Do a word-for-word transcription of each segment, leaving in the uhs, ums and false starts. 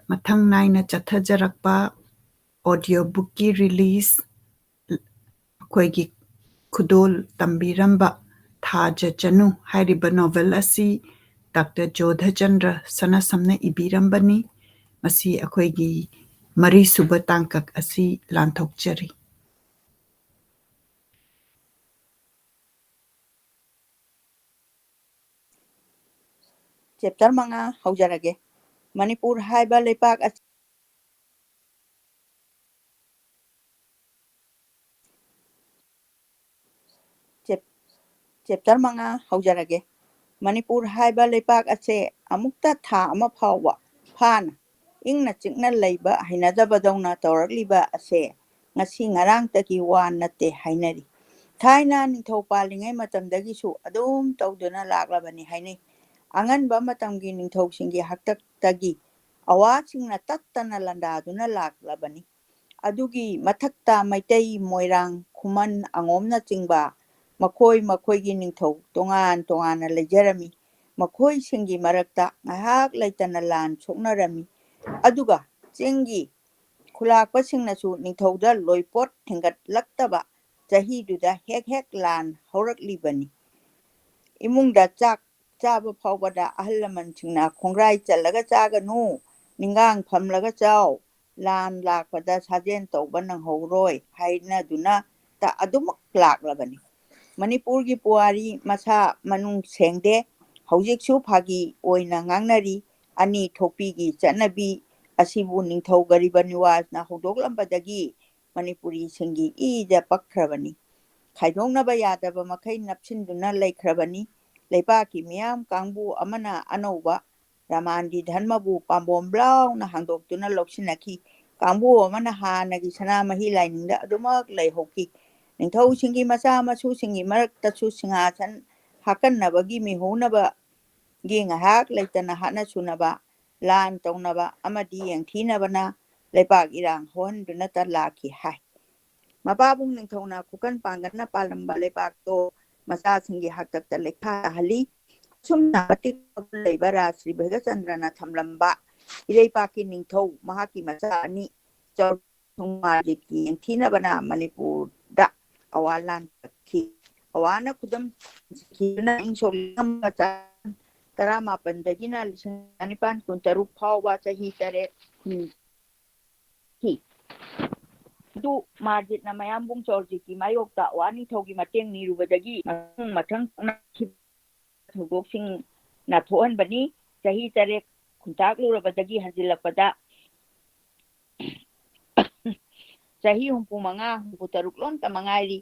ꯃꯊꯪ ꯅꯥꯏꯅ ꯆꯠꯊꯖꯔꯛꯄ audio bookꯀꯤ release, ꯑꯩꯈꯣꯏꯒꯤ ꯈꯨꯗꯣꯜ ꯇꯝꯕꯤꯔꯝꯕ ꯊꯥꯖ ꯆꯅꯨ ꯍꯥꯏꯔꯤꯕ novel ꯑꯁꯤ ꯗꯥꯛꯇꯔ ꯖꯣꯙꯆꯟꯗ꯭ꯔ ꯁꯅꯥꯁꯝꯅ ꯏꯕꯤꯔꯝꯕꯅꯤ꯫ ꯃꯁꯤ ꯑꯩꯈꯣꯏꯒꯤ ꯃꯔꯤꯁꯨꯕ ꯇꯥꯡꯀꯛ ꯑꯁꯤ ꯂꯥꯟꯊꯣꯛꯆꯔꯤ꯫ Chapter ꯃꯉꯥ ꯍꯧꯖꯔꯒꯦ꯫ ꯃꯅꯤꯄꯨꯔ ꯍꯥꯏꯕ ꯂꯩꯄꯥꯛ ꯑꯁꯤ Chap-, Chapter ꯃꯉꯥ ꯍꯧꯖꯔꯒꯦ꯫ ꯃꯅꯤꯄꯨꯔ ꯍꯥꯏꯕ ꯂꯩꯄꯥꯛ ꯑꯁꯦ ꯑꯃꯨꯛꯇ ꯊꯥ ꯑꯃ ꯐꯥꯎꯕ ꯐꯥꯅ ꯏꯪꯅ ꯆꯤꯛꯅ ꯂꯩꯕ ꯍꯩꯅꯗꯕꯗꯧꯅ ꯇꯧꯔꯛꯂꯤꯕ ꯑꯁꯦ ꯉꯁꯤ ꯉꯔꯥꯡꯇꯒꯤ ꯋꯥ ꯅꯠꯇꯦ ꯍꯥꯏꯅꯔꯤ꯫ ꯊꯥꯏꯅ ꯅꯤꯡꯊꯧ ꯄꯥꯜꯂꯤꯉꯩ ꯃꯇꯝꯗꯒꯤꯁꯨ ꯑꯗꯨꯝ ꯇꯧꯗꯨꯅ ꯂꯥꯛꯂꯕꯅꯤ ꯍꯥꯏꯅꯩ꯫ ꯑꯉꯟꯕ ꯃꯇꯝꯒꯤ ꯅꯤꯡꯊꯧꯁꯤꯡꯒꯤ ꯍꯥꯛꯇꯛꯇꯒꯤ ꯑꯋꯥꯁꯤꯡꯅ ꯇꯠꯇꯅ ꯂꯥꯟꯗꯥꯗꯨꯅ ꯂꯥꯛꯂꯕꯅꯤ꯫ ꯑꯗꯨꯒꯤ ꯃꯊꯛꯇ ꯃꯩꯇꯩ, ꯃꯣꯏꯔꯥꯡ, ꯈꯨꯃꯟ, ꯑꯉꯣꯝꯅꯆꯤꯡꯕ ꯃꯈꯣꯏ ꯃꯈꯣꯏꯒꯤ ꯅꯤꯡꯊꯧ ꯇꯣꯉꯥꯟ ꯇꯣꯉꯥꯟꯅ ꯂꯩꯖꯔꯝꯃꯤ꯫ ꯃꯈꯣꯏꯁꯤꯡꯒꯤ ꯃꯔꯛꯇ ꯉꯥꯏꯍꯥꯛ ꯂꯩꯇꯅ ꯂꯥꯟ ꯁꯣꯛꯅꯔꯝꯃꯤ꯫ ꯑꯗꯨꯒ ꯆꯤꯡꯒꯤ ꯈꯨꯂꯥꯛꯄꯁꯤꯡꯅꯁꯨ ꯅꯤꯡꯊꯧꯗ ꯂꯣꯏꯄꯣꯠ ꯊꯤꯡꯒꯠꯂꯛꯇꯕ ꯆꯍꯤꯗꯨꯗ ꯍꯦꯛ ꯍꯦꯛ ꯂꯥꯟ ꯍꯧꯔꯛꯂꯤꯕꯅꯤ꯫ ꯏꯃꯨꯡꯗ ꯆꯥꯛ ꯆꯥꯕ ꯐꯥꯎꯕꯗ ꯑꯍꯜ ꯂꯃꯟꯁꯤꯡꯅ "ꯈꯣꯡꯒ꯭ꯔꯥꯏ ꯆꯜꯂꯒ ꯆꯥꯒꯅꯨ, ꯅꯤꯡꯒꯥꯡ ꯐꯝꯂꯒ ꯆꯥꯎ, ꯂꯥꯟ ꯂꯥꯛꯄꯗ ꯁꯥꯖꯦꯜ ꯇꯧꯕ ꯅꯪꯍꯧꯔꯣꯏ" ꯍꯥꯏꯅꯗꯨꯅ ꯇ ꯑꯗꯨꯃꯛ ꯂꯥꯛꯂꯕꯅꯤ꯫ ꯃꯅꯤꯄꯨꯔꯒꯤ ꯄꯨꯋꯥꯔꯤ ꯃꯁꯥ ꯃꯅꯨꯡ ꯁꯦꯡꯗꯦ꯫ ꯍꯧꯖꯤꯛꯁꯨ ꯐꯥꯒꯤ ꯑꯣꯏꯅ ꯉꯥꯡꯅꯔꯤ꯫ ꯑꯅꯤ ꯊꯣꯛꯄꯤꯒꯤ ꯆꯠꯅꯕꯤ ꯑꯁꯤꯕꯨ ꯅꯤꯡꯊꯧ ꯒꯔꯤꯕ ꯅꯤꯋꯥꯖꯅ ꯍꯧꯗꯣꯛꯂꯝꯕꯗꯒꯤ ꯃꯅꯤꯄꯨꯔꯤꯁꯤꯡꯒꯤ ꯏꯗ ꯄꯛꯈ꯭ꯔꯕꯅꯤ꯫ ꯈꯥꯏꯗꯣꯛꯅꯕ ꯌꯥꯗꯕ ꯃꯈꯩ ꯅꯞꯁꯤꯟꯗꯨꯅ ꯂꯩꯈ꯭ꯔꯕꯅꯤ꯫ ꯂꯩꯕꯥꯛꯀꯤ ꯃꯤꯌꯥꯝ ꯀꯥꯡꯕꯨ ꯑꯃꯅ ꯑꯅꯧꯕ ꯔꯥꯃꯥꯟꯗꯤ ꯙꯔꯃꯕꯨ ꯄꯥꯝꯕꯣꯝ ꯂꯥꯎꯅ ꯍꯥꯡꯗꯣꯛꯇꯨꯅ ꯂꯧꯁꯤꯟꯅꯈꯤ꯫ ꯀꯥꯡꯕꯨ ꯑꯃꯅ ꯍꯥꯟꯅꯒꯤ ꯁꯅꯥꯃꯍꯤ ꯂꯥꯏꯅꯤꯡꯗ ꯑꯗꯨꯃꯛ ꯂꯩꯍꯧꯈꯤ꯫ ꯅꯤꯡꯊꯧꯁꯤꯡꯒꯤ ꯃꯆꯥ ꯃꯁꯨꯁꯤꯡꯒꯤ ꯃꯔꯛꯇꯁꯨ ꯁꯤꯡꯍꯥꯁꯟ ꯍꯥꯀꯟꯅꯕꯒꯤ ꯃꯤꯍꯧꯅꯕꯒꯤ ꯉꯥꯏꯍꯥꯛ ꯂꯩꯇꯅ ꯍꯥꯠꯅ ꯁꯨꯅꯕ, ꯂꯥꯟ ꯇꯧꯅꯕ ꯑꯃꯗꯤ ꯌꯦꯡꯊꯤꯅꯕꯅ ꯂꯩꯄꯥꯛ ꯏꯔꯥꯡ ꯍꯧꯍꯟꯗꯨꯅꯇ ꯂꯥꯛꯈꯤ ꯍꯥꯏ꯫ ꯃꯄꯥꯕꯨꯡ ꯅꯤꯡꯊꯧꯅ ꯈꯨꯀꯟ ꯄꯥꯡꯒꯟꯅ ꯄꯥꯜꯂꯝꯕ ꯂꯩꯄꯥꯛꯇꯣ ꯃꯆꯥꯁꯤꯡꯒꯤ ꯍꯥꯛꯇꯛꯇ ꯂꯩꯈꯥ ꯇꯥꯍꯜꯂꯤ꯫ ꯑꯁꯨꯝꯅ ꯃꯇꯤꯛ ꯃꯒꯨꯟ ꯂꯩꯕ ꯔꯥꯖ ꯁ꯭ꯔꯤ ꯚꯩꯒꯆꯟꯗ꯭ꯔꯅ ꯊꯝꯂꯝꯕ ꯏꯔꯩꯄꯥꯛꯀꯤ ꯅꯤꯡꯊꯧ ꯃꯍꯥꯛꯀꯤ ꯃꯆꯥ ꯑꯅꯤ ꯆꯥꯎꯊꯣꯡ ꯃꯥꯔꯖꯤꯠꯀꯤ ꯌꯦꯡꯊꯤꯅꯕꯅ ꯃꯅꯤꯄꯨꯔꯗ ꯑꯋꯥ ꯂꯥꯟ ꯇꯛꯈꯤ꯫ ꯑꯋꯥꯅ ꯈꯨꯗꯝ ꯁꯤꯈꯤꯗꯨꯅ ꯏꯪ ꯁꯣꯛ ꯂꯤꯁꯤꯡ ꯑꯃꯒ ꯆꯥꯇꯔꯦꯠ ꯇꯔꯥꯃꯥꯄꯟꯗꯒꯤꯅ ꯂꯤꯁꯤꯡ ꯅꯤꯄꯥꯟ ꯀꯨꯟꯇꯔꯨꯛ ꯐꯥꯎꯕ ꯆꯍꯤ ꯇꯔꯦꯠ ꯍꯨꯝ ꯊꯤ꯫ ꯑꯗꯨ ꯃꯥꯔꯖꯤꯠꯅ ꯃꯌꯥꯝꯕꯨꯡ ꯆꯧꯔꯖꯤꯠꯀꯤ ꯃꯥꯌꯣꯛꯇ ꯑꯋꯥ ꯅꯤꯡꯊꯧꯒꯤ ꯃꯇꯦꯡ ꯅꯤꯔꯨꯕꯗꯒꯤ ꯃꯊꯪ ꯃꯊꯪ ꯊꯣꯛꯅꯈꯤꯕ ꯊꯧꯗꯣꯛꯁꯤꯡꯅ ꯊꯣꯛꯍꯟꯕꯅꯤ꯫ ꯆꯍꯤ ꯇꯔꯦꯠ ꯈꯨꯟꯇꯥꯛꯂꯨꯔꯕꯗꯒꯤ ꯍꯟꯖꯤꯜꯂꯛꯄꯗ ꯆꯍꯤ ꯍꯨꯝꯐꯨ ꯃꯉꯥ, ꯍꯨꯝꯐꯨ ꯇꯔꯨꯛ ꯂꯣꯝꯇ ꯃꯉꯥꯏꯔꯤ꯫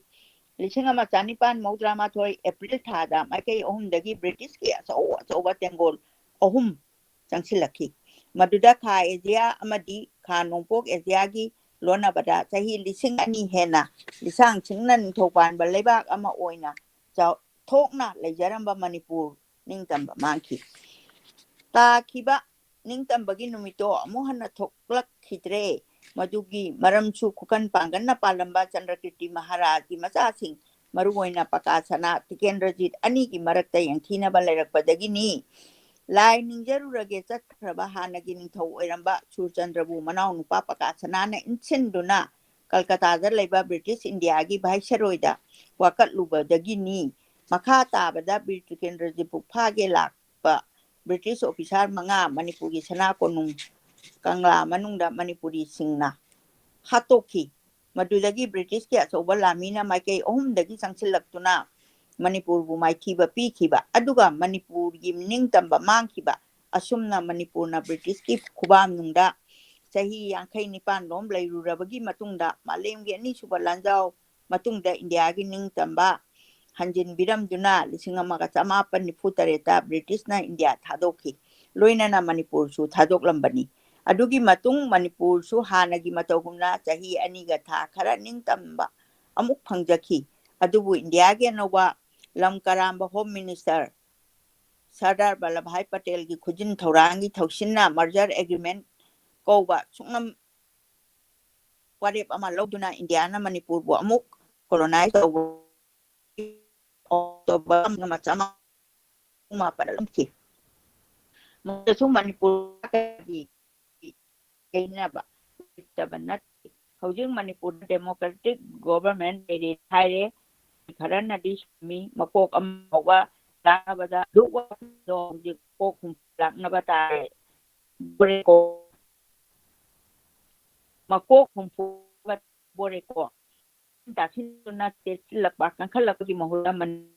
ꯂꯤꯁꯤꯡ ꯑꯃ ꯆꯥꯅꯤꯄꯥꯟ ꯃꯧꯗ꯭ꯔꯥ ꯃꯥꯊꯣꯏ ꯑꯦꯄ꯭ꯔꯤꯜ ꯊꯥꯗ ꯃꯥꯏꯀꯩ ꯑꯍꯨꯝꯗꯒꯤ ꯕ꯭ꯔꯤꯇꯤꯁꯀꯤ ꯑꯆꯧ ꯑꯆꯧꯕ ꯇꯦꯡꯒꯣꯜ ꯑꯍꯨꯝ ꯆꯪꯁꯤꯜꯂꯛꯈꯤ꯫ ꯃꯗꯨꯗ ꯈꯥ ꯑꯦꯖꯤꯌꯥ ꯑꯃꯗꯤ ꯈꯥ ꯅꯣꯡꯄꯣꯛ ꯑꯦꯖꯤꯌꯥꯒꯤ ꯂꯣꯟꯅꯕꯗ ꯆꯍꯤ ꯂꯤꯁꯤꯡ ꯑꯅꯤ ꯍꯦꯟꯅ ꯂꯤꯁꯥꯡ ꯁꯤꯡꯅ ꯅꯤꯡꯊꯧ ꯄꯥꯟꯕ ꯂꯩꯕꯥꯛ ꯑꯃ ꯑꯣꯏꯅ ꯆꯥꯎꯊꯣꯛꯅ ꯂꯩꯖꯔꯝꯕ ꯃꯅꯤꯄꯨꯔ ꯅꯤꯡꯇꯝꯕ ꯃꯥꯡꯈꯤ꯫ ꯇꯥꯈꯤꯕ ꯅꯤꯡꯇꯝꯕꯒꯤ ꯅꯨꯃꯤꯠꯇꯣ ꯑꯃꯨꯛ ꯍꯟꯅ ꯊꯣꯛꯂꯛꯈꯤꯗ꯭ꯔꯦ꯫ ꯃꯗꯨꯒꯤ ꯃꯔꯝꯁꯨ ꯈꯨꯀꯟ ꯄꯥꯡꯒꯟꯅ ꯄꯥꯜꯂꯝꯕ ꯆꯟꯗ꯭ꯔꯀꯤꯔꯇꯤ ꯃꯍꯥꯔꯥꯖꯒꯤ ꯃꯆꯥꯁꯤꯡ, ꯃꯔꯨꯑꯣꯏꯅ ꯄꯀꯥ ꯁꯅꯥ ꯇꯤꯀꯦꯟꯗ꯭ꯔꯖꯤꯠ ꯑꯅꯤꯒꯤ ꯃꯔꯛꯇ ꯌꯦꯡꯊꯤꯅꯕ ꯂꯩꯔꯛꯄꯗꯒꯤꯅꯤ꯫ ꯂꯥꯏ ꯅꯤꯡꯖꯔꯨꯔꯒꯦ ꯆꯠꯈ꯭ꯔꯕ ꯍꯥꯟꯅꯒꯤ ꯅꯤꯡꯊꯧ ꯑꯣꯏꯔꯝꯕ ꯁꯨꯔꯆꯟꯗ꯭ꯔꯕꯨ ꯃꯅꯥꯎꯅꯨꯄꯥ ꯄꯀꯥ ꯁꯅꯥꯅ ꯏꯟꯁꯤꯟꯗꯨꯅ ꯀꯜꯀꯇꯥꯗ ꯂꯩꯕ ꯕ꯭ꯔꯤꯇꯤꯁ ꯏꯟꯗꯤꯌꯥꯒꯤ ꯚꯥꯏꯁꯔꯣꯏꯗ ꯋꯥꯀꯠꯂꯨꯕꯗꯒꯤꯅꯤ꯫ ꯃꯈꯥ ꯇꯥꯕꯗ ꯕꯤꯔ ꯇꯤꯀꯦꯟꯗ꯭ꯔꯖꯤꯠꯄꯨ ꯐꯥꯒꯦ ꯂꯥꯛꯄ ꯕ꯭ꯔꯤꯇꯤꯁ ꯑꯣꯐꯤꯁꯥꯔ ꯃꯉꯥ ꯃꯅꯤꯄꯨꯔꯒꯤ ꯁꯅꯥ ꯀꯣꯅꯨꯡ ꯀꯪꯂꯥ ꯃꯅꯨꯡꯗ ꯃꯅꯤꯄꯨꯔꯤꯁꯤꯡꯅ ꯍꯥꯠꯇꯣꯛꯈꯤ꯫ ꯃꯗꯨꯗꯒꯤ ꯕ꯭ꯔꯤꯇꯤꯁꯀꯤ ꯑꯆꯧꯕ ꯂꯥꯟꯃꯤꯅ ꯃꯥꯏꯀꯩ ꯑꯍꯨꯝꯗꯒꯤ ꯆꯪꯁꯤꯜꯂꯛꯇꯨꯅ ꯃꯅꯤꯄꯨꯔꯕꯨ ꯃꯥꯏꯊꯤꯕ ꯄꯤꯈꯤꯕ, ꯑꯗꯨꯒ ꯃꯅꯤꯄꯨꯔꯒꯤ ꯅꯤꯡꯇꯝꯕ ꯃꯥꯡꯈꯤꯕ꯫ ꯑꯁꯨꯝꯅ ꯃꯅꯤꯄꯨꯔꯅ ꯕ꯭ꯔꯤꯇꯤꯁꯀꯤ ꯈꯨꯕꯥꯝꯅꯨꯡꯗ ꯆꯍꯤ ꯌꯥꯡꯈꯩ ꯅꯤꯄꯥꯟ ꯂꯣꯝ ꯂꯩꯔꯨꯔꯕꯒꯤ ꯃꯇꯨꯡꯗ ꯃꯥꯂꯦꯝꯒꯤ ꯑꯅꯤꯁꯨꯕ ꯂꯥꯟꯖꯥꯎ ꯃꯇꯨꯡꯗ ꯏꯟꯗꯤꯌꯥꯒꯤ ꯅꯤꯡꯇꯝꯕ ꯍꯟꯖꯤꯟꯕꯤꯔꯝꯗꯨꯅ ꯂꯤꯁꯤꯡ ꯑꯃꯒ ꯆꯃꯥꯄꯟ ꯅꯤꯐꯨ ꯇꯔꯦꯠꯇ ꯕ꯭ꯔꯤꯇꯤꯁꯅ ꯏꯟꯗꯤꯌꯥ ꯊꯥꯗꯣꯛꯈꯤ꯫ ꯂꯣꯏꯅꯅ ꯃꯅꯤꯄꯨꯔꯁꯨ ꯊꯥꯗꯣꯛꯂꯝꯕꯅꯤ꯫ ꯑꯗꯨꯒꯤ ꯃꯇꯨꯡ ꯃꯅꯤꯄꯨꯔꯁꯨ ꯍꯥꯟꯅꯒꯤ ꯃꯇꯧꯒꯨꯝꯅ ꯆꯍꯤ ꯑꯅꯤꯒ ꯊꯥ ꯈꯔ ꯅꯤꯡꯇꯝꯕ ꯑꯃꯨꯛ ꯐꯪꯖꯈꯤ꯫ ꯑꯗꯨꯕꯨ ꯏꯟꯗꯤꯌꯥꯒꯤ ꯑꯅꯧꯕ ꯂꯝ ꯀꯔꯥꯝꯕ ꯍꯣꯝ ꯃꯤꯅꯤꯁꯇꯔ ꯁꯔꯗꯥꯔ ꯚꯜꯂꯚꯚꯥꯏ ꯄꯇꯦꯜꯒꯤ ꯈꯨꯖꯤꯟ ꯊꯧꯔꯥꯡꯒꯤ ꯊꯧꯁꯤꯟꯅ ꯃꯔꯖꯔ ꯑꯦꯒ꯭ꯔꯤꯃꯦꯟ ꯀꯧꯕ ꯁꯨꯡꯅꯝ ꯋꯥꯔꯦꯞ ꯑꯃ ꯂꯧꯗꯨꯅ ꯏꯟꯗꯤꯌꯥꯅ ꯃꯅꯤꯄꯨꯔꯕꯨ ꯑꯃꯨꯛ ꯀꯣꯂꯣꯅꯥꯏꯖ ꯇꯧꯕ ꯑꯣꯛꯇꯣꯕꯔ ꯑꯃ ꯆꯃꯥꯄꯟ ꯃꯥꯄꯟ ꯂꯧꯈꯤ꯫ ꯃꯗꯨꯁꯨ ꯃꯅꯤꯄꯨꯔꯒꯤ ꯂꯩꯅꯕ ꯂꯩꯇꯕ ꯅꯠꯇꯦ꯫ ꯍꯧꯖꯤꯛ ꯃꯅꯤꯄꯨꯔꯗ democratic government ꯂꯩꯔꯦ ꯍꯥꯏꯔꯦ꯫ ꯈꯔꯅꯗꯤ ꯁꯨꯝꯃꯤ, ꯃꯀꯣꯛ ꯑꯃ ꯐꯥꯎꯕ ꯂꯥꯛꯅꯕꯗ ꯂꯨꯞ ꯋꯥꯈꯜꯗꯣ ꯍꯧꯖꯤꯛ ꯃꯀꯣꯛ ꯍꯨꯝꯐꯨ ꯂꯥꯛꯅꯕ ꯇꯥꯔꯦ꯫ ꯕꯣꯔꯦꯀꯣ꯫ ꯃꯀꯣꯛ ꯍꯨꯝꯐꯨ ꯕꯣꯔꯦꯀꯣ꯫ ꯇꯥꯁꯤꯟꯗꯨꯅ ꯆꯦꯠꯁꯤꯜꯂꯛꯄ, ꯀꯟꯈꯠꯂꯛꯄꯒꯤ ꯃꯍꯨꯠꯇ ꯃꯅꯤ-,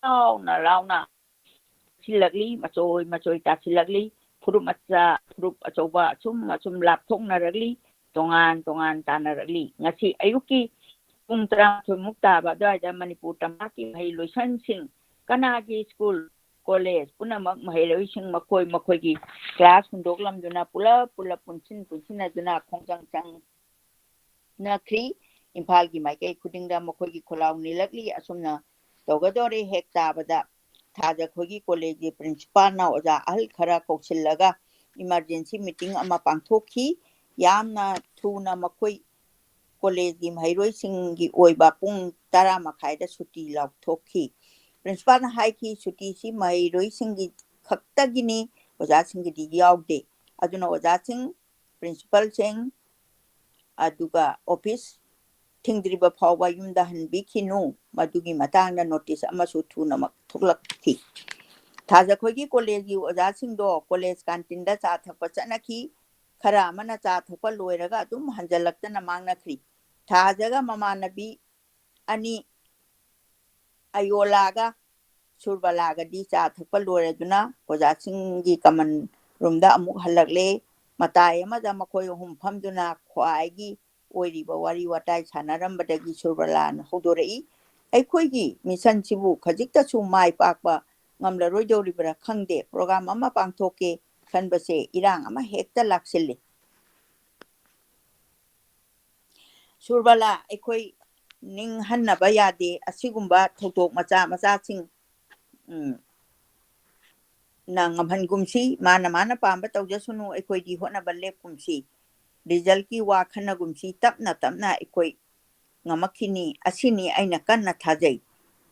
ꯂꯥꯎꯅ ꯂꯥꯎꯅ ꯁꯤꯜꯂꯛꯂꯤ꯫ ꯃꯆꯣꯏ ꯃꯆꯣꯏ ꯇꯥꯁꯤꯜꯂꯛꯂꯤ꯫ ꯐꯨꯔꯨꯞ ꯃꯆꯥ, ꯐꯨꯔꯨꯞ ꯑꯆꯧꯕ ꯑꯁꯨꯝ ꯑꯁꯨꯝ ꯂꯥꯞꯊꯣꯛꯅꯔꯛꯂꯤ꯫ ꯇꯣꯉꯥꯟ ꯇꯣꯉꯥꯟ ꯇꯥꯅꯔꯛꯂꯤ꯫ ꯉꯁꯤ ꯑꯌꯨꯛꯀꯤ ꯄꯨꯡ ꯇꯔꯥꯃꯥꯊꯣꯏꯃꯨꯛ ꯇꯥꯕ ꯑꯗꯨꯋꯥꯏꯗ ꯃꯅꯤꯄꯨꯔ ꯇꯝꯄꯥꯛꯀꯤ ꯃꯍꯩ ꯂꯣꯏꯁꯪꯁꯤꯡ, ꯀꯅꯥꯒꯤ ꯁ꯭ꯀꯨꯜ, ꯀꯣꯂꯦꯖ ꯄꯨꯝꯅꯃꯛ ꯃꯍꯩꯔꯣꯏꯁꯤꯡ ꯃꯈꯣꯏ ꯃꯈꯣꯏꯒꯤ ꯀ꯭ꯂꯥꯁ ꯍꯨꯟꯗꯣꯛꯂꯝꯗꯨꯅ ꯄꯨꯂꯞ ꯄꯨꯂꯞ ꯄꯨꯟꯁꯤꯟ ꯄꯨꯟꯁꯤꯟꯅꯗꯨꯅ ꯈꯣꯡꯖꯪ ꯆꯪ ꯅꯈ꯭ꯔꯤ꯫ ꯏꯝꯐꯥꯜꯒꯤ ꯃꯥꯏꯀꯩ ꯈꯨꯗꯤꯡꯗ ꯃꯈꯣꯏꯒꯤ ꯈꯣꯜꯂꯥꯎ ꯅꯤꯜꯂꯛꯂꯤ꯫ ꯑꯁꯨꯝꯅ ꯇꯧꯒꯗꯧꯔꯦ ꯍꯦꯛ ꯇꯥꯕꯗ ꯊꯥꯖ ꯈꯣꯏꯒꯤ ꯀꯣꯂꯦꯖꯀꯤ ꯄ꯭ꯔꯤꯟꯁꯤꯄꯥꯜꯅ ꯑꯣꯖꯥ ꯑꯍꯜ ꯈꯔ ꯀꯧꯁꯤꯜꯂꯒ emergency meeting ꯑꯃ ꯄꯥꯡꯊꯣꯛꯈꯤ꯫ ꯌꯥꯝꯅ ꯊꯨꯅ ꯃꯈꯣꯏ ꯀꯣꯂꯦꯖꯀꯤ ꯃꯍꯩꯔꯣꯏꯁꯤꯡꯒꯤ ꯑꯣꯏꯕ ꯄꯨꯡ ꯇꯔꯥ ꯃꯈꯥꯏꯗ ꯁꯨꯇꯤ ꯂꯥꯎꯊꯣꯛꯈꯤ꯫ ꯄ꯭ꯔꯤꯟꯁꯤꯄꯥꯜꯅ ꯍꯥꯏꯈꯤ, ꯁꯨꯇꯤꯁꯤ ꯃꯍꯩꯔꯣꯏꯁꯤꯡꯒꯤ ꯈꯛꯇꯒꯤꯅꯤ, ꯑꯣꯖꯥꯁꯤꯡꯒꯤꯗꯤ ꯌꯥꯎꯗꯦ꯫ ꯑꯗꯨꯅ ꯑꯣꯖꯥꯁꯤꯡ, ꯄ꯭ꯔꯤꯟꯁꯤꯄꯥꯜꯁꯤꯡ, ꯑꯗꯨꯒ ꯑꯣꯐꯤꯁ ꯊꯤꯡꯗ꯭ꯔꯤꯕ ꯐꯥꯎꯕ ꯌꯨꯝꯗ ꯍꯟꯕꯤꯈꯤꯅꯨ꯫ ꯃꯗꯨꯒꯤ ꯃꯇꯥꯡꯗ ꯅꯣꯇꯤꯁ ꯑꯃꯁꯨ ꯊꯨꯅꯃꯛ ꯊꯣꯛꯂꯛꯈꯤ꯫ ꯊꯥꯖꯈꯣꯏꯒꯤ ꯀꯣꯂꯦꯖꯒꯤ ꯑꯣꯖꯥꯁꯤꯡꯗꯣ ꯀꯣꯂꯦꯖ ꯀꯥꯟꯇꯤꯟꯗ ꯆꯥ ꯊꯛꯄ ꯆꯠꯅꯈꯤ꯫ ꯈꯔ ꯑꯃꯅ ꯆꯥ ꯊꯛꯄ ꯂꯣꯏꯔꯒ ꯑꯗꯨꯝ ꯍꯟꯖꯜꯂꯛꯇꯅ ꯃꯥꯡꯅꯈ꯭ꯔꯤ꯫ ꯊꯥꯖꯒ ꯃꯃꯥꯟꯅꯕꯤ ꯑꯅꯤ ꯑꯌꯣꯂꯥꯒ ꯁꯨꯔꯕꯂꯥꯒꯗꯤ ꯆꯥ ꯊꯛꯄ ꯂꯣꯏꯔꯗꯨꯅ ꯑꯣꯖꯥꯁꯤꯡꯒꯤ ꯀꯃꯟ ꯔꯨꯝꯗ ꯑꯃꯨꯛ ꯍꯜꯂꯛꯂꯦ꯫ ꯃꯇꯥꯏ ꯑꯃꯗ ꯃꯈꯣꯏ ꯑꯍꯨꯝ ꯐꯝꯗꯨꯅ ꯈ꯭ꯋꯥꯏꯒꯤ ꯑꯣꯏꯔꯤꯕ ꯋꯥꯔꯤ ꯋꯥꯇꯥꯏ ꯁꯥꯟꯅꯔꯝꯕꯗꯒꯤ ꯁꯨꯔꯕꯂꯥꯅ ꯍꯧꯗꯣꯔꯛꯏ, "ꯑꯩꯈꯣꯏꯒꯤ ꯃꯤꯁꯟꯁꯤꯕꯨ ꯈꯖꯤꯛꯇꯁꯨ ꯃꯥꯏ ꯄꯥꯛꯄ ꯉꯝꯂꯔꯣꯏꯗꯧꯔꯤꯕ꯭ꯔꯥ ꯈꯪꯗꯦ꯫ ꯄ꯭ꯔꯣꯒ꯭ꯔꯥꯝ ꯑꯃ ꯄꯥꯡꯊꯣꯛꯀꯦ ꯈꯟꯕꯁꯦ ꯏꯔꯥꯡ ꯑꯃ ꯍꯦꯛꯇ ꯂꯥꯛꯁꯤꯜꯂꯤ꯫" ꯁꯨꯔꯕꯂꯥ, ꯑꯩꯈꯣꯏ ꯅꯤꯡꯍꯟꯅꯕ ꯌꯥꯗꯦ꯫ ꯑꯁꯤꯒꯨꯝꯕ ꯊꯧꯗꯣꯛ ꯃꯆꯥ ꯃꯆꯥꯁꯤꯡ, ꯎꯝ, ꯅ ꯉꯝꯍꯟꯒꯨꯝꯁꯤ꯫ ꯃꯥꯅ ꯃꯥꯅ ꯄꯥꯝꯕ ꯇꯧꯖꯁꯅꯨ꯫ ꯑꯩꯈꯣꯏꯗꯤ ꯍꯣꯠꯅꯕ ꯂꯦꯞꯀꯨꯝꯁꯤ꯫ ꯔꯤꯖꯜꯀꯤ ꯋꯥ ꯈꯟꯅꯒꯨꯝꯁꯤ꯫ ꯇꯞꯅ ꯇꯞꯅ ꯑꯩꯈꯣꯏ ꯉꯝꯃꯛꯈꯤꯅꯤ꯫ ꯑꯁꯤꯅꯤ ꯑꯩꯅ ꯀꯟꯅ ꯊꯥꯖꯩ꯫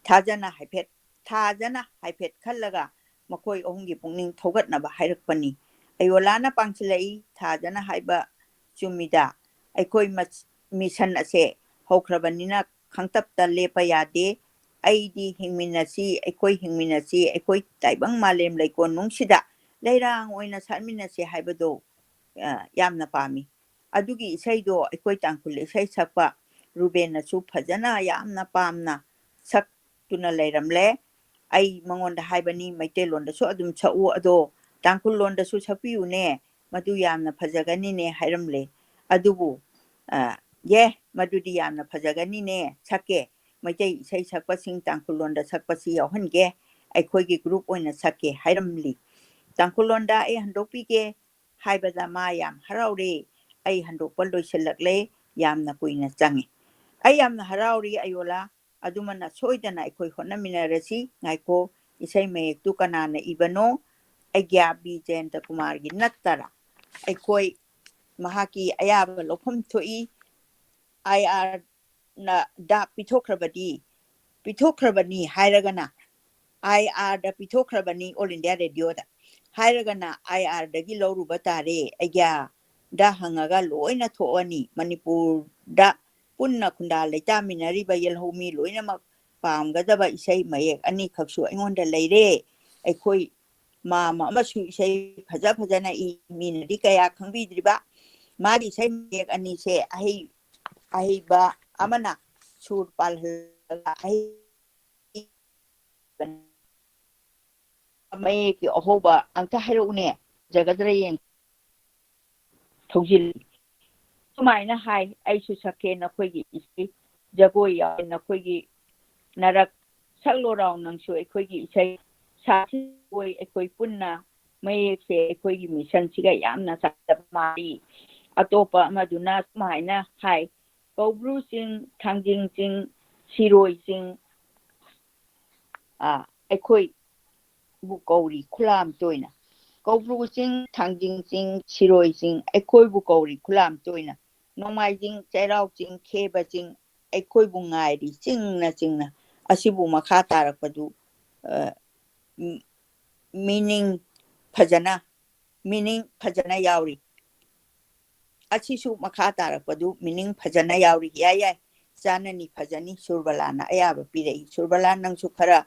ꯊꯥꯖꯅ ꯍꯥꯏꯐꯦꯠ, ꯊꯥꯖꯅ ꯍꯥꯏꯐꯦꯠ ꯈꯜꯂꯒ ꯃꯈꯣꯏ ꯑꯍꯨꯝꯒꯤ ꯄꯨꯛꯅꯤꯡ ꯊꯧꯒꯠꯅꯕ ꯍꯥꯏꯔꯛꯄꯅꯤ꯫ ꯑꯌꯣꯂꯥꯅ ꯄꯥꯡꯁꯤꯜꯂꯛꯏ, ꯊꯥꯖꯅ ꯍꯥꯏꯕ ꯆꯨꯝꯃꯤꯗ꯫ ꯑꯩꯈꯣꯏ ꯃꯁ-, mission ꯑꯁꯦ ꯍꯧꯈ꯭ꯔꯕꯅꯤꯅ ꯈꯪꯇꯞꯇ ꯂꯦꯞꯄ ꯌꯥꯗꯦ꯫ ꯑꯩꯗꯤ ꯍꯤꯡꯃꯤꯟꯅꯁꯤ, ꯑꯩꯈꯣꯏ ꯍꯤꯡꯃꯤꯟꯅꯁꯤ, ꯑꯩꯈꯣꯏ ꯇꯥꯏꯕꯪ ꯃꯥꯂꯦꯝ ꯂꯩꯀꯣꯟꯅꯨꯡꯁꯤꯗ ꯂꯩꯔꯥꯡ ꯑꯣꯏꯅ ꯁꯥꯠꯃꯤꯟꯅꯁꯤ ꯍꯥꯏꯕꯗꯣ, ꯑ, ꯌꯥꯝꯅ ꯄꯥꯝꯃꯤ꯫ ꯑꯗꯨꯒꯤ ꯏꯁꯩꯗꯣ ꯑꯩꯈꯣꯏ ꯇꯥꯡꯈꯨꯜ ꯏꯁꯩ ꯁꯛꯄ ꯔꯨꯕꯦꯟꯅꯁꯨ ꯐꯖꯅ ꯌꯥꯝꯅ ꯄꯥꯝꯅ ꯁꯛꯇꯨꯅ ꯂꯩꯔꯝꯂꯦ꯫ ꯑꯩ ꯃꯉꯣꯟꯗ ꯍꯥꯏꯕꯅꯤ, "ꯃꯩꯇꯩꯂꯣꯟꯗꯁꯨ ꯑꯗꯨꯝ ꯁꯛꯎ, ꯑꯗꯣ ꯇꯥꯡꯈꯨꯜ ꯂꯣꯟꯗꯁꯨ ꯁꯛꯄꯤꯌꯨꯅꯦ, ꯃꯗꯨ ꯌꯥꯝꯅ ꯐꯖꯒꯅꯤꯅꯦ" ꯍꯥꯏꯔꯝꯂꯦ꯫ ꯑꯗꯨꯕꯨ, ꯑ, "ꯌꯦ, ꯃꯗꯨꯗꯤ ꯌꯥꯝꯅ ꯐꯖꯒꯅꯤꯅꯦ, ꯁꯛꯀꯦ, ꯃꯩꯇꯩ ꯏꯁꯩ ꯁꯛꯄꯁꯤꯡ ꯇꯥꯡꯈꯨꯜ ꯂꯣꯟꯗ ꯁꯛꯄꯁꯤ ꯌꯥꯎꯍꯟꯒꯦ, ꯑꯩꯈꯣꯏꯒꯤ group ꯑꯣꯏꯅ ꯁꯛꯀꯦ" ꯍꯥꯏꯔꯝꯂꯤ꯫ "ꯇꯥꯡꯈꯨꯜ ꯂꯣꯟꯗ ꯑꯩ ꯍꯟꯗꯣꯛꯄꯤꯒꯦ" ꯍꯥꯏꯕꯗ ꯃꯥ ꯌꯥꯝ ꯍꯔꯥꯎꯔꯦ꯫ ꯑꯩ ꯍꯟꯗꯣꯛꯄ ꯂꯣꯏꯁꯤꯜꯂꯛꯂꯦ, ꯌꯥꯝꯅ ꯀꯨꯏꯅ ꯆꯪꯉꯤ꯫ ꯑꯩ ꯌꯥꯝꯅ ꯍꯔꯥꯎꯔꯤ ꯑꯌꯣꯂꯥ, ꯑꯗꯨꯃꯅ ꯁꯣꯏꯗꯅ ꯑꯩꯈꯣꯏ ꯍꯣꯠꯅꯃꯤꯟꯅꯔꯁꯤ꯫ ꯉꯥꯏꯈꯣ, ꯏꯁꯩ ꯃꯌꯦꯛꯇꯨ ꯀꯅꯥꯅ ꯏꯕꯅꯣ? ꯑꯩꯒ꯭ꯌꯥ ꯕꯤ ꯖꯌꯟꯇ ꯀꯨꯃꯥꯔꯒꯤ ꯅꯠꯇꯔꯥ? ꯑꯩꯈꯣꯏ ꯃꯍꯥꯛꯀꯤ ꯑꯌꯥꯕ ꯂꯧꯐꯝ ꯊꯣꯛꯏ꯫ ꯑꯥꯏ ꯑꯥꯔꯅ ꯗ ꯄꯤꯊꯣꯛꯈ꯭ꯔꯕꯗꯤ, ꯄꯤꯊꯣꯛꯈ꯭ꯔꯕꯅꯤ ꯍꯥꯏꯔꯒꯅ, ꯑꯥꯏ ꯑꯥꯔꯗ ꯄꯤꯊꯣꯛꯈ꯭ꯔꯕꯅꯤ, All India Radioꯗ ꯍꯥꯏꯔꯒꯅ ꯑꯥꯏ ꯑꯥꯔꯗꯒꯤ ꯂꯧꯔꯨꯕ ꯇꯥꯔꯦ꯫ ꯑꯩꯒ꯭ꯌꯥꯗ ꯍꯪꯉꯒ ꯂꯣꯏꯅ ꯊꯣꯛꯑꯅꯤ꯫ ꯃꯅꯤꯄꯨꯔꯗ ꯄꯨꯟꯅ ꯈꯨꯟꯗꯥ ꯂꯩꯇꯥꯃꯤꯟꯅꯔꯤꯕ ꯌꯦꯜꯍꯧꯃꯤ ꯂꯣꯏꯅꯃꯛ ꯄꯥꯝꯒꯗꯕ ꯏꯁꯩ ꯃꯌꯦꯛ ꯑꯅꯤꯈꯛꯁꯨ ꯑꯩꯉꯣꯟꯗ ꯂꯩꯔꯦ꯫ ꯑꯩꯈꯣꯏ ꯃꯥꯝꯃ ꯑꯃꯁꯨ ꯏꯁꯩ ꯐꯖ ꯐꯖꯅ ꯏ, ꯃꯤꯅꯗꯤ ꯀꯌꯥ ꯈꯪꯕꯤꯗ꯭ꯔꯤꯕ꯫ ꯃꯥꯒꯤ ꯏꯁꯩ ꯃꯌꯦꯛ ꯑꯅꯤꯁꯦ ꯑꯍꯩ-, ꯑꯍꯩꯕ ꯑꯃꯅ ꯁꯨꯔ ꯄꯥꯜꯍꯜꯂꯒ ꯑꯍꯩ-, ꯃꯌꯦꯛꯀꯤ ꯑꯍꯧꯕ ꯑꯝꯇ ꯍꯥꯏꯔꯛꯎꯅꯦ, ꯐꯖꯒꯗ꯭ꯔꯥ ꯌꯦꯡ-, ꯊꯧꯖꯤꯜ꯫ ꯁꯨꯃꯥꯏꯅ ꯍꯥꯏ, "ꯑꯩꯁꯨ ꯁꯛꯀꯦ ꯅꯈꯣꯏꯒꯤ ꯏꯁꯩ, ꯖꯒꯣꯏ ꯌꯥꯎꯋꯦ ꯅꯈꯣꯏꯒꯤ ꯅꯔꯛ, ꯁꯛꯂꯣ ꯔꯥꯎ ꯅꯪꯁꯨ ꯑꯩꯈꯣꯏꯒꯤ ꯏꯁꯩ, ꯁꯥꯁꯤ ꯖꯒꯣꯏ ꯑꯩꯈꯣꯏ ꯄꯨꯟꯅ", ꯃꯌꯦꯛꯁꯦ ꯑꯩꯈꯣꯏꯒꯤ missionꯁꯤꯒ ꯌꯥꯝꯅ ꯆꯥꯟꯅꯕ ꯃꯥꯜꯂꯤ꯫ ꯑꯇꯣꯞꯄ ꯑꯃꯗꯨꯅ ꯁꯨꯃꯥꯏꯅ ꯍꯥꯏ, "ꯀꯧꯕ꯭ꯔꯨ ꯆꯤꯡ, ꯊꯥꯡꯖꯤꯡ ꯆꯤꯡ, ꯁꯤꯔꯣꯏ ꯆꯤꯡ, ꯑ, ꯑꯩꯈꯣꯏꯕꯨ ꯀꯧꯔꯤ ꯈꯨꯂꯥꯝ ꯇꯣꯏꯅ꯫ ꯀꯧꯕ꯭ꯔꯨ ꯆꯤꯡ, ꯊꯥꯡꯖꯤꯡ ꯆꯤꯡ, ꯁꯤꯔꯣꯏ ꯆꯤꯡ, ꯑꯩꯈꯣꯏꯕꯨ ꯀꯧꯔꯤ ꯈꯨꯂꯥꯝ ꯇꯣꯏꯅ꯫ ꯅꯣꯡꯃꯥꯏꯖꯤꯡ, ꯆꯩꯔꯥꯎ ꯆꯤꯡ, ꯈꯦꯕ ꯆꯤꯡ, ꯑꯩꯈꯣꯏꯕꯨ ꯉꯥꯏꯔꯤ ꯆꯤꯡꯅ ꯆꯤꯡꯅ"꯫ ꯑꯁꯤꯕꯨ ꯃꯈꯥ ꯇꯥꯔꯛꯄꯗꯨ, ꯑ, ꯎꯝ, meaning ꯐꯖꯅ meaning ꯐꯖꯅ ꯌꯥꯎꯔꯤ꯫ ꯑꯁꯤꯁꯨ ꯃꯈꯥ ꯇꯥꯔꯛꯄꯗꯨ meaning ꯐꯖꯅ ꯌꯥꯎꯔꯤ꯫ ꯌꯥꯏ ꯌꯥꯏ, ꯆꯥꯅꯅꯤ, ꯐꯖꯅꯤ꯫ ꯁꯨꯔꯕꯂꯥꯅ ꯑꯌꯥꯕ ꯄꯤꯔꯛꯏ꯫ ꯁꯨꯔꯕꯂꯥ, ꯅꯪꯁꯨ ꯈꯔ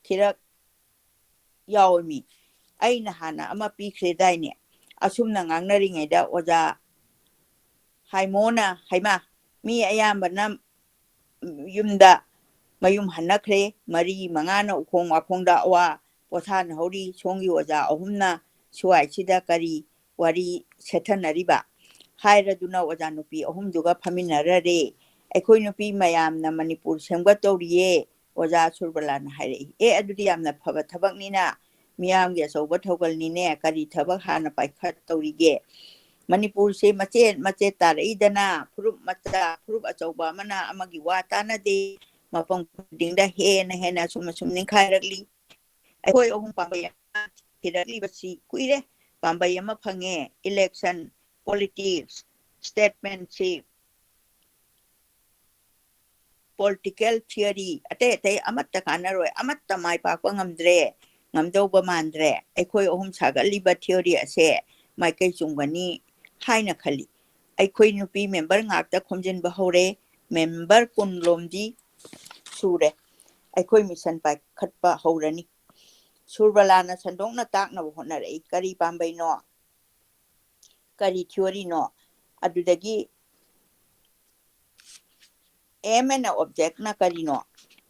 ꯈꯤꯔꯛ ꯌꯥꯎꯔꯝꯃꯤ꯫ ꯑꯩꯅ ꯍꯥꯟꯅ ꯑꯃ ꯄꯤꯈ꯭ꯔꯦꯗꯥꯏꯅꯦ? ꯑꯁꯨꯝꯅ ꯉꯥꯡꯅꯔꯤꯉꯩꯗ ꯑꯣꯖꯥ ꯍꯥꯏꯃꯣꯅ, ꯍꯩꯃꯥ, ꯃꯤ ꯑꯌꯥꯝꯕꯅ ꯌꯨꯝꯗ ꯃꯌꯨꯝ ꯍꯟꯅꯈ꯭ꯔꯦ꯫ ꯃꯔꯤ ꯃꯉꯥꯅ ꯎꯈꯣꯡ ꯋꯥꯈꯣꯡꯗ ꯑꯋꯥ ꯄꯣꯊꯥꯅꯍꯧꯔꯤ꯫ ꯁꯣꯝꯒꯤ ꯑꯣꯖꯥ ꯑꯍꯨꯝꯅ ꯁ꯭ꯋꯥꯏꯁꯤꯗ ꯀꯔꯤ ꯋꯥꯔꯤ ꯁꯦꯠꯊꯅꯔꯤꯕ? ꯍꯥꯏꯔꯗꯨꯅ ꯑꯣꯖꯥ ꯅꯨꯄꯤ ꯑꯍꯨꯝꯗꯨꯒ ꯐꯝꯃꯤꯟꯅꯔꯔꯦ꯫ ꯑꯩꯈꯣꯏ ꯅꯨꯄꯤ ꯃꯌꯥꯝꯅ ꯃꯅꯤꯄꯨꯔ ꯁꯦꯝꯒꯠꯇꯧꯔꯤꯌꯦ, ꯑꯣꯖꯥ ꯁꯨꯔꯕꯂꯥꯅ ꯍꯥꯏꯔꯛꯏ꯫ ꯑꯦ, ꯑꯗꯨꯗꯤ ꯌꯥꯝꯅ ꯐꯕ ꯊꯕꯛꯅꯤꯅ, ꯃꯤꯌꯥꯝꯒꯤ ꯑꯆꯧꯕ ꯊꯧꯒꯜꯅꯤꯅꯦ, ꯀꯔꯤ ꯊꯕꯛ ꯍꯥꯟꯅ ꯄꯥꯏꯈꯠꯇꯧꯔꯤꯒꯦ? ꯃꯅꯤꯄꯨꯔꯁꯦ ꯃꯆꯦꯠ ꯃꯆꯦꯠ ꯇꯥꯔꯛꯏꯗꯅ, ꯐꯨꯔꯨꯞ ꯃꯆꯥ, ꯐꯨꯔꯨꯞ ꯑꯆꯧꯕ ꯑꯃꯅ ꯑꯃꯒꯤ ꯋꯥ ꯇꯥꯅꯗꯦ, ꯃꯐꯝ ꯈꯨꯗꯤꯡꯗ ꯍꯦꯟꯅ ꯍꯦꯟꯅ ꯑꯁꯨꯝ ꯑꯁꯨꯝ ꯅꯤꯡꯈꯥꯏꯔꯛꯂꯤ꯫ ꯑꯩꯈꯣꯏ ꯑꯍꯨꯝ ꯄꯥꯝꯕꯩ ꯑꯃ ꯊꯤꯔꯛꯂꯤꯕꯁꯤ ꯀꯨꯏꯔꯦ꯫ ꯄꯥꯝꯕꯩ ꯑꯃ ꯐꯪꯉꯦ: election, politics, statesmanship, political theory, ꯑꯇꯩ ꯑꯇꯩ ꯑꯃꯠꯇ ꯀꯥꯟꯅꯔꯣꯏ, ꯑꯃꯠꯇ ꯃꯥꯏ ꯄꯥꯛꯄ ꯉꯝꯗ꯭ꯔꯦ, ꯉꯝꯗꯧꯕ ꯃꯥꯟꯗ꯭ꯔꯦ꯫ ꯑꯩꯈꯣꯏ ꯑꯍꯨꯝ ꯁꯥꯒꯠꯂꯤꯕ theory ꯑꯁꯦ ꯃꯥꯏꯀꯩ ꯆꯨꯝꯒꯅꯤ ꯍꯥꯏꯅ ꯈꯜꯂꯤ꯫ ꯑꯩꯈꯣꯏ ꯅꯨꯄꯤ member ꯉꯥꯛꯇ ꯈꯣꯝꯖꯤꯟꯕ ꯍꯧꯔꯦ꯫ Member ꯀꯨꯟ ꯂꯣꯝꯗꯤ ꯁꯨꯔꯦ꯫ ꯑꯩꯈꯣꯏ mission ꯄꯥꯏꯈꯠꯄ ꯍꯧꯔꯅꯤ꯫ ꯁꯨꯔꯕꯂꯥꯅ ꯁꯟꯗꯣꯛꯅ ꯇꯥꯛꯅꯕ ꯍꯣꯠꯅꯔꯛꯏ꯫ ꯀꯔꯤ ꯄꯥꯝꯕꯩꯅꯣ? ꯀꯔꯤ theoryꯅꯣ? ꯑꯗꯨꯗꯒꯤ aim and objectꯅ ꯀꯔꯤꯅꯣ?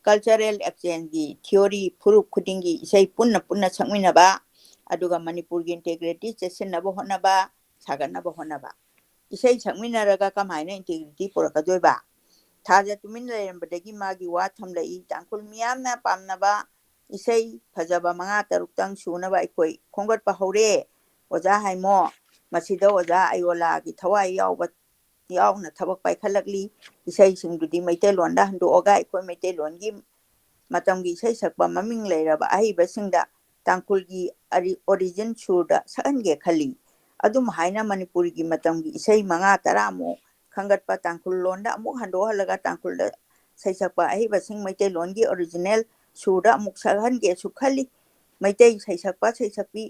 Cultural exchangeꯒꯤ theory, ꯐꯨꯔꯨꯞ ꯈꯨꯗꯤꯡꯒꯤ ꯏꯁꯩ ꯄꯨꯟꯅ ꯄꯨꯟꯅ ꯁꯛꯃꯤꯟꯅꯕ, ꯑꯗꯨꯒ ꯃꯅꯤꯄꯨꯔꯒꯤ integrity ꯆꯦꯠꯁꯤꯟꯅꯕ ꯍꯣꯠꯅꯕ, ꯁꯥꯒꯠꯅꯕ ꯍꯣꯠꯅꯕ꯫ ꯏꯁꯩ ꯁꯛꯃꯤꯟꯅꯔꯒ ꯀꯃꯥꯏꯅ integrity ꯄꯨꯔꯛꯀꯗꯣꯏꯕ? ꯊꯥꯖ ꯇꯨꯃꯤꯟꯅ ꯂꯩꯔꯝꯕꯗꯒꯤ ꯃꯥꯒꯤ ꯋꯥ ꯊꯝꯂꯛꯏ꯫ ꯇꯥꯡꯈꯨꯜ ꯃꯤꯌꯥꯝꯅ ꯄꯥꯝꯅꯕ ꯏꯁꯩ ꯐꯖꯕ ꯃꯉꯥ ꯇꯔꯨꯛꯇꯪ ꯁꯨꯅꯕ ꯑꯩꯈꯣꯏ ꯈꯣꯝꯒꯠꯄ ꯍꯧꯔꯦ꯫ ꯑꯣꯖꯥ ꯍꯥꯏꯃꯣ, ꯃꯁꯤꯗ ꯑꯣꯖꯥ ꯑꯌꯣꯂꯥꯒꯤ ꯊꯋꯥꯏ ꯌꯥꯎꯕ, ꯌꯥꯎꯅ ꯊꯕꯛ ꯄꯥꯏꯈꯠꯂꯛꯂꯤ꯫ ꯏꯁꯩꯁꯤꯡꯗꯨꯗꯤ ꯃꯩꯇꯩꯂꯣꯟꯗ ꯍꯟꯗꯣꯛꯑꯒ ꯑꯩꯈꯣꯏ ꯃꯩꯇꯩꯂꯣꯟꯒꯤ ꯃꯇꯝꯒꯤ ꯏꯁꯩ ꯁꯛꯄ ꯃꯃꯤꯡ ꯂꯩꯔꯕ ꯑꯍꯩꯕꯁꯤꯡꯗ ꯇꯥꯡꯈꯨꯜꯒꯤ ꯑꯔꯤ-, origin ꯁꯨꯔꯗ ꯁꯛꯍꯟꯒꯦ ꯈꯜꯂꯤ꯫ ꯑꯗꯨꯝ ꯍꯥꯏꯅ ꯃꯅꯤꯄꯨꯔꯤꯒꯤ ꯃꯇꯝꯒꯤ ꯏꯁꯩ ꯃꯉꯥ ꯇꯔꯥꯃꯨꯛ ꯈꯟꯒꯠꯄ, ꯇꯥꯡꯈꯨꯜ ꯂꯣꯟꯗ ꯑꯃꯨꯛ ꯍꯟꯗꯣꯛꯍꯜꯂꯒ ꯇꯥꯡꯈꯨꯜꯗ ꯁꯩꯁꯛꯄ ꯑꯍꯩꯕꯁꯤꯡ ꯃꯩꯇꯩꯂꯣꯟꯒꯤ original ꯁꯨꯔꯗ ꯑꯃꯨꯛ ꯁꯛꯍꯟꯒꯦꯁꯨ ꯈꯜꯂꯤ꯫ ꯃꯩꯇꯩ ꯁꯩꯁꯛꯄ ꯁꯩꯁꯛꯄꯤ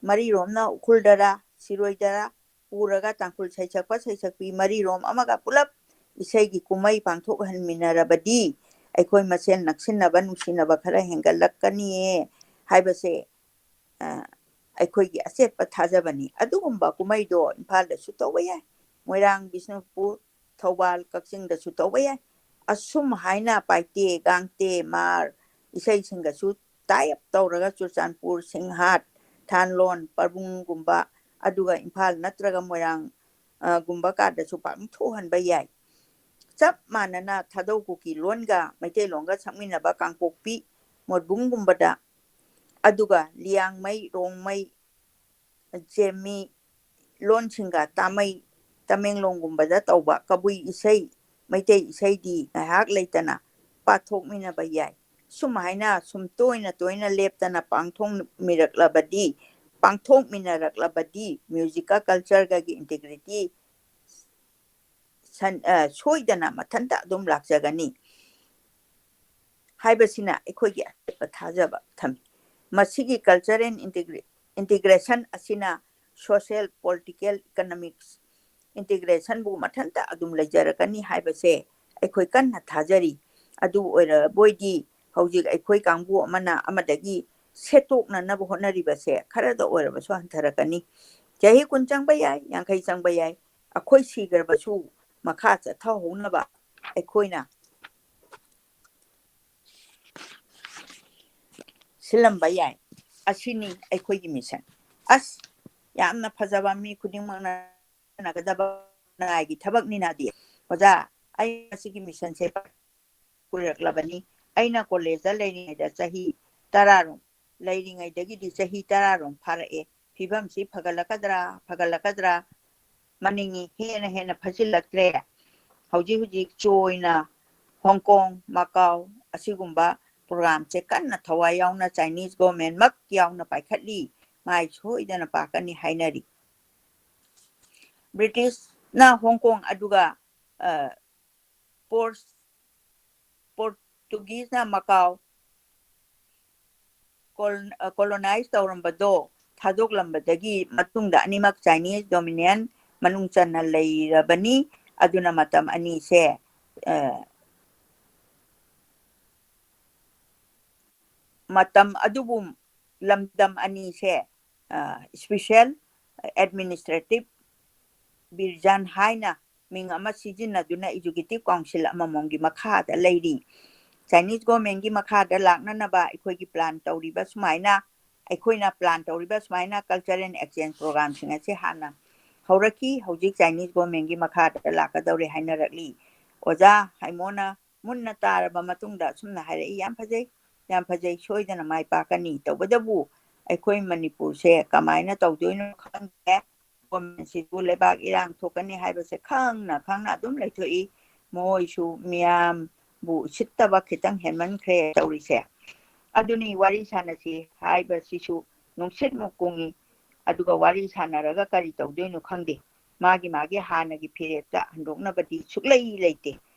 ꯃꯔꯤꯔꯣꯝꯅ ꯎꯈ꯭ꯔꯨꯜꯗꯔ ꯁꯤꯔꯣꯏꯗꯔ ꯄꯨꯔꯒ ꯇꯥꯡꯈꯨꯜ ꯁꯩꯁꯛꯄ ꯁꯩꯁꯛꯄꯤ ꯃꯔꯤꯔꯣꯝ ꯑꯃꯒ ꯄꯨꯂꯞ ꯏꯁꯩꯒꯤ ꯀꯨꯝꯍꯩ ꯄꯥꯡꯊꯣꯛꯍꯟꯃꯤꯟꯅꯔꯕꯗꯤ ꯑꯩꯈꯣꯏ ꯃꯁꯦꯜ ꯅꯛꯁꯤꯟꯅꯕ ꯅꯨꯡꯁꯤꯅꯕ ꯈꯔ ꯍꯦꯟꯒꯠꯂꯛꯀꯅꯤꯌꯦ ꯍꯥꯏꯕꯁꯦ ꯑꯩꯈꯣꯏꯒꯤ ꯑꯆꯦꯠꯄ ꯊꯥꯖꯕꯅꯤ꯫ ꯑꯗꯨꯒꯨꯝꯕ ꯀꯨꯝꯍꯩꯗꯣ ꯏꯝꯐꯥꯜꯗꯁꯨ ꯇꯧꯕ ꯌꯥꯏ, ꯃꯣꯏꯔꯥꯡ, ꯕꯤꯁꯅꯨꯄꯨꯔ, ꯊꯧꯕꯥꯜ, ꯀꯛꯆꯤꯡꯗꯁꯨ ꯇꯧꯕ ꯌꯥꯏ꯫ ꯑꯁꯨꯝ ꯍꯥꯏꯅ ꯄꯥꯏꯇꯦ ꯒꯥꯡꯇꯦ ꯃꯥꯔ ꯏꯁꯩꯁꯤꯡꯒꯁꯨ tie up ꯇꯧꯔꯒ ꯆꯨꯔꯆꯥꯟꯄꯨꯔ, ꯁꯤꯡꯍꯥꯠ, ꯊꯥꯟꯂꯣꯟ, ꯄꯔꯕꯨꯡꯒꯨꯝꯕ, ꯑꯗꯨꯒ ꯏꯝꯐꯥꯜ ꯅꯠꯇ꯭ꯔꯒ ꯃꯣꯏꯔꯥꯡ ꯒꯨꯝꯕ ꯀꯥꯗꯁꯨ ꯄꯥꯡꯊꯣꯛꯍꯟꯕ ꯌꯥꯏ꯫ ꯆꯞ ꯃꯥꯟꯅꯅ ꯊꯥꯗꯧ ꯀꯨꯀꯤ ꯂꯣꯟꯒ ꯃꯩꯇꯩꯂꯣꯟꯒ ꯁꯛꯃꯤꯟꯅꯕ ꯀꯥꯡꯄꯣꯛꯄꯤ, ꯃꯣꯠꯕꯨꯡꯒꯨꯝꯕꯗ, ꯑꯗꯨꯒ ꯂꯤꯌꯥꯡꯃꯩ, ꯔꯣꯡꯃꯩ, ꯖꯦꯃꯤ ꯂꯣꯟꯁꯤꯡꯒ ꯇꯥꯃꯩ, ꯇꯃꯦꯡꯂꯣꯡꯒꯨꯝꯕꯗ ꯇꯧꯕ ꯀꯕꯨꯏ ꯏꯁꯩ, ꯃꯩꯇꯩ ꯏꯁꯩꯗꯤ ꯉꯥꯏꯍꯥꯛ ꯂꯩꯇꯅ ꯄꯥꯊꯣꯛꯃꯤꯟꯅꯕ ꯌꯥꯏ꯫ ꯁꯨꯝ ꯍꯥꯏꯅ ꯁꯨꯝ ꯇꯣꯏꯅ ꯇꯣꯏꯅ ꯂꯦꯞꯇꯅ ꯄꯥꯡꯊꯣꯛꯃꯤꯔꯛꯂꯕꯗꯤ, ꯄꯥꯡꯊꯣꯛꯃꯤꯟꯅꯔꯛꯂꯕꯗꯤ musical culture ꯒꯒꯤ integrity ꯁꯟ-, ꯑ, ꯁꯣꯏꯗꯅ ꯃꯊꯟꯇ ꯑꯗꯨꯝ ꯂꯥꯛꯆꯒꯅꯤ ꯍꯥꯏꯕꯁꯤꯅ ꯑꯩꯈꯣꯏꯒꯤ ꯑꯆꯦꯠꯄ ꯊꯥꯖꯕ ꯊꯝꯃꯤ꯫ ꯃꯁꯤꯒꯤ culture and integration ꯑꯁꯤꯅ social, political, economics integration ꯕꯨ ꯃꯊꯟꯇ ꯑꯗꯨꯝ ꯂꯩꯖꯔꯛꯀꯅꯤ ꯍꯥꯏꯕꯁꯦ ꯑꯩꯈꯣꯏ ꯀꯟꯅ ꯊꯥꯖꯔꯤ꯫ ꯑꯗꯨ ꯑꯣꯏꯔꯕꯣꯏꯗꯤ ꯍꯧꯖꯤꯛ ꯑꯩꯈꯣꯏ ꯀꯥꯡꯕꯨ ꯑꯃꯅ ꯑꯃꯗꯒꯤ ꯁꯦꯠꯇꯣꯛꯅꯅꯕ ꯍꯣꯠꯅꯔꯤꯕꯁꯦ ꯈꯔꯗ ꯑꯣꯏꯔꯕꯁꯨ ꯍꯟꯊꯔꯛꯀꯅꯤ꯫ ꯆꯍꯤ ꯀꯨꯟ ꯆꯪꯕ ꯌꯥꯏ, ꯌꯥꯡꯈꯩ ꯆꯪꯕ ꯌꯥꯏ, ꯑꯩꯈꯣꯏ ꯁꯤꯈ꯭ꯔꯕꯁꯨ ꯃꯈꯥ ꯆꯠꯊꯍꯧꯅꯕ ꯑꯩꯈꯣꯏꯅ ꯁꯤꯜꯂꯝꯕ ꯌꯥꯏ꯫ ꯑꯁꯤꯅꯤ ꯑꯩꯈꯣꯏꯒꯤ mission꯫ ꯑꯁ, ꯌꯥꯝꯅ ꯐꯖꯕ, ꯃꯤ ꯈꯨꯗꯤꯡꯃꯛꯅ ꯍꯣꯠꯅꯒꯗꯕ ꯈꯨꯟꯅꯥꯏꯒꯤ ꯊꯕꯛꯅꯤꯅꯗꯤ꯫ ꯑꯣꯖꯥ, ꯑꯩ ꯃꯁꯤꯒꯤ mission ꯁꯦ ꯀꯨꯏꯔꯛꯂꯕꯅꯤ꯫ ꯑꯩꯅ college ꯇ ꯂꯩꯔꯤꯉꯩꯗ ꯆꯍꯤ ꯇꯔꯥꯔꯣꯝ, ꯂꯩꯔꯤꯉꯩꯗꯒꯤꯗꯤ ꯆꯍꯤ ꯇꯔꯥꯔꯣꯝ ꯐꯥꯔꯛꯑꯦ꯫ ꯐꯤꯕꯝꯁꯤ ꯐꯒꯠꯂꯛꯀꯗ꯭ꯔꯥ, ꯐꯒꯠꯂꯛꯀꯗ꯭ꯔꯥ ꯃꯅꯤꯡꯉꯤ, ꯍꯦꯟꯅ ꯍꯦꯟꯅ ꯐꯖꯤꯜꯂꯛꯇ꯭ꯔꯦ꯫ ꯍꯧꯖꯤꯛ ꯍꯧꯖꯤꯛ ꯆꯣꯏꯅ ꯍꯣꯡꯀꯣꯡ, ꯃꯀꯥꯎ ꯑꯁꯤꯒꯨꯝꯕ program ꯁꯦ ꯀꯟꯅ ꯊꯋꯥꯏ ꯌꯥꯎꯅ Chinese government ꯃꯛ ꯌꯥꯎꯅ ꯄꯥꯏꯈꯠꯂꯤ꯫ ꯃꯥꯏ ꯁꯣꯏꯗꯅ ꯄꯥꯛꯀꯅꯤ ꯍꯥꯏꯅꯔꯤ꯫ British ꯅ ꯍꯣꯡꯀꯣꯡ ꯑꯗꯨꯒ, ꯑ, Port-, Portuguese ꯅ ꯃꯀꯥꯎ, colonize ꯇꯧꯔꯝꯕꯗꯣ ꯊꯥꯗꯣꯛꯂꯝꯕꯗꯒꯤ ꯃꯇꯨꯡꯗ ꯑꯅꯤꯃꯛ Chinese dominion ꯃꯅꯨꯡ ꯆꯟꯅ ꯂꯩꯔꯕꯅꯤ꯫ ꯑꯗꯨꯅ ꯃꯇꯝ ꯑꯅꯤꯁꯦ ꯃꯇꯝ ꯑꯗꯨꯕꯨ ꯂꯝꯗꯝ ꯑꯅꯤꯁꯦ special administrative ꯕꯤꯔꯖꯥꯟ ꯍꯥꯏꯅ ꯃꯤꯡ ꯑꯃ ꯁꯤꯖꯤꯟꯅꯗꯨꯅ executive council ꯑꯃꯃꯝꯒꯤ ꯃꯈꯥꯗ ꯂꯩꯔꯤ꯫ Chinese governmentꯀꯤ ꯃꯈꯥꯗ ꯂꯥꯛꯅꯅꯕ ꯑꯩꯈꯣꯏꯒꯤ plan ꯇꯧꯔꯤꯕ ꯁꯨꯃꯥꯏꯅ ꯑꯩꯈꯣꯏꯅ plan ꯇꯧꯔꯤꯕ ꯁꯨꯃꯥꯏꯅ culture and exchange programꯁꯤꯡ ꯑꯁꯤ ꯍꯥꯟꯅ ꯍꯧꯔꯛꯈꯤ꯫ ꯍꯧꯖꯤꯛ Chinese governmentꯀꯤ ꯃꯈꯥꯗ ꯂꯥꯛꯀꯗꯧꯔꯦ ꯍꯥꯏꯅꯔꯛꯂꯤ꯫ ꯑꯣꯖꯥ ꯍꯥꯏꯃꯣꯅ ꯃꯨꯟꯅ ꯇꯥꯔꯕ ꯃꯇꯨꯡꯗ ꯑꯁꯨꯝꯅ ꯍꯥꯏꯔꯛꯏ, "ꯌꯥꯝ ꯐꯖꯩ, ꯌꯥꯝ ꯐꯖꯩ, ꯁꯣꯏꯗꯅ ꯃꯥꯏ ꯄꯥꯛꯀꯅꯤ꯫ ꯇꯧꯕꯇꯕꯨ ꯑꯩꯈꯣꯏ ꯃꯅꯤꯄꯨꯔꯁꯦ ꯀꯃꯥꯏꯅ ꯇꯧꯗꯣꯏꯅꯣ ꯈꯪꯗꯦ꯫ Governmentꯁꯤꯁꯨ ꯂꯩꯕꯥꯛ ꯏꯔꯥꯡ ꯊꯣꯛꯀꯅꯤ ꯍꯥꯏꯕꯁꯦ ꯈꯪꯅ ꯈꯪꯅ ꯑꯗꯨꯝ ꯂꯩꯊꯣꯛꯏ꯫ ꯃꯈꯣꯏꯁꯨ ꯃꯤꯌꯥꯝꯕꯨ ꯎꯁꯤꯠꯇꯕ ꯈꯤꯇꯪ ꯍꯦꯟꯃꯟꯈ꯭ꯔꯦ ꯇꯧꯔꯤꯁꯦ꯫ ꯑꯗꯨꯅꯤ ꯋꯥꯔꯤ ꯁꯥꯟꯅꯁꯤ ꯍꯥꯏꯕꯁꯤꯁꯨ ꯅꯨꯡꯁꯤꯠꯃꯨꯛ ꯀꯨꯡꯉꯤ꯫ ꯑꯗꯨꯒ ꯋꯥꯔꯤ ꯁꯥꯟꯅꯔꯒ ꯀꯔꯤ ꯇꯧꯗꯣꯏꯅꯣ ꯈꯪꯗꯦ꯫ ꯃꯥꯒꯤ ꯃꯥꯒꯤ ꯍꯥꯟꯅꯒꯤ ꯐꯤꯔꯦꯞꯇ ꯍꯟꯗꯣꯛꯅꯕꯗꯤ ꯁꯨꯛꯂꯩ ꯂꯩꯇꯦ꯫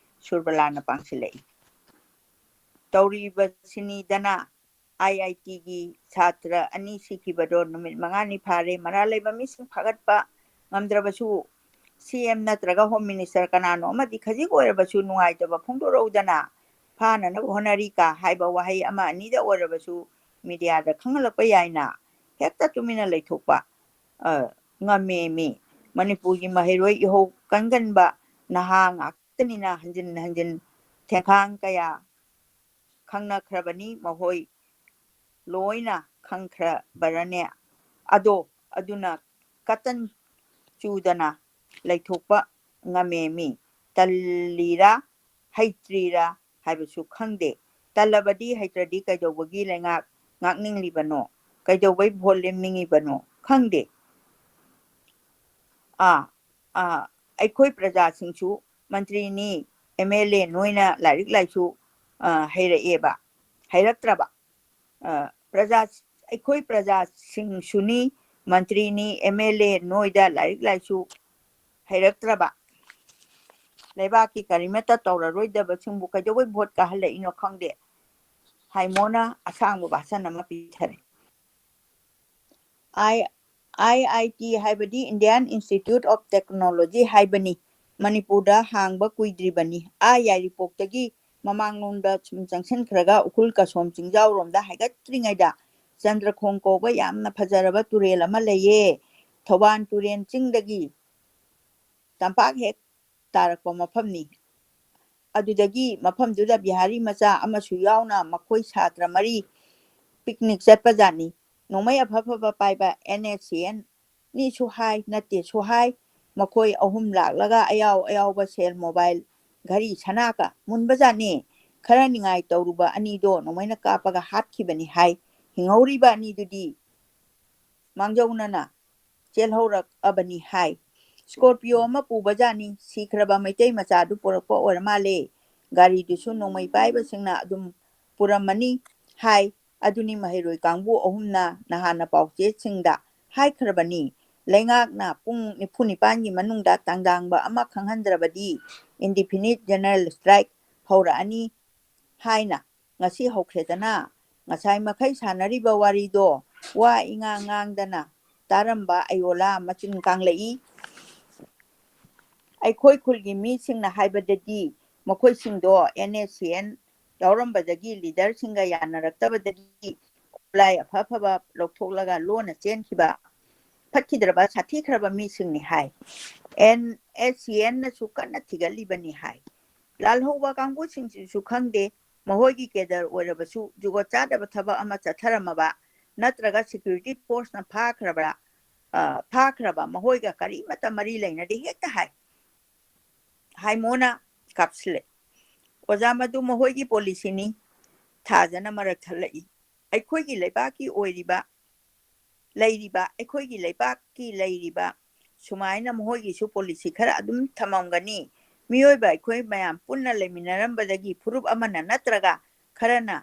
ꯁꯨꯔꯕꯂꯥꯅ ꯄꯥꯡꯁꯤꯜꯂꯛꯏ꯫ ꯇꯧꯔꯤꯕꯁꯤꯅꯤꯗꯅ IITꯒꯤ ꯁꯥꯇ꯭ꯔ ꯑꯅꯤ ꯁꯤꯈꯤꯕꯗꯣ ꯅꯨꯃꯤꯠ ꯃꯉꯥꯅꯤ ꯐꯥꯔꯦ꯫ ꯃꯔꯥꯜ ꯂꯩꯕ ꯃꯤꯁꯤꯡ ꯐꯥꯒꯠꯄ ꯉꯝꯗ꯭ꯔꯕꯁꯨ CM ꯅꯠꯇ꯭ꯔꯒ Home Minister ꯀꯅꯥꯅꯣ ꯑꯃꯗꯤ ꯈꯖꯤꯛ ꯑꯣꯏꯔꯕꯁꯨ ꯅꯨꯡꯉꯥꯏꯇꯕ ꯐꯣꯡꯗꯣꯔꯛꯎꯗꯅ꯫ ꯐꯥꯅꯅꯕ ꯍꯣꯠꯅꯔꯤ ꯀ ꯍꯥꯏꯕ ꯋꯥꯍꯩ ꯑꯃ ꯑꯅꯤꯗ ꯑꯣꯏꯔꯕꯁꯨ mediaꯗ ꯈꯪꯍꯜꯂꯛꯄ ꯌꯥꯏꯅ꯫ ꯍꯦꯛꯇ ꯇꯨꯃꯤꯟꯅ ꯂꯩꯊꯣꯛꯄ ꯉꯝꯃꯦ ꯃꯤ꯫ ꯃꯅꯤꯄꯨꯔꯒꯤ ꯃꯍꯩꯔꯣꯏ ꯏꯍꯧ ꯀꯟꯒꯟꯕ ꯅꯍꯥ ꯉꯥꯛꯇꯅꯤꯅ ꯍꯟꯖꯤꯟ ꯍꯟꯖꯤꯟ ꯊꯦꯡꯈꯥꯡ ꯀꯌꯥ ꯈꯪꯅꯈ꯭ꯔꯕꯅꯤ꯫ ꯃꯈꯣꯏ ꯂꯣꯏꯅ ꯈꯪꯈ꯭ꯔꯕꯔꯅꯦ꯫ ꯑꯗꯣ ꯑꯗꯨꯅ ꯀꯇꯟ ꯆꯨꯗꯅ ꯂꯩꯊꯣꯛꯄ ꯉꯝꯃꯦ ꯃꯤ꯫ ꯇꯜꯂꯤꯔꯥ ꯍꯩꯇ꯭ꯔꯤꯔꯥ ꯍꯥꯏꯕꯁꯨ ꯈꯪꯗꯦ꯫ ꯇꯜꯂꯕꯗꯤ ꯍꯩꯇ꯭ꯔꯗꯤ ꯀꯩꯗꯧꯕꯒꯤ ꯂꯩꯉꯥꯛ ꯉꯥꯛꯅꯤꯡꯂꯤꯕꯅꯣ? ꯀꯩꯗꯧꯕꯩ ꯚꯣꯠ ꯂꯦꯝꯅꯤꯡꯉꯤꯕꯅꯣ? ꯈꯪꯗꯦ꯫ ꯑꯥ, ꯑꯥ, ꯑꯩꯈꯣꯏ ꯄ꯭ꯔꯖꯥꯁꯤꯡꯁꯨ ꯃꯟꯇ꯭ꯔꯤꯅꯤ, MLA ꯅꯣꯏꯅ ꯂꯥꯏꯔꯤꯛ ꯂꯥꯏꯁꯨ, ꯑ, ꯍꯩꯔꯛꯑꯦꯕ, ꯍꯩꯔꯛꯇ꯭ꯔꯕ? ꯑ, ꯄ꯭ꯔꯖꯥ, ꯑꯩꯈꯣꯏ ꯄ꯭ꯔꯖꯥꯁꯤꯡꯁꯨꯅꯤ, ꯃꯟꯇ꯭ꯔꯤꯅꯤ, MLA ꯅꯣꯏꯗ ꯂꯥꯏꯔꯤꯛ ꯂꯥꯏꯁꯨ ꯍꯩꯔꯛꯇ꯭ꯔꯕ? ꯂꯩꯕꯥꯛꯀꯤ ꯀꯔꯤꯃꯠꯇ ꯇꯧꯔꯔꯣꯏꯗꯕꯁꯤꯡꯕꯨ ꯀꯩꯗꯧꯕꯩ ꯚꯣꯠ ꯀꯥꯍꯜꯂꯛꯏꯅꯣ ꯈꯪꯗꯦ꯫ ꯍꯥꯏꯃꯣꯅ ꯑꯁꯥꯡꯕ ꯚꯥꯁꯟ ꯑꯃ ꯄꯤꯊꯔꯦ꯫ ꯑꯥꯏ ꯑꯥꯏ ꯑꯥꯏ ꯇꯤ ꯍꯥꯏꯕꯗꯤ Indian Institute of Technology ꯍꯥꯏꯕꯅꯤ꯫ ꯃꯅꯤꯄꯨꯔꯗ ꯍꯥꯡꯕ ꯀꯨꯏꯗ꯭ꯔꯤꯕꯅꯤ꯫ ꯑꯥ ꯌꯥꯏꯔꯤꯄꯣꯛꯇꯒꯤ ꯃꯃꯥꯡꯂꯣꯝꯗ ꯁꯨꯝ ꯆꯪꯁꯤꯟꯈ꯭ꯔꯒ ꯎꯈ꯭ꯔꯨꯜ ꯀꯁꯣꯝ ꯆꯤꯡꯖꯥꯎꯔꯣꯝꯗ ꯍꯥꯏꯒꯠꯇ꯭ꯔꯤꯉꯩꯗ ꯆꯟꯗ꯭ꯔꯈꯣꯡ ꯀꯧꯕ ꯌꯥꯝꯅ ꯐꯖꯔꯕ ꯇꯨꯔꯦꯜ ꯑꯃ ꯂꯩꯌꯦ꯫ ꯊꯧꯕꯥꯜ ꯇꯨꯔꯦꯜ ꯆꯤꯡꯗꯒꯤ ꯇꯝꯄꯥꯛ ꯍꯦꯛ ꯇꯥꯔꯛꯄ ꯃꯐꯝꯅꯤ꯫ ꯑꯗꯨꯗꯒꯤ ꯃꯐꯝꯗꯨꯗ ꯕꯤꯍꯥꯔꯤ ꯃꯆꯥ ꯑꯃꯁꯨ ꯌꯥꯎꯅ ꯃꯈꯣꯏ ꯁꯥꯇ꯭ꯔ ꯃꯔꯤ ꯄꯤꯛꯅꯤꯛ ꯆꯠꯄꯖꯥꯠꯅꯤ꯫ ꯅꯣꯡꯃꯩ ꯑꯐ ꯑꯐꯕ ꯄꯥꯏꯕ ꯑꯦꯟ ꯑꯦꯁ ꯁꯤ ꯑꯦꯟ ꯅꯤꯁꯨ ꯍꯥꯏ, ꯅꯠꯇꯦꯁꯨ ꯍꯥꯏ, ꯃꯈꯣꯏ ꯑꯍꯨꯝ ꯂꯥꯛꯂꯒ ꯑꯌꯥꯎ ꯑꯌꯥꯎꯕ ꯁꯦꯜ, ꯃꯣꯕꯥꯏꯜ, ꯘꯔꯤ, ꯁꯅꯥꯒ ꯃꯨꯟꯕꯖꯥꯠꯅꯤ꯫ ꯈꯔ ꯅꯤꯡꯉꯥꯏ ꯇꯧꯔꯨꯕ ꯑꯅꯤꯗꯣ ꯅꯣꯡꯃꯩꯅ ꯀꯥꯞꯄꯒ ꯍꯥꯠꯈꯤꯕꯅꯤ ꯍꯥꯏ꯫ ꯍꯤꯡꯍꯧꯔꯤꯕ ꯑꯅꯤꯗꯨꯗꯤ ꯃꯥꯡꯖꯧꯅꯅ ꯆꯦꯜꯍꯧꯔꯛꯑꯕꯅꯤ ꯍꯥꯏ꯫ ꯁ꯭ꯀꯣꯔꯄꯤꯌꯣ ꯑꯃ ꯄꯨꯕꯖꯥꯠꯅꯤ꯫ ꯁꯤꯈ꯭ꯔꯕ ꯃꯩꯇꯩ ꯃꯆꯥꯗꯨ ꯄꯨꯔꯛꯄ ꯑꯣꯏꯔ ꯃꯥꯜꯂꯦ꯫ ꯒꯥꯔꯤꯗꯨꯁꯨ ꯅꯣꯡꯃꯩ ꯄꯥꯏꯕꯁꯤꯡꯅ ꯑꯗꯨꯝ ꯄꯨꯔꯝꯃꯅꯤ ꯍꯥꯏ꯫ ꯑꯗꯨꯅꯤ ꯃꯍꯩꯔꯣꯏ ꯀꯥꯡꯕꯨ ꯑꯍꯨꯝꯅ ꯅꯍꯥꯟꯅ ꯄꯥꯎꯆꯦꯁꯤꯡꯗ ꯍꯥꯏꯈ꯭ꯔꯕꯅꯤ꯫ ꯂꯩꯉꯥꯛꯅ ꯄꯨꯡ ꯅꯤꯐꯨ ꯅꯤꯄꯥꯟꯒꯤ ꯃꯅꯨꯡꯗ ꯇꯥꯡꯗꯥꯡꯕ ꯑꯃ ꯈꯪꯍꯟꯗ꯭ꯔꯕꯗꯤ indefinite general strike ꯍꯧꯔꯛꯑꯅꯤ ꯍꯥꯏꯅ꯫ ꯉꯁꯤ ꯍꯧꯈ꯭ꯔꯦꯗꯅ꯫ ꯉꯁꯥꯏ ꯃꯈꯩ ꯁꯥꯟꯅꯔꯤꯕ ꯋꯥꯔꯤꯗꯣ ꯋꯥ ꯏꯉꯥꯡ ꯉꯥꯡꯗꯅ ꯇꯥꯔꯝꯕ ꯑꯌꯣꯂꯥ ꯃꯆꯤꯟ ꯀꯥꯡꯂꯛꯏ꯫ ꯑꯩꯈꯣꯏ ꯈꯨꯜꯒꯤ ꯃꯤꯁꯤꯡꯅ ꯍꯥꯏꯕꯗꯗꯤ ꯃꯈꯣꯏꯁꯤꯡꯗꯣ ꯑꯦꯟ ꯑꯦꯁ ꯁꯤ ꯑꯦꯟ ꯌꯥꯎꯔꯝꯕꯗꯒꯤ ꯂꯤꯗꯔꯁꯤꯡꯒ ꯌꯥꯅꯔꯛꯇꯕꯗꯒꯤ ꯈꯨꯠꯂꯥꯏ ꯑꯐ ꯑꯐꯕ ꯂꯧꯊꯣꯛꯂꯒ ꯂꯣꯟꯅ ꯆꯦꯟꯈꯤꯕ ꯐꯠꯈꯤꯗ꯭ꯔꯕ ꯁꯥꯊꯤꯈ꯭ꯔꯕ ꯃꯤꯁꯤꯡꯅꯤ ꯍꯥꯏ꯫ ꯑꯦꯟ ꯑꯦꯁ ꯁꯤ ꯑꯦꯟꯅꯁꯨ ꯀꯟꯅ ꯊꯤꯒꯠꯂꯤꯕꯅꯤ ꯍꯥꯏ꯫ ꯂꯥꯜꯍꯧꯕ ꯀꯥꯡꯕꯨꯁꯤꯡꯁꯤꯁꯨ ꯈꯪꯗꯦ, ꯃꯈꯣꯏꯒꯤ ꯀꯦꯗꯔ ꯑꯣꯏꯔꯕꯁꯨ ꯖꯨꯒꯣꯠ ꯆꯥꯗꯕ ꯊꯕꯛ ꯑꯃ ꯆꯠꯊꯔꯝꯃꯕ ꯅꯠꯇ꯭ꯔꯒ ꯁꯦꯀ꯭ꯌꯨꯔꯤꯇꯤ ꯐꯣꯔꯁꯅ ꯐꯥꯈ꯭ꯔꯕ꯭ꯔꯥ, ꯑ, ꯐꯥꯈ꯭ꯔꯕ ꯃꯈꯣꯏꯒ ꯀꯔꯤꯃꯠꯇ ꯃꯔꯤ ꯂꯩꯅꯗꯦ ꯍꯦꯛꯇ ꯍꯥꯏ꯫ ꯍꯥꯏꯃꯣꯅ ꯀꯥꯞꯁꯤꯜꯂꯦ꯫ ꯑꯣꯖꯥ, ꯃꯗꯨ ꯃꯈꯣꯏꯒꯤ ꯄꯣꯂꯤꯁꯤꯅꯤ꯫ ꯊꯥꯖꯅ ꯃꯔꯛ ꯊꯠꯂꯛꯏ꯫ ꯑꯩꯈꯣꯏꯒꯤ ꯂꯩꯕꯥꯛꯀꯤ ꯑꯣꯏꯔꯤꯕ, ꯂꯩꯔꯤꯕ, ꯑꯩꯈꯣꯏꯒꯤ ꯂꯩꯕꯥꯛꯀꯤ ꯂꯩꯔꯤꯕ ꯁꯨꯃꯥꯏꯅ ꯃꯈꯣꯏꯒꯤꯁꯨ ꯄꯣꯂꯤꯁꯤ ꯈꯔ ꯑꯗꯨꯝ ꯊꯝꯃꯝꯒꯅꯤ꯫ ꯃꯤꯑꯣꯏꯕ ꯑꯩꯈꯣꯏ ꯃꯌꯥꯝ ꯄꯨꯟꯅ ꯂꯩꯃꯤꯟꯅꯔꯝꯕꯗꯒꯤ ꯐꯨꯔꯨꯞ ꯑꯃꯅ ꯅꯠꯇ꯭ꯔꯒ ꯈꯔꯅ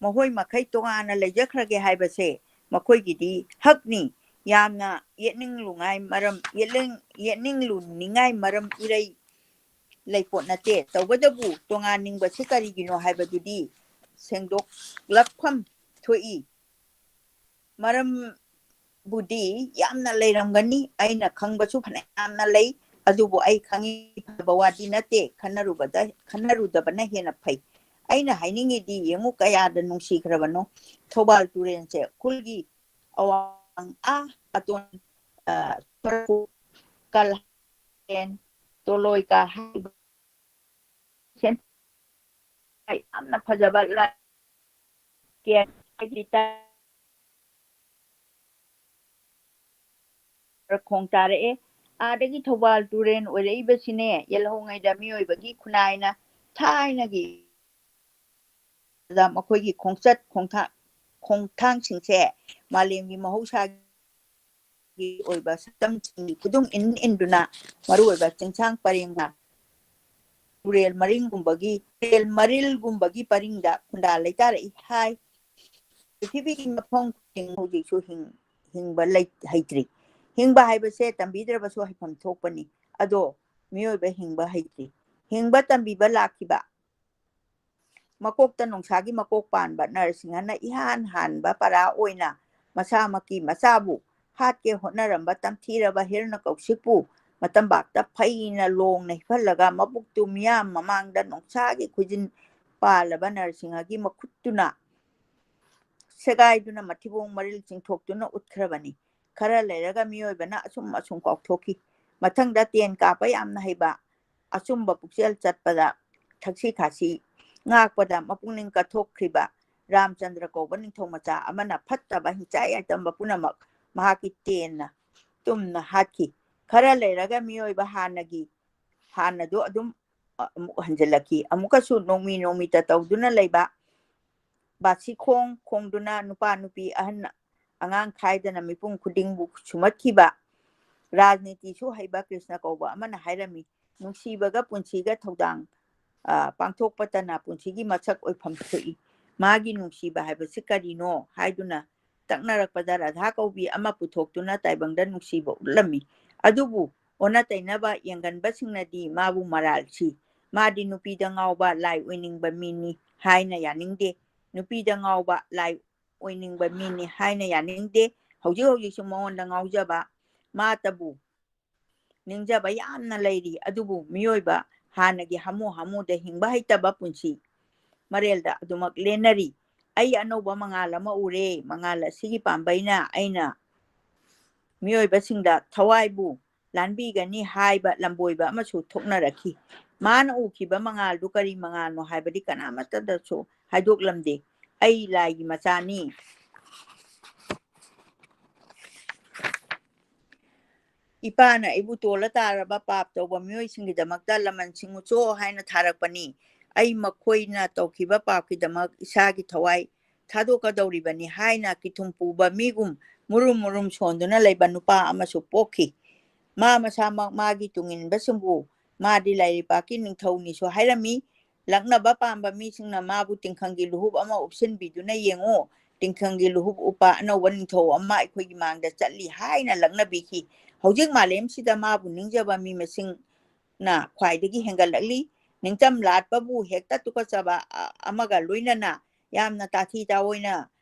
ꯃꯈꯣꯏ ꯃꯈꯩ ꯇꯣꯉꯥꯟꯅ ꯂꯩꯖꯈ꯭ꯔꯒꯦ ꯍꯥꯏꯕꯁꯦ ꯃꯈꯣꯏꯒꯤꯗꯤ ꯍꯛꯅꯤ꯫ ꯌꯥꯝꯅ ꯌꯦꯠꯅꯤꯡꯂꯨꯉꯥꯏ ꯃꯔꯝ, ꯌꯦꯠꯅꯤꯡ-, ꯌꯦꯠꯅꯤꯡꯂꯨꯅꯤꯡꯉꯥꯏ ꯃꯔꯝ ꯏꯔꯩ ꯂꯩꯄꯣꯠ ꯅꯠꯇꯦ꯫ ꯇꯧꯕꯇꯕꯨ ꯇꯣꯉꯥꯟꯅꯤꯡꯕꯁꯤ ꯀꯔꯤꯒꯤꯅꯣ ꯍꯥꯏꯕꯗꯨꯗꯤ ꯁꯦꯡꯗꯣꯛꯂꯛꯐꯝ ꯊꯣꯛꯏ꯫ ꯃꯔꯝꯕꯨꯗꯤ ꯌꯥꯝꯅ ꯂꯩꯔꯝꯒꯅꯤ, ꯑꯩꯅ ꯈꯪꯕꯁꯨ ꯐꯅꯌꯥꯝꯅ ꯂꯩ, ꯑꯗꯨꯕꯨ ꯑꯩ ꯈꯪꯉꯤ ꯐꯕ ꯋꯥꯗꯤ ꯅꯠꯇꯦ, ꯈꯟꯅꯔꯨꯕꯗ, ꯈꯟꯅꯔꯨꯗꯕꯅ ꯍꯦꯟꯅ ꯐꯩ꯫ ꯑꯩꯅ ꯍꯥꯏꯅꯤꯡꯉꯤꯗꯤ ꯌꯦꯡꯉꯨ ꯀꯌꯥꯗ ꯅꯨꯡꯁꯤꯈ꯭ꯔꯕꯅꯣ ꯊꯧꯕꯥꯜ ꯇꯨꯔꯦꯜꯁꯦ꯫ ꯎꯈ꯭ꯔꯨꯜꯒꯤ ꯑꯋꯥꯡ ꯑꯥ ꯑꯇꯣꯟ, ꯑ, ꯀꯜ ꯇꯣꯂꯣꯏꯀꯥ ꯍꯥꯏꯕ ꯌꯥꯝꯅ ꯐꯖꯕ ꯂꯥꯏ ꯈꯣꯡ ꯇꯥꯔꯛꯑꯦ꯫ ꯑꯥꯗꯒꯤ ꯊꯧꯕꯥꯜ ꯇꯨꯔꯦꯜ ꯑꯣꯏꯔꯛꯏꯕꯁꯤꯅꯦ, ꯌꯦꯜꯍꯧꯉꯩꯗ ꯃꯤꯑꯣꯏꯕꯒꯤ ꯈꯨꯟꯅꯥꯏꯅ ꯊꯥꯏꯅꯒꯤ ꯃꯈꯣꯏꯒꯤ ꯈꯣꯡꯆꯠ ꯈꯣꯡꯊꯥꯡ, ꯈꯣꯡꯊꯥꯡꯁꯤꯡꯁꯦ ꯃꯥꯂꯦꯝꯒꯤ ꯃꯍꯧꯁꯥꯒꯤ ꯑꯣꯏꯕ ꯁꯛꯇꯝꯁꯤꯡꯒꯤ ꯈꯨꯗꯨꯡ ꯏꯟ ꯏꯟꯗꯨꯅ ꯃꯔꯨꯑꯣꯏꯕ ꯆꯤꯡꯁꯥꯡ ꯄꯔꯦꯡꯅ ꯇꯨꯔꯦꯜ ꯃꯔꯤꯜꯒꯨꯝꯕꯒꯤ, ꯇꯨꯔꯦꯜ ꯃꯔꯤꯜꯒꯨꯝꯕꯒꯤ ꯄꯔꯤꯡꯗ ꯈꯨꯟꯗꯥ ꯂꯩꯇꯥꯔꯛꯏ ꯍꯥꯏ꯫ ꯄ꯭ꯔꯤꯊꯤꯕꯤꯒꯤ ꯃꯐꯝ ꯈꯨꯗꯤꯡ ꯍꯧꯖꯤꯛꯁꯨ ꯍꯤꯡ-, ꯍꯤꯡꯕ ꯂꯩ-, ꯍꯩꯇ꯭ꯔꯤ꯫ ꯍꯤꯡꯕ ꯍꯥꯏꯕꯁꯦ ꯇꯝꯕꯤꯗ꯭ꯔꯕꯁꯨ ꯍꯩꯐꯝ ꯊꯣꯛꯄꯅꯤ꯫ ꯑꯗꯣ ꯃꯤꯑꯣꯏꯕ ꯍꯤꯡꯕ ꯍꯩꯇ꯭ꯔꯤ꯫ ꯍꯤꯡꯕ ꯇꯝꯕꯤꯕ ꯂꯥꯛꯈꯤꯕ ꯃꯀꯣꯛꯇ ꯅꯣꯡꯁꯥꯒꯤ ꯃꯀꯣꯛ ꯄꯥꯟꯕ ꯅꯔꯁꯤꯡꯍꯅ ꯏꯍꯥꯟ ꯍꯥꯟꯕ ꯄꯔꯥ ꯑꯣꯏꯅ ꯃꯁꯥꯃꯛꯀꯤ ꯃꯆꯥꯕꯨ ꯍꯥꯠꯀꯦ ꯍꯣꯠꯅꯔꯝꯕ ꯇꯝꯊꯤꯔꯕ ꯍꯤꯔꯅꯀꯧꯁꯤꯛꯄꯨ ꯃꯇꯝꯕꯥꯛꯇ ꯐꯩꯅ ꯂꯣꯡꯅ ꯍꯤꯞꯍꯜꯂꯒ ꯃꯕꯨꯛꯇꯨ ꯃꯤꯌꯥꯝ ꯃꯃꯥꯡꯗ ꯅꯣꯡꯁꯥꯒꯤ ꯈꯨꯖꯤꯟ ꯄꯥꯜꯂꯕ ꯅꯔꯁꯤꯡꯍꯒꯤ ꯃꯈꯨꯠꯇꯨꯅ ꯁꯦꯒꯥꯏꯗꯨꯅ ꯃꯊꯤꯕꯣꯡ ꯃꯔꯤꯜ ꯆꯤꯡꯊꯣꯛꯇꯨꯅ ꯎꯠꯈ꯭ꯔꯕꯅꯤ꯫ ꯈꯔ ꯂꯩꯔꯒ ꯃꯤꯑꯣꯏꯕꯅ ꯑꯁꯨꯝ ꯑꯁꯨꯝ ꯀꯥꯎꯊꯣꯛꯈꯤ꯫ ꯃꯊꯪꯗ ꯇꯦꯟ ꯀꯥꯞꯄ ꯌꯥꯝꯅ ꯍꯩꯕ, ꯑꯆꯨꯝꯕ ꯄꯨꯛꯆꯦꯜ ꯆꯠꯄꯗ ꯊꯛꯁꯤ ꯈꯥꯁꯤ ꯉꯥꯛꯄꯗ ꯃꯄꯨꯛꯅꯤꯡ ꯀꯠꯊꯣꯛꯈ꯭ꯔꯤꯕ ꯔꯥꯝꯆꯟꯗ꯭ꯔ ꯀꯧꯕ ꯅꯤꯡꯊꯧ ꯃꯆꯥ ꯑꯃꯅ ꯐꯠꯇꯕ ꯍꯤꯡꯆꯥꯏ ꯌꯥꯏꯇꯝꯕ ꯄꯨꯝꯅꯃꯛ ꯃꯍꯥꯛꯀꯤ ꯇꯦꯟꯅ ꯇꯨꯝꯅ ꯍꯥꯠꯈꯤ꯫ ꯈꯔ ꯂꯩꯔꯒ ꯃꯤꯑꯣꯏꯕ ꯍꯥꯟꯅꯒꯤ, ꯍꯥꯟꯅꯗꯨ ꯑꯗꯨꯝ ꯑꯃꯨꯛ ꯍꯟꯖꯤꯜꯂꯛꯈꯤ꯫ ꯑꯃꯨꯛꯀꯁꯨ ꯅꯣꯡꯃꯤ ꯅꯣꯡꯃꯤꯇ ꯇꯧꯗꯨꯅ ꯂꯩꯕ ꯕꯥꯁꯤ ꯈꯣꯡ ꯈꯣꯡꯗꯨꯅ ꯅꯨꯄꯥ ꯅꯨꯄꯤ ꯑꯍꯟ ꯑꯉꯥꯡ ꯈꯥꯏꯗꯅ ꯃꯤꯄꯨꯝ ꯈꯨꯗꯤꯡꯕꯨ ꯁꯨꯝꯍꯠꯈꯤꯕ ꯔꯥꯖꯅꯤꯇꯤꯁꯨ ꯍꯩꯕ ꯀ꯭ꯔꯤꯁꯅ ꯀꯧꯕ ꯑꯃꯅ ꯍꯥꯏꯔꯝꯃꯤ, "ꯅꯨꯡꯁꯤꯕꯒ ꯄꯨꯟꯁꯤꯒ ꯊꯧꯗꯥꯡ, ꯑ, ꯄꯥꯡꯊꯣꯛꯄꯇꯅ ꯄꯨꯟꯁꯤꯒꯤ ꯃꯁꯛ ꯑꯣꯏꯐꯝ ꯊꯣꯛꯏ꯫ ꯃꯥꯒꯤ ꯅꯨꯡꯁꯤꯕ ꯍꯥꯏꯕꯁꯤ ꯀꯔꯤꯅꯣ?" ꯍꯥꯏꯗꯨꯅ ꯇꯛꯅꯔꯛꯄꯗ ꯔꯥꯙꯥ ꯀꯧꯕꯤ ꯑꯃ ꯄꯨꯊꯣꯛꯇꯨꯅ ꯇꯥꯏꯕꯪꯗ ꯅꯨꯡꯁꯤꯕ ꯎꯠꯂꯝꯃꯤ꯫ ꯑꯗꯨꯕꯨ ꯑꯣꯟꯅ ꯇꯩꯅꯕ ꯌꯦꯡꯒꯟꯕꯁꯤꯡꯅꯗꯤ ꯃꯥꯕꯨ ꯃꯔꯥꯜ ꯁꯤ, ꯃꯥꯗꯤ ꯅꯨꯄꯤꯗ ꯉꯥꯎꯕ ꯂꯥꯏ ꯑꯣꯏꯅꯤꯡꯕ ꯃꯤꯅꯤ ꯍꯥꯏꯅ ꯌꯥꯅꯤꯡꯗꯦ꯫ ꯅꯨꯄꯤꯗ ꯉꯥꯎꯕ ꯂꯥꯏ ꯑꯣꯏꯅꯤꯡꯕ ꯃꯤꯅꯤ ꯍꯥꯏꯅ ꯌꯥꯅꯤꯡꯗꯦ꯫ ꯍꯧꯖꯤꯛ ꯍꯧꯖꯤꯛꯁꯨ ꯃꯉꯣꯟꯗ ꯉꯥꯎꯖꯕ ꯃꯥꯇꯕꯨ ꯅꯤꯡꯖꯕ ꯌꯥꯝꯅ ꯂꯩꯔꯤ꯫ ꯑꯗꯨꯕꯨ ꯃꯤꯑꯣꯏꯕ ꯍꯥꯟꯅꯒꯤ ꯍꯥꯃꯨ ꯍꯥꯃꯨꯗ ꯍꯤꯡꯕ ꯍꯩꯇꯕ ꯄꯨꯟꯁꯤ ꯃꯔꯦꯜꯗ ꯑꯗꯨꯃꯛ ꯂꯦꯟꯅꯔꯤ꯫ ꯑꯩ ꯑꯅꯧꯕ ꯃꯉꯥꯜ ꯑꯃ ꯎꯔꯦ꯫ ꯃꯉꯥꯜ ꯑꯁꯤꯒꯤ ꯄꯥꯝꯕꯩꯅ ꯑꯩꯅ ꯃꯤꯑꯣꯏꯕꯁꯤꯡꯗ ꯊꯋꯥꯏꯕꯨ ꯂꯥꯟꯕꯤꯒꯅꯤ ꯍꯥꯏꯕ ꯂꯝꯕꯣꯏꯕ ꯑꯃꯁꯨ ꯊꯣꯛꯅꯔꯛꯈꯤ꯫ ꯃꯥꯅ ꯎꯈꯤꯕ ꯃꯉꯥꯜꯗꯨ ꯀꯔꯤ ꯃꯉꯥꯜꯅꯣ ꯍꯥꯏꯕꯗꯤ ꯀꯅꯥꯃꯠꯇꯗꯁꯨ ꯍꯥꯏꯗꯣꯛꯂꯝꯗꯦ꯫ ꯑꯩ ꯂꯥꯏꯒꯤ ꯃꯆꯥꯅꯤ꯫ ꯏꯄꯥꯅ ꯑꯩꯕꯨ ꯇꯣꯜꯂ ꯇꯥꯔꯕ ꯄꯥꯞ ꯇꯧꯕ ꯃꯤꯑꯣꯏꯁꯤꯡꯒꯤꯗꯃꯛꯇ ꯂꯃꯟ ꯁꯤꯡꯉꯨꯆꯣ ꯍꯥꯏꯅ ꯊꯥꯔꯛꯄꯅꯤ꯫ ꯑꯩ ꯃꯈꯣꯏꯅ ꯇꯧꯈꯤꯕ ꯄꯥꯞꯀꯤꯗꯃꯛ ꯏꯁꯥꯒꯤ ꯊꯋꯥꯏ ꯊꯥꯗꯣꯛꯀꯗꯧꯔꯤꯕꯅꯤ ꯍꯥꯏꯅ ꯀꯤꯊꯨꯝ ꯄꯨꯕ ꯃꯤꯒꯨꯝ ꯃꯨꯔꯨꯝ ꯃꯨꯔꯨꯝ ꯁꯣꯟꯗꯨꯅ ꯂꯩꯕ ꯅꯨꯄꯥ ꯑꯃꯁꯨ ꯄꯣꯛꯈꯤ꯫ ꯃꯥ ꯃꯁꯥꯃꯛ ꯃꯥꯒꯤ ꯇꯨꯡꯏꯟꯕꯁꯤꯡꯕꯨ ꯃꯥꯗꯤ ꯂꯥꯏꯔꯩꯄꯥꯛꯀꯤ ꯅꯤꯡꯊꯧꯅꯤꯁꯨ ꯍꯥꯏꯔꯝꯃꯤ꯫ ꯂꯛꯅꯕ ꯄꯥꯝꯕ ꯃꯤꯁꯤꯡꯅ ꯃꯥꯕꯨ ꯇꯤꯡꯈꯪꯒꯤ ꯂꯨꯍꯨꯞ ꯑꯃ ꯎꯞꯁꯤꯟꯕꯤꯗꯨꯅ ꯌꯦꯡꯉꯨ, ꯇꯤꯡꯈꯪꯒꯤ ꯂꯨꯍꯨꯞ ꯎꯞꯄ ꯑꯅꯧꯕ ꯅꯤꯡꯊꯧ ꯑꯃ ꯑꯩꯈꯣꯏꯒꯤ ꯃꯥꯡꯗ ꯆꯠꯂꯤ ꯍꯥꯏꯅ ꯂꯛꯅꯕꯤꯈꯤ꯫ ꯍꯧꯖꯤꯛ ꯃꯥꯂꯦꯝꯁꯤꯗ ꯃꯥꯕꯨ ꯅꯤꯡꯖꯕ ꯃꯤ ꯃꯁꯤꯡꯅ ꯈ꯭ꯋꯥꯏꯗꯒꯤ ꯍꯦꯟꯒꯠꯂꯛꯂꯤ꯫ ꯅꯤꯡꯇꯝ ꯂꯥꯠꯄꯕꯨ ꯍꯦꯛꯇ ꯇꯨꯀꯠꯆꯕ ꯑ-, ꯑꯃꯒ ꯂꯣꯏꯅꯅ ꯌꯥꯝꯅ ꯇꯥꯊꯤ ꯇꯥꯑꯣꯏꯅ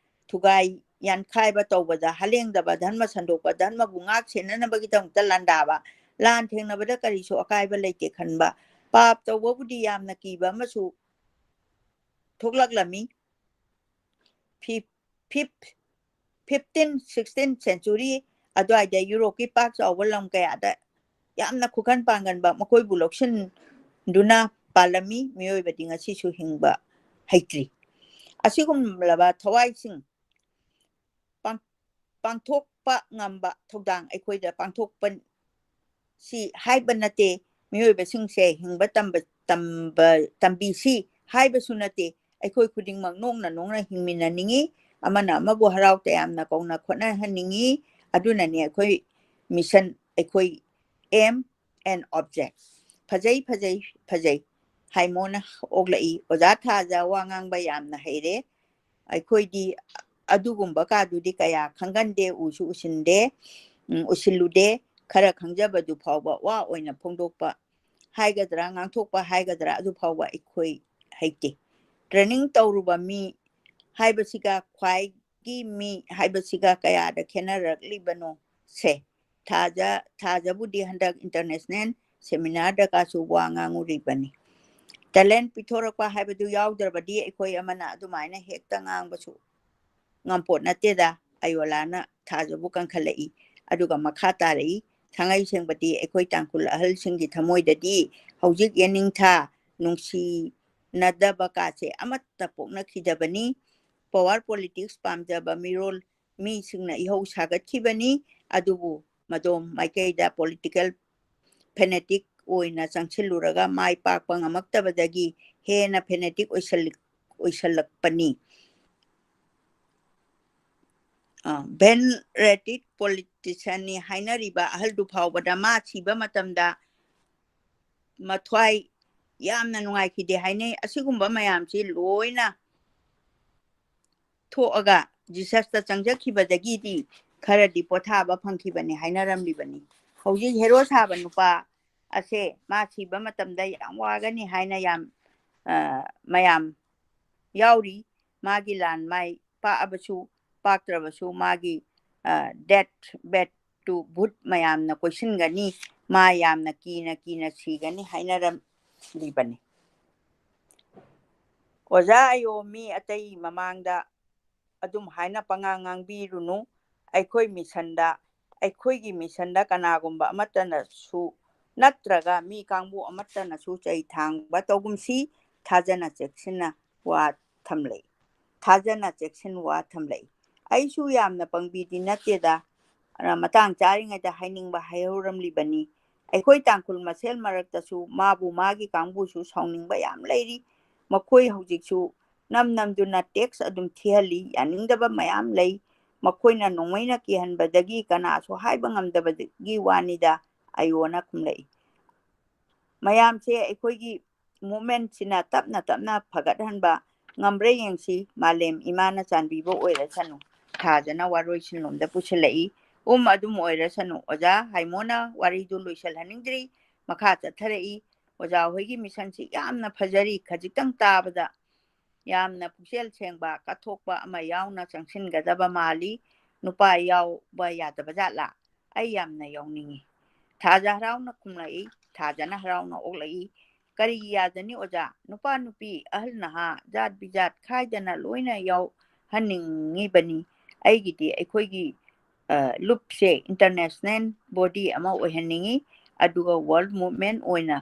ꯊꯨꯒꯥꯏ ꯌꯥꯟꯈꯥꯏꯕ ꯇꯧꯕꯗ ꯍꯂꯦꯡꯗꯕ ꯙꯔꯃ ꯁꯟꯗꯣꯛꯄ, ꯙꯔꯃꯕꯨ ꯉꯥꯛ ꯁꯦꯟꯅꯅꯕꯒꯤꯗꯃꯛꯇ ꯂꯥꯟꯗꯥꯕ, ꯂꯥꯟ ꯊꯦꯡꯅꯕꯗ ꯀꯔꯤꯁꯨ ꯑꯀꯥꯏꯕ ꯂꯩꯇꯦ ꯈꯟꯕ, ꯄꯥꯞ ꯇꯧꯕꯕꯨꯗꯤ ꯌꯥꯝꯅ ꯀꯤꯕ ꯑꯃꯁꯨ ꯊꯣꯛꯂꯛꯂꯝꯃꯤ꯫ ꯐꯤ-, ꯐꯤꯞ-, fifteen, sixteen century ꯑꯗꯨꯋꯥꯏꯗ ꯌꯨꯔꯣꯞꯀꯤ ꯄꯥꯛ ꯆꯥꯎꯕ ꯂꯝ ꯀꯌꯥꯗ ꯌꯥꯝꯅ ꯈꯨꯀꯟ ꯄꯥꯡꯒꯟꯕ ꯃꯈꯣꯏꯕꯨ ꯂꯧꯁꯤꯟꯗꯨꯅ ꯄꯥꯜꯂꯝꯃꯤ꯫ ꯃꯤꯑꯣꯏꯕꯗꯤ ꯉꯁꯤꯁꯨ ꯍꯤꯡꯕ ꯍꯩꯇ꯭ꯔꯤ꯫ ꯑꯁꯤꯒꯨꯝꯂꯕ ꯊꯋꯥꯏꯁꯤꯡ ꯄꯥꯡ-, ꯄꯥꯡꯊꯣꯛꯄ ꯉꯝꯕ ꯊꯧꯗꯥꯡ ꯑꯩꯈꯣꯏꯗ ꯄꯥꯡꯊꯣꯛꯄ ꯁꯤ ꯍꯥꯏꯕ ꯅꯠꯇꯦ꯫ ꯃꯤꯑꯣꯏꯕꯁꯤꯡꯁꯦ ꯍꯤꯡꯕ ꯇꯝꯕ, ꯇꯝꯕ, ꯇꯝꯕꯤꯁꯤ ꯍꯥꯏꯕꯁꯨ ꯅꯠꯇꯦ꯫ ꯑꯩꯈꯣꯏ ꯈꯨꯗꯤꯡꯃꯛ ꯅꯣꯡꯅ ꯅꯣꯡꯅ ꯍꯤꯡꯃꯤꯟꯅꯅꯤꯡꯉꯤ, ꯑꯃꯅ ꯑꯃꯕꯨ ꯍꯔꯥꯎ ꯇꯌꯥꯝꯅ ꯀꯧꯅ ꯈꯣꯠꯅꯍꯟꯅꯤꯡꯉꯤ꯫ ꯑꯗꯨꯅꯅꯤ ꯑꯩꯈꯣꯏ mission, ꯑꯩꯈꯣꯏ aim and object꯫ ꯐꯖꯩ, ꯐꯖꯩ, ꯐꯖꯩ꯫ ꯍꯥꯏꯃꯣꯅ ꯑꯣꯛꯂꯛꯏ꯫ ꯑꯣꯖꯥ ꯊꯥꯖ ꯋꯥ ꯉꯥꯡꯕ ꯌꯥꯝꯅ ꯍꯩꯔꯦ꯫ ꯑꯩꯈꯣꯏꯗꯤ ꯑꯗꯨꯒꯨꯝꯕ ꯀꯥꯗꯨꯗꯤ ꯀꯌꯥ ꯈꯪꯒꯟꯗꯦ, ꯎꯁꯨ ꯎꯁꯤꯟꯗꯦ, ꯎꯝ, ꯎꯁꯤꯜꯂꯨꯗꯦ꯫ ꯈꯔ ꯈꯪꯖꯕꯗꯨ ꯐꯥꯎꯕ ꯋꯥ ꯑꯣꯏꯅ ꯐꯣꯡꯗꯣꯛꯄ ꯍꯥꯏꯒꯗ꯭ꯔꯥ, ꯉꯥꯡꯊꯣꯛꯄ ꯍꯥꯏꯒꯗ꯭ꯔꯥ, ꯑꯗꯨ ꯐꯥꯎꯕ ꯑꯩꯈꯣꯏ ꯍꯩꯇꯦ꯫ Training ꯇꯧꯔꯨꯕ ꯃꯤ ꯍꯥꯏꯕꯁꯤꯒ ꯈ꯭ꯋꯥꯏꯒꯤ ꯃꯤ ꯍꯥꯏꯕꯁꯤꯒ ꯀꯌꯥꯗ ꯈꯦꯠꯅꯔꯛꯂꯤꯕꯅꯣ ꯁꯦ꯫ ꯊꯥꯖ-, ꯊꯥꯖꯕꯨꯗꯤ ꯍꯟꯗꯛ international seminar ꯗꯀꯥꯁꯨ ꯋꯥ ꯉꯥꯡꯉꯨꯔꯤꯕꯅꯤ꯫ Talent ꯄꯤꯊꯣꯔꯛꯄ ꯍꯥꯏꯕꯗꯨ ꯌꯥꯎꯗ꯭ꯔꯕꯗꯤ ꯑꯩꯈꯣꯏ ꯑꯃꯅ ꯑꯗꯨꯃꯥꯏꯅ ꯍꯦꯛꯇ ꯉꯥꯡꯕꯁꯨ ꯉꯝꯄꯣꯠ ꯅꯠꯇꯦꯗ꯫ ꯑꯌꯣꯂꯥꯅ ꯊꯥꯖꯕꯨ ꯀꯟꯈꯠꯂꯛꯏ꯫ ꯑꯗꯨꯒ ꯃꯈꯥ ꯇꯥꯔꯛꯏ, ꯊꯥꯡꯉꯩ ꯁꯦꯡꯕꯗꯤ ꯑꯩꯈꯣꯏ ꯇꯥꯡꯈꯨꯜ ꯑꯍꯜꯁꯤꯡꯒꯤ ꯊꯃꯣꯏꯗꯗꯤ ꯍꯧꯖꯤꯛ ꯌꯦꯅꯤꯡꯊꯥ ꯅꯨꯡꯁꯤꯅꯗꯕ ꯀꯥꯁꯦ ꯑꯃꯠꯇ ꯄꯣꯛꯅꯈꯤꯗꯕꯅꯤ꯫ Power politics ꯄꯥꯝꯖꯕ ꯃꯤꯔꯣꯜ ꯃꯤꯁꯤꯡꯅ ꯏꯍꯧ ꯁꯥꯒꯠꯈꯤꯕꯅꯤ꯫ ꯑꯗꯨꯕꯨ ꯃꯗꯣꯝ ꯃꯥꯏꯀꯩꯗ political fanatic ꯑꯣꯏꯅ ꯆꯪꯁꯤꯜꯂꯨꯔꯒ ꯃꯥꯏ ꯄꯥꯛꯄ ꯉꯝꯃꯛꯇꯕꯗꯒꯤ ꯍꯦꯟꯅ fanatic ꯑꯣꯏꯁꯜꯂꯛ-, ꯑꯣꯏꯁꯜꯂꯛꯄꯅꯤ꯫ ꯑ, venerated politician ꯅꯤ ꯍꯥꯏꯅꯔꯤꯕ ꯑꯍꯜꯗꯨ ꯐꯥꯎꯕꯗ ꯃꯥ ꯁꯤꯕ ꯃꯇꯝꯗ ꯃꯊ꯭ꯋꯥꯏ ꯌꯥꯝꯅ ꯅꯨꯡꯉꯥꯏꯈꯤꯗꯦ ꯍꯥꯏꯅꯩ꯫ ꯑꯁꯤꯒꯨꯝꯕ ꯃꯌꯥꯝꯁꯤ ꯂꯣꯏꯅ ꯊꯣꯛꯑꯒ ꯖꯤꯁꯁꯇ ꯆꯪꯖꯈꯤꯕꯗꯒꯤꯗꯤ ꯈꯔꯗꯤ ꯄꯣꯊꯥꯕ ꯐꯪꯈꯤꯕꯅꯤ ꯍꯥꯏꯅꯔꯝꯂꯤꯕꯅꯤ꯫ ꯍꯧꯖꯤꯛ ꯍꯦꯔꯣ ꯁꯥꯕ ꯅꯨꯄꯥ ꯑꯁꯦ ꯃꯥ ꯁꯤꯕ ꯃꯇꯝꯗ ꯌꯥꯝ ꯋꯥꯒꯅꯤ ꯍꯥꯏꯅ ꯌꯥꯝ, ꯑ, ꯃꯌꯥꯝ ꯌꯥꯎꯔꯤ꯫ ꯃꯥꯒꯤ ꯂꯥꯟ ꯃꯥꯏ ꯄꯥꯛꯑꯕꯁꯨ ꯄꯥꯛꯇ꯭ꯔꯕꯁꯨ ꯃꯥꯒꯤ, ꯑ, death bed ꯇꯨ ꯚꯨꯠ ꯃꯌꯥꯝꯅ ꯀꯣꯏꯁꯤꯟꯒꯅꯤ꯫ ꯃꯥ ꯌꯥꯝꯅ ꯀꯤꯅ ꯀꯤꯅ ꯁꯤꯒꯅꯤ ꯍꯥꯏꯅꯔꯝꯂꯤꯕꯅꯤ꯫ ꯑꯣꯖꯥ ꯑꯌꯣ, ꯃꯤ ꯑꯇꯩ ꯃꯃꯥꯡꯗ ꯑꯗꯨꯝ ꯍꯥꯏꯅ ꯄꯉꯥꯡ ꯉꯥꯡꯕꯤꯔꯨꯅꯨ꯫ ꯑꯩꯈꯣꯏ mission ꯗ, ꯑꯩꯈꯣꯏꯒꯤ mission ꯗ ꯀꯅꯥꯒꯨꯝꯕ ꯑꯃꯠꯇꯅꯁꯨ ꯅꯠꯇ꯭ꯔꯒ ꯃꯤ ꯀꯥꯡꯕꯨ ꯑꯃꯠꯇꯅꯁꯨ ꯆꯩ ꯊꯥꯡꯕ ꯇꯧꯒꯨꯝꯁꯤ꯫ ꯊꯥꯖꯅ ꯆꯦꯛꯁꯤꯟꯅ ꯋꯥ ꯊꯝꯂꯛꯏ꯫ ꯊꯥꯖꯅ ꯆꯦꯛꯁꯤꯟ ꯋꯥ ꯊꯝꯂꯛꯏ꯫ ꯑꯩꯁꯨ ꯌꯥꯝꯅ ꯄꯪꯕꯤꯗꯤ ꯅꯠꯇꯦꯗ, ꯑ, ꯃꯇꯥꯡ ꯆꯥꯔꯤꯉꯩꯗ ꯍꯥꯏꯅꯤꯡꯕ ꯍꯥꯏꯍꯧꯔꯝꯂꯤꯕꯅꯤ꯫ ꯑꯩꯈꯣꯏ ꯇꯥꯡꯈꯨꯜ ꯃꯁꯦꯜ ꯃꯔꯛꯇꯁꯨ ꯃꯥꯕꯨ ꯃꯥꯒꯤ ꯀꯥꯡꯕꯨꯁꯨ ꯁꯥꯎꯅꯤꯡꯕ ꯌꯥꯝ ꯂꯩꯔꯤ꯫ ꯃꯈꯣꯏ ꯍꯧꯖꯤꯛꯁꯨ ꯅꯝ ꯅꯝꯗꯨꯅ tax ꯑꯗꯨꯝ ꯊꯤꯍꯜꯂꯤ꯫ ꯌꯥꯅꯤꯡꯗꯕ ꯃꯌꯥꯝ ꯂꯩ꯫ ꯃꯈꯣꯏꯅ ꯅꯣꯡꯃꯩꯅ ꯀꯤꯍꯟꯕꯗꯒꯤ ꯀꯅꯥꯁꯨ ꯍꯥꯏꯕ ꯉꯝꯗꯕꯒꯤ ꯋꯥꯅꯤꯗ, ꯑꯌꯣꯅ ꯈꯨꯝꯂꯛꯏ꯫ ꯃꯌꯥꯝꯁꯦ ꯑꯩꯈꯣꯏꯒꯤ movement ꯁꯤꯅ ꯇꯞꯅ ꯇꯞꯅ ꯐꯒꯠꯍꯟꯕ ꯉꯝꯕ꯭ꯔꯥ ꯌꯦꯡꯁꯤ꯫ ꯃꯥꯂꯦꯝ ꯏꯃꯥꯅ ꯆꯥꯟꯕꯤꯕ ꯑꯣꯏꯔꯁꯅꯨ꯫ ꯊꯥꯖꯅ ꯋꯥꯔꯣꯏꯁꯤꯟꯂꯣꯝꯗ ꯄꯨꯁꯤꯜꯂꯛꯏ꯫ ꯎꯝ, ꯑꯗꯨꯝ ꯑꯣꯏꯔꯁꯅꯨ꯫ ꯑꯣꯖꯥ ꯍꯥꯏꯃꯣꯅ ꯋꯥꯔꯤꯗꯨ ꯂꯣꯏꯁꯤꯜꯍꯟꯅꯤꯡꯗ꯭ꯔꯤ꯫ ꯃꯈꯥ ꯆꯠꯊꯔꯛꯏ꯫ ꯑꯣꯖꯥ ꯍꯣꯏꯒꯤ ꯃꯤꯁꯟꯁꯤ ꯌꯥꯝꯅ ꯐꯖꯔꯤ꯫ ꯈꯖꯤꯛꯇꯪ ꯇꯥꯕꯗ ꯌꯥꯝꯅ ꯄꯨꯛꯆꯦꯜ ꯁꯦꯡꯕ, ꯀꯠꯊꯣꯛꯄ ꯑꯃ ꯌꯥꯎꯅ ꯆꯪꯁꯤꯟꯒꯗꯕ ꯃꯥꯜꯂꯤ꯫ ꯅꯨꯄꯥ ꯌꯥꯎꯕ ꯌꯥꯗꯕ ꯖꯥꯠꯂꯥ? ꯑꯩ ꯌꯥꯝꯅ ꯌꯥꯎꯅꯤꯡꯏ꯫ ꯊꯥꯖ ꯍꯔꯥꯎꯅ ꯈꯨꯝꯂꯛꯏ, ꯊꯥꯖꯅ ꯍꯔꯥꯎꯅ ꯑꯣꯛꯂꯛꯏ꯫ ꯀꯔꯤꯒꯤ ꯌꯥꯗꯅꯤ ꯑꯣꯖꯥ? ꯅꯨꯄꯥ ꯅꯨꯄꯤ, ꯑꯍꯜ ꯅꯍꯥ, ꯖꯥꯠ ꯕꯤꯖꯥꯠ ꯈꯥꯏꯗꯅ ꯂꯣꯏꯅ ꯌꯥꯎꯍꯟꯅꯤꯡꯉꯤꯕꯅꯤ꯫ ꯑꯩꯒꯤꯗꯤ ꯑꯩꯈꯣꯏꯒꯤ ꯂꯨꯞꯁꯦ ꯏꯟꯇꯔꯅꯦꯁꯅꯦꯜ ꯕꯣꯗꯤ ꯑꯃ ꯑꯣꯏꯍꯟꯅꯤꯡꯏ, ꯑꯗꯨꯒ ꯋꯥꯔꯜ ꯃꯨꯚꯃꯦꯟ ꯑꯣꯏꯅ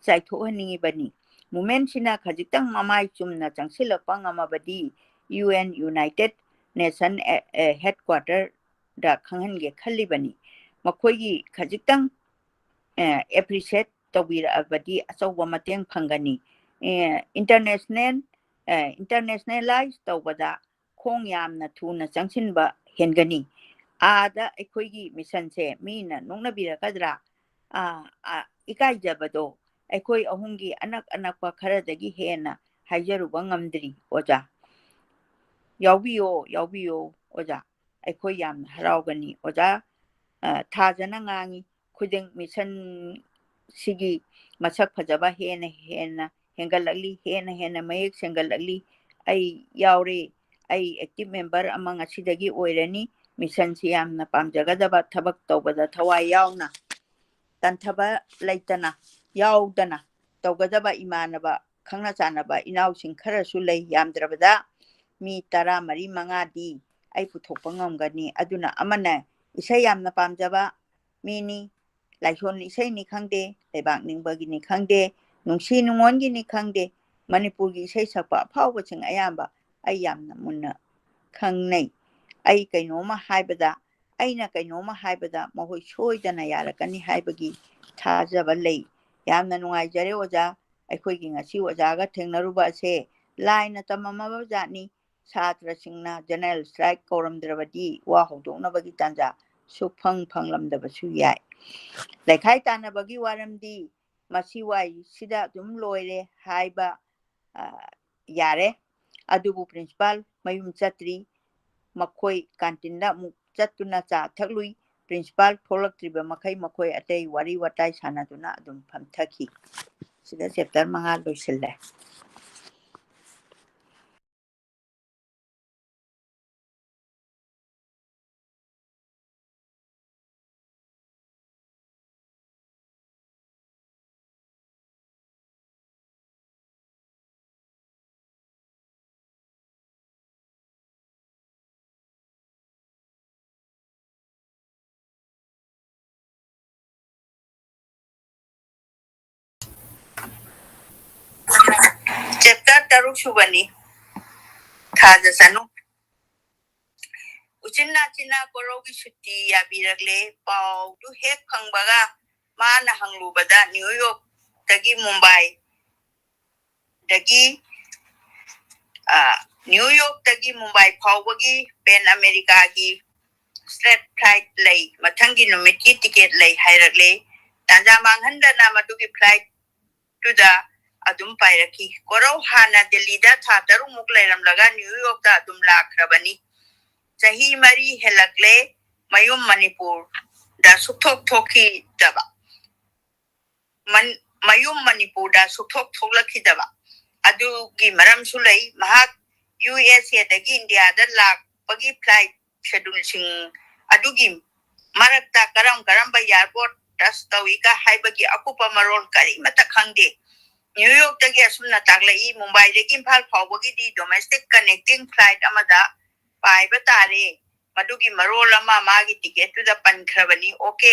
ꯆꯥꯏꯊꯣꯛꯍꯟꯅꯤꯡꯉꯤꯕꯅꯤ꯫ ꯃꯨꯚꯃꯦꯟꯁꯤꯅ ꯈꯖꯤꯛꯇꯪ ꯃꯃꯥꯏ ꯆꯨꯝꯅ ꯆꯪꯁꯤꯜꯂꯛꯄ ꯉꯝꯃꯕꯗꯤ, ꯌꯨ ꯑꯦꯟ ꯌꯨꯅꯥꯏꯇꯦꯠ ꯅꯦꯁꯟ ꯍꯦꯗꯀ꯭ꯋꯥꯇꯔꯗ ꯈꯪꯍꯟꯒꯦ ꯈꯜꯂꯤꯕꯅꯤ꯫ ꯃꯈꯣꯏꯒꯤ ꯈꯖꯤꯛꯇꯪ ꯑꯦꯄ꯭ꯔꯤꯁꯤꯌꯦꯠ ꯇꯧꯕꯤꯔꯛꯑꯕꯗꯤ ꯑꯆꯧꯕ ꯃꯇꯦꯡ ꯐꯪꯒꯅꯤ꯫ ꯏꯟꯇꯔꯅꯦꯁꯅꯦꯜ ꯏꯟꯇꯔꯅꯦꯁꯅꯦꯂꯥꯏꯁ ꯇꯧꯕꯗ ꯈꯣꯡ ꯌꯥꯝꯅ ꯊꯨꯅ ꯆꯪꯁꯤꯟꯕ ꯍꯦꯟꯒꯅꯤ꯫ ꯑꯥꯗ ꯑꯩꯈꯣꯏꯒꯤ ꯃꯤꯁꯟꯁꯦ ꯃꯤꯅ ꯅꯣꯛꯅꯕꯤꯔꯛꯀꯗ꯭ꯔꯥ? ꯏꯀꯥꯏꯖꯕꯗꯣ ꯑꯩꯈꯣꯏ ꯑꯍꯨꯝꯒꯤ ꯑꯅꯛ ꯑꯅꯛꯄ ꯈꯔꯗꯒꯤ ꯍꯦꯟꯅ ꯍꯥꯏꯖꯔꯨꯕ ꯉꯝꯗ꯭ꯔꯤ꯫ ꯑꯣꯖꯥ, ꯌꯥꯎꯕꯤꯌꯣ, ꯌꯥꯎꯕꯤꯌꯣ꯫ ꯑꯣꯖꯥ, ꯑꯩꯈꯣꯏ ꯌꯥꯝꯅ ꯍꯔꯥꯎꯒꯅꯤ꯫ ꯑꯣꯖꯥ ꯊꯥꯖꯅ ꯉꯥꯡꯉꯤ꯫ ꯈꯨꯗꯤꯡ ꯃꯤꯁꯟ ꯁꯤꯒꯤ ꯃꯁꯛ ꯐꯖꯕ ꯍꯦꯟꯅ ꯍꯦꯟꯅ ꯍꯦꯟꯒꯠꯂꯛꯂꯤ, ꯍꯦꯟꯅ ꯍꯦꯟꯅ ꯃꯌꯦꯛ ꯁꯦꯡꯒꯠꯂꯛꯂꯤ꯫ ꯑꯩ ꯌꯥꯎꯔꯦ, ꯑꯩ ꯑꯦꯛꯇꯤꯚ ꯃꯦꯝꯕꯔ ꯑꯃ ꯉꯁꯤꯗꯒꯤ ꯑꯣꯏꯔꯅꯤ꯫ ꯃꯤꯁꯟꯁꯤ ꯌꯥꯝꯅ ꯄꯥꯝꯖꯒꯗꯕ, ꯊꯕꯛ ꯇꯧꯕꯗ ꯊꯋꯥꯏ ꯌꯥꯎꯅ, ꯇꯟꯊꯕ ꯂꯩꯇꯅ, ꯌꯥꯎꯗꯅ ꯇꯧꯒꯗꯕ ꯏꯃꯥꯟꯅꯕ, ꯈꯪꯅ ꯆꯥꯟꯅꯕ ꯏꯅꯥꯎꯁꯤꯡ ꯈꯔꯁꯨ ꯂꯩ꯫ ꯌꯥꯝꯗ꯭ꯔꯕꯗ ꯃꯤ ꯇꯔꯥ ꯃꯔꯤ ꯃꯉꯥꯗꯤ ꯑꯩ ꯄꯨꯊꯣꯛꯄ ꯉꯝꯒꯅꯤ꯫ ꯑꯗꯨꯅ ꯑꯃꯅ ꯏꯁꯩ ꯌꯥꯝꯅ ꯄꯥꯝꯖꯕ ꯃꯤꯅꯤ, ꯂꯥꯏꯁꯣꯟ ꯏꯁꯩꯅꯤ ꯈꯪꯗꯦ, ꯂꯩꯕꯥꯛ ꯅꯤꯡꯕꯒꯤꯅꯤ ꯈꯪꯗꯦ, ꯅꯨꯡꯁꯤ ꯅꯨꯡꯉꯣꯟꯒꯤꯅꯤ ꯈꯪꯗꯦ, ꯃꯅꯤꯄꯨꯔꯒꯤ ꯏꯁꯩ ꯁꯛꯄ ꯑꯐꯥꯎꯕꯁꯤꯡ ꯑꯌꯥꯝꯕ ꯑꯩ ꯌꯥꯝꯅ ꯃꯨꯟꯅ ꯈꯪꯅꯩ꯫ ꯑꯩ ꯀꯩꯅꯣꯝꯃ ꯍꯥꯏꯕꯗ, ꯑꯩꯅ ꯀꯩꯅꯣꯝꯃ ꯍꯥꯏꯕꯗ ꯃꯈꯣꯏ ꯁꯣꯏꯗꯅ ꯌꯥꯔꯛꯀꯅꯤ ꯍꯥꯏꯕꯒꯤ ꯊꯥꯖꯕ ꯂꯩ꯫ ꯌꯥꯝꯅ ꯅꯨꯡꯉꯥꯏꯖꯔꯦ ꯑꯣꯖꯥ꯫ ꯑꯩꯈꯣꯏꯒꯤ ꯉꯁꯤ ꯑꯣꯖꯥꯒ ꯊꯦꯡꯅꯔꯨꯕ ꯑꯁꯦ ꯂꯥꯏꯅ ꯇꯝꯃꯝꯃꯕ ꯖꯥꯠꯅꯤ꯫ ꯁꯥꯇ꯭ꯔꯁꯤꯡꯅ ꯖꯦꯅꯔꯦꯜ ꯁ꯭ꯇ꯭ꯔꯥꯏꯛ ꯀꯧꯔꯝꯗ꯭ꯔꯕꯗꯤ ꯋꯥ ꯍꯧꯗꯣꯛꯅꯕꯒꯤ ꯇꯥꯟꯖꯥ ꯁꯨꯛꯐꯪ ꯐꯪꯂꯝꯗꯕꯁꯨ ꯌꯥꯏ꯫ ꯂꯩꯈꯥꯏ ꯇꯥꯟꯅꯕꯒꯤ ꯋꯥꯔꯝꯗꯤ ꯃꯁꯤ ꯋꯥꯏꯁꯤꯗ ꯑꯗꯨꯝ ꯂꯣꯏꯔꯦ ꯍꯥꯏꯕ, ꯑ, ꯌꯥꯔꯦ꯫ ꯑꯗꯨꯕꯨ ꯄ꯭ꯔꯤꯟꯁꯤꯄꯥꯜ ꯃꯌꯨꯝ ꯆꯠꯇ꯭ꯔꯤ꯫ ꯃꯈꯣꯏ ꯀꯥꯟꯇꯤꯟꯗ ꯑꯃꯨꯛ ꯆꯠꯇꯨꯅ ꯆꯥ ꯊꯛꯂꯨꯏ꯫ principal ꯊꯣꯛꯂꯛꯇ꯭ꯔꯤꯕ ꯃꯈꯩ ꯃꯈꯣꯏ ꯑꯇꯩ ꯋꯥꯔꯤ ꯋꯥꯇꯥꯏ ꯁꯥꯟꯅꯗꯨꯅ ꯑꯗꯨꯝ ꯐꯝꯊꯈꯤ꯫ ꯁꯤꯗ chapter ꯃꯉꯥ ꯂꯣꯏꯁꯤꯜꯂꯦ꯫ Chapter ꯇꯔꯨꯛ ꯁꯨꯕꯅꯤ꯫ ꯊꯥꯖꯁꯅꯨ꯫ ꯎꯆꯤꯟ ꯅꯥꯆꯤꯟꯅ ꯀꯣꯔꯧꯒꯤ ꯁꯨꯇꯤ ꯌꯥꯕꯤꯔꯛꯂꯦ꯫ ꯄꯥꯎꯗꯨ ꯍꯦꯛ ꯐꯪꯕꯒ ꯃꯥꯅ ꯍꯪꯂꯨꯕꯗ ꯅ꯭ꯌꯨ ꯌꯣꯔꯛꯇꯒꯤ ꯃꯨꯝꯕꯥꯏ ꯗꯒꯤ, ꯑ, ꯅ꯭ꯌꯨ ꯌꯣꯔꯛꯇꯒꯤ ꯃꯨꯝꯕꯥꯏ ꯐꯥꯎꯕꯒꯤ ꯄꯦꯟ ꯑꯃꯦꯔꯤꯀꯥꯒꯤ straight flight ꯂꯩ, ꯃꯊꯪꯒꯤ ꯅꯨꯃꯤꯠꯀꯤ ticket ꯂꯩ ꯍꯥꯏꯔꯛꯂꯦ꯫ ꯇꯥꯟꯖꯥ ꯃꯥꯡꯍꯟꯗꯅ ꯃꯗꯨꯒꯤ flight ꯇꯨꯗ ꯑꯗꯨꯝ ꯄꯥꯏꯔꯛꯈꯤ꯫ ꯀꯣꯔꯧ ꯍꯥꯟꯅ ꯗꯦꯜꯂꯤꯗ ꯊꯥ ꯇꯔꯨꯛꯃꯨꯛ ꯂꯩꯔꯝꯂꯒ ꯅ꯭ꯌꯨ ꯌꯣꯔꯛꯇ ꯑꯗꯨꯝ ꯂꯥꯛꯈ꯭ꯔꯕꯅꯤ꯫ ꯆꯍꯤ ꯃꯔꯤ ꯍꯦꯜꯂꯛꯂꯦ ꯃꯌꯨꯝ ꯃꯅꯤꯄꯨꯔꯗ ꯁꯨꯛꯊꯣꯛ ꯊꯣꯛꯈꯤꯗꯕ꯫ ꯃꯟ-, ꯃꯌꯨꯝ ꯃꯅꯤꯄꯨꯔꯗ ꯁꯨꯛꯊꯣꯛ ꯊꯣꯛꯂꯛꯈꯤꯗꯕ꯫ ꯑꯗꯨꯒꯤ ꯃꯔꯝꯁꯨ ꯂꯩ꯫ ꯃꯍꯥꯛ ꯌꯨ ꯑꯦꯁ ꯑꯦꯗꯒꯤ ꯏꯟꯗꯤꯌꯥꯗ ꯂꯥꯛꯄꯒꯤ flight scheduleꯁꯤꯡ ꯑꯗꯨꯒꯤ ꯃꯔꯛꯇ ꯀꯔꯝ ꯀꯔꯝꯕ airport touch ꯇꯧꯏꯒ ꯍꯥꯏꯕꯒꯤ ꯑꯀꯨꯞꯄ ꯃꯔꯣꯜ ꯀꯔꯤꯃꯠꯇ ꯈꯪꯗꯦ꯫ ꯅ꯭ꯌꯨ ꯌꯣꯔꯛꯇꯒꯤ ꯑꯁꯨꯝꯅ ꯇꯥꯛꯂꯛꯏ, ꯃꯨꯝꯕꯥꯏꯗꯒꯤ ꯏꯝꯐꯥꯜ ꯐꯥꯎꯕꯒꯤꯗꯤ domestic connecting flight ꯑꯃꯗ ꯄꯥꯏꯕ ꯇꯥꯔꯦ꯫ ꯃꯗꯨꯒꯤ ꯃꯔꯣꯜ ꯑꯃ ꯃꯥꯒꯤ ticketꯇꯨꯗ ꯄꯟꯈ꯭ꯔꯕꯅꯤ꯫ OK,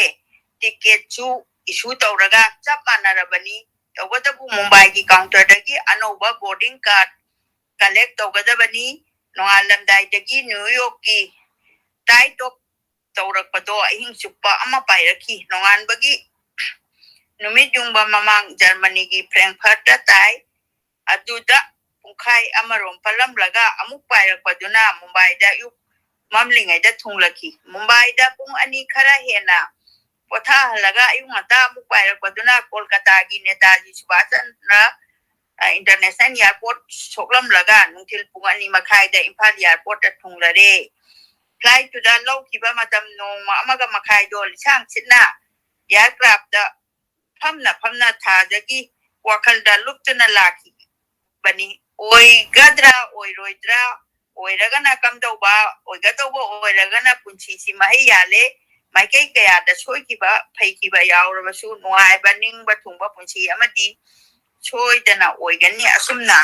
ticketꯁꯨ issue ꯇꯧꯔꯒ ꯆꯞ ꯃꯥꯟꯅꯔꯕꯅꯤ꯫ ꯇꯧꯕꯇꯕꯨ ꯃꯨꯝꯕꯥꯏꯒꯤ counterꯗꯒꯤ ꯑꯅꯧꯕ boarding card collect ꯇꯧꯒꯗꯕꯅꯤ꯫ ꯅꯣꯡꯉꯥꯜꯂꯝꯗꯥꯏꯗꯒꯤ ꯅ꯭ꯌꯨ ꯌꯣꯔꯛꯀꯤ ꯇꯥꯏ ꯇꯣꯞ ꯇꯧꯔꯛꯄꯗꯣ ꯑꯍꯤꯡ ꯆꯨꯞꯄ ꯑꯃ ꯄꯥꯏꯔꯛꯈꯤ꯫ ꯅꯣꯡꯉꯥꯟꯕꯒꯤ ꯅꯨꯃꯤꯠ ꯌꯨꯡꯕ ꯃꯃꯥꯡ ꯖꯔꯃꯅꯤꯒꯤ ꯐ꯭ꯔꯦꯡꯐꯔꯠꯇ ꯇꯥꯏ꯫ ꯑꯗꯨꯗ ꯄꯨꯡꯈꯥꯏ ꯑꯃꯔꯣꯝ ꯄꯜꯂꯝꯂꯒ ꯑꯃꯨꯛ ꯄꯥꯏꯔꯛꯄꯗꯨꯅ ꯃꯨꯝꯕꯥꯏꯗ ꯑꯌꯨꯛ ꯃꯝꯂꯤꯉꯩꯗ ꯊꯨꯡꯂꯈꯤ꯫ ꯃꯨꯝꯕꯥꯏꯗ ꯄꯨꯡ ꯑꯅꯤ ꯈꯔ ꯍꯦꯟꯅ ꯄꯣꯊꯥꯍꯜꯂꯒ ꯑꯌꯨꯛ ꯉꯟꯇꯥ ꯑꯃꯨꯛ ꯄꯥꯏꯔꯛꯄꯗꯨꯅ ꯀꯣꯜꯀꯇꯥꯒꯤ ꯅꯦꯇꯥꯖꯤ ꯁꯨꯚꯥꯁ ꯆꯟꯗ꯭ꯔ, ꯑ, International Airport ꯁꯣꯛꯂꯝꯂꯒ ꯅꯨꯡꯊꯤꯜ ꯄꯨꯡ ꯑꯅꯤ ꯃꯈꯥꯏꯗ ꯏꯝꯐꯥꯜ airportꯇ ꯊꯨꯡꯂꯔꯦ꯫ ꯐ꯭ꯂꯥꯏꯠꯇꯨꯗ ꯂꯧꯈꯤꯕ ꯃꯇꯝ ꯅꯣꯡꯃ ꯑꯃꯒ ꯃꯈꯥꯏꯗꯣ ꯂꯤꯁꯥꯡ ꯁꯤꯠꯅ ꯑꯦꯌꯥꯔꯀ꯭ꯔꯥꯐꯇ ꯐꯝꯅ ꯐꯝꯅ ꯊꯥꯖꯒꯤ ꯋꯥꯈꯜꯗ ꯂꯨꯞꯇꯨꯅ ꯂꯥꯛꯈꯤꯕꯅꯤ꯫ ꯑꯣꯏꯒꯗ꯭ꯔꯥ ꯑꯣꯏꯔꯣꯏꯗ꯭ꯔꯥ, ꯑꯣꯏꯔꯒꯅ ꯀꯝꯗꯧꯕ, ꯑꯣꯏꯒꯗꯧꯕ ꯑꯣꯏꯔꯒꯅ ꯄꯨꯟꯁꯤꯁꯤ ꯃꯍꯩ ꯌꯥꯜꯂꯦ꯫ ꯃꯥꯏꯀꯩ ꯀꯌꯥꯗ ꯁꯣꯏꯈꯤꯕ ꯐꯩꯈꯤꯕ ꯌꯥꯎꯔꯕꯁꯨ ꯅꯨꯡꯉꯥꯏꯕ ꯅꯤꯡꯕ ꯊꯨꯡꯕ ꯄꯨꯟꯁꯤ ꯑꯃꯗꯤ ꯁꯣꯏꯗꯅ ꯑꯣꯏꯒꯅꯤ꯫ ꯑꯁꯨꯝꯅ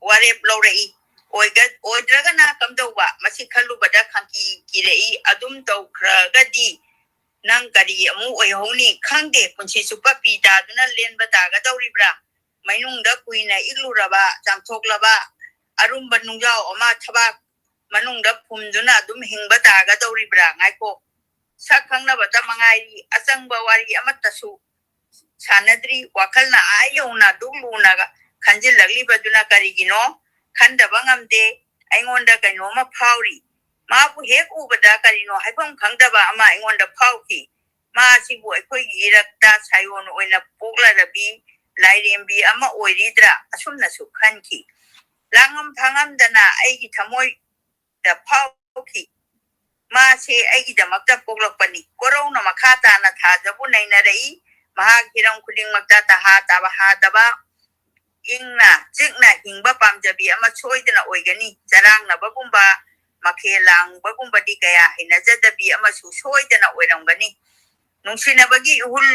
ꯋꯥꯔꯦꯞ ꯂꯧꯔꯛꯏ꯫ ꯑꯣꯏꯒ- ꯑꯣꯏꯗ꯭ꯔꯒꯅ ꯀꯝꯗꯧꯕ? ꯃꯁꯤ ꯈꯜꯂꯨꯕꯗ ꯈꯪꯀꯤ ꯀꯤꯔꯛꯏ꯫ ꯑꯗꯨꯝ ꯇꯧꯈ꯭ꯔꯒꯗꯤ ꯅꯪ ꯀꯔꯤ ꯑꯃꯨꯛ ꯑꯣꯏꯍꯧꯅꯤ? ꯈꯪꯗꯦ, ꯄꯨꯟꯁꯤ ꯆꯨꯞꯄ ꯄꯤ ꯇꯥꯗꯨꯅ ꯂꯦꯟꯕ ꯇꯥꯒꯗꯧꯔꯤꯕ꯭ꯔꯥ? ꯃꯅꯨꯡꯗ ꯀꯨꯏꯅ ꯏꯛꯂꯨꯔꯕ, ꯆꯥꯝꯊꯣꯛꯂꯕ ꯑꯔꯨꯝꯕ ꯅꯨꯡꯖꯥꯎ ꯑꯃ ꯊꯕꯥꯛ ꯃꯅꯨꯡꯗ ꯐꯨꯝꯗꯨꯅ ꯑꯗꯨꯝ ꯍꯤꯡꯕ ꯇꯥꯒꯗꯧꯔꯤꯕ꯭ꯔꯥ? ꯉꯥꯏꯈꯣ, ꯁꯛ ꯈꯪꯅꯕꯇ ꯃꯉꯥꯏꯔꯤ, ꯑꯆꯪꯕ ꯋꯥꯔꯤ ꯑꯃꯠꯇꯁꯨ ꯁꯥꯟꯅꯗ꯭ꯔꯤ꯫ ꯋꯥꯈꯜꯅ ꯑꯥ ꯌꯧꯅ ꯑꯗꯨꯛ ꯂꯨꯅ ꯈꯟꯖꯤꯜꯂꯛꯂꯤꯕꯗꯨꯅ ꯀꯔꯤꯒꯤꯅꯣ? ꯈꯟꯗꯕ ꯉꯝꯗꯦ꯫ ꯑꯩꯉꯣꯟꯗ ꯀꯩꯅꯣꯝꯃ ꯐꯥꯎꯔꯤ꯫ ꯃꯥꯕꯨ ꯍꯦꯛ ꯎꯕꯗ ꯀꯔꯤꯅꯣ ꯍꯥꯏꯐꯝ ꯈꯪꯗꯕ ꯑꯃ ꯑꯩꯉꯣꯟꯗ ꯐꯥꯎꯈꯤ꯫ ꯃꯥ ꯑꯁꯤꯕꯨ ꯑꯩꯈꯣꯏꯒꯤ ꯏꯔꯛꯇ ꯁꯥꯌꯣꯟ ꯑꯣꯏꯅ ꯄꯣꯛꯂꯔꯕꯤ ꯂꯥꯏꯔꯦꯝꯕꯤ ꯑꯃ ꯑꯣꯏꯔꯤꯗ꯭ꯔꯥ? ꯑꯁꯨꯝꯅꯁꯨ ꯈꯟꯈꯤ꯫ ꯂꯥꯡꯉꯝ ꯐꯥꯡꯉꯝꯗꯅ ꯑꯩꯒꯤ ꯊꯃꯣꯏꯗ ꯐꯥꯎꯈꯤ꯫ ꯃꯥꯁꯦ ꯑꯩꯒꯤꯗꯃꯛꯇ ꯄꯣꯛꯂꯛꯄꯅꯤ꯫ ꯀꯣꯔꯧꯅ ꯃꯈꯥ ꯇꯥꯅ ꯊꯥꯖꯕꯨ ꯅꯩꯅꯔꯛꯏ꯫ ꯃꯍꯥꯛ ꯍꯤꯔꯝ ꯈꯨꯗꯤꯡꯃꯛꯇ ꯇꯍꯥ ꯇꯕꯍꯥꯗꯕ, ꯏꯪꯅ ꯆꯤꯛꯅ ꯍꯤꯡꯕ ꯄꯥꯝꯖꯕꯤ ꯑꯃ ꯁꯣꯏꯗꯅ ꯑꯣꯏꯒꯅꯤ꯫ ꯆꯔꯥꯡꯅꯕꯒꯨꯝꯕ, ꯃꯈꯦꯜ ꯂꯥꯡꯕꯒꯨꯝꯕꯗꯤ ꯀꯌꯥ ꯍꯩꯅꯖꯗꯕꯤ ꯑꯃꯁꯨ ꯁꯣꯏꯗꯅ ꯑꯣꯏꯔꯝꯒꯅꯤ꯫ ꯅꯨꯡꯁꯤꯅꯕꯒꯤ ꯏꯍꯨꯜ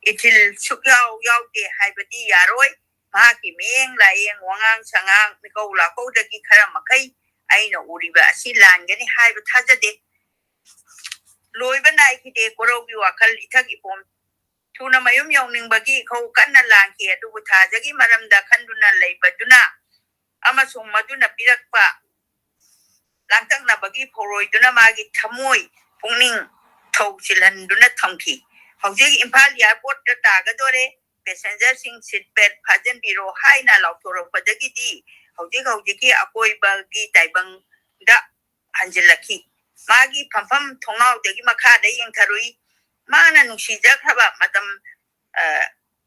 ꯏꯊꯤꯜ ꯁꯨꯛꯌꯥꯎ ꯌꯥꯎꯗꯦ ꯍꯥꯏꯕꯗꯤ ꯌꯥꯔꯣꯏ꯫ ꯃꯍꯥꯛꯀꯤ ꯃꯤꯠꯌꯦꯡ ꯂꯥꯏꯌꯦꯡ, ꯋꯥꯉꯥꯡ ꯁꯉꯥꯡ, ꯃꯤꯀꯧ ꯂꯥꯛꯀꯧꯗꯒꯤ ꯈꯔ ꯃꯈꯩ ꯑꯩꯅ ꯎꯔꯤꯕ ꯑꯁꯤ ꯂꯥꯟꯒꯅꯤ ꯍꯥꯏꯕ ꯊꯥꯖꯗꯦ꯫ ꯂꯣꯏꯕ ꯅꯥꯏꯈꯤꯗꯦ ꯀꯣꯔꯧꯒꯤ ꯋꯥꯈꯜ ꯏꯊꯛ ꯏꯄꯣꯝ꯫ ꯊꯨꯅ ꯃꯌꯨꯝ ꯌꯧꯅꯤꯡꯕꯒꯤ ꯏꯈꯧ ꯀꯟꯅ ꯂꯥꯡꯈꯤ, ꯑꯗꯨꯕꯨ ꯊꯥꯖꯒꯤ ꯃꯔꯝꯗ ꯈꯟꯗꯨꯅ ꯂꯩꯕꯗꯨꯅ ꯑꯃꯁꯨꯡ ꯃꯗꯨꯅ ꯄꯤꯔꯛꯄ ꯂꯥꯡꯇꯛꯅꯕꯒꯤ ꯐꯧꯔꯣꯏꯗꯨꯅ ꯃꯥꯒꯤ ꯊꯃꯣꯏ ꯄꯨꯛꯅꯤꯡ ꯊꯧ ꯆꯤꯜꯍꯟꯗꯨꯅ ꯊꯝꯈꯤ꯫ ꯍꯧꯖꯤꯛ ꯏꯝꯐꯥꯜ ꯑꯦꯌꯥꯔꯄꯣꯔꯠꯇ ꯇꯥꯒꯗꯣꯔꯦ꯫ ꯄꯦꯁꯦꯟꯖꯔꯁꯤꯡ ꯁꯤꯠ ꯕꯦꯜꯠ ꯐꯥꯖꯤꯟꯕꯤꯔꯣ ꯍꯥꯏꯅ ꯂꯥꯎꯊꯣꯔꯛꯄꯗꯒꯤꯗꯤ ꯍꯧꯖꯤꯛ ꯍꯧꯖꯤꯛꯀꯤ ꯑꯀꯣꯏꯕꯒꯤ ꯇꯥꯏꯕꯪꯗ ꯍꯟꯖꯤꯜꯂꯛꯈꯤ꯫ ꯃꯥꯒꯤ ꯐꯝꯐꯝ ꯊꯣꯡꯅꯥꯎꯗꯒꯤ ꯃꯈꯥꯗ ꯌꯦꯡꯊꯔꯨꯏ꯫ ꯃꯥꯅ ꯅꯨꯡꯁꯤꯖꯈ꯭ꯔꯕ ꯃꯇꯝ, ꯑ,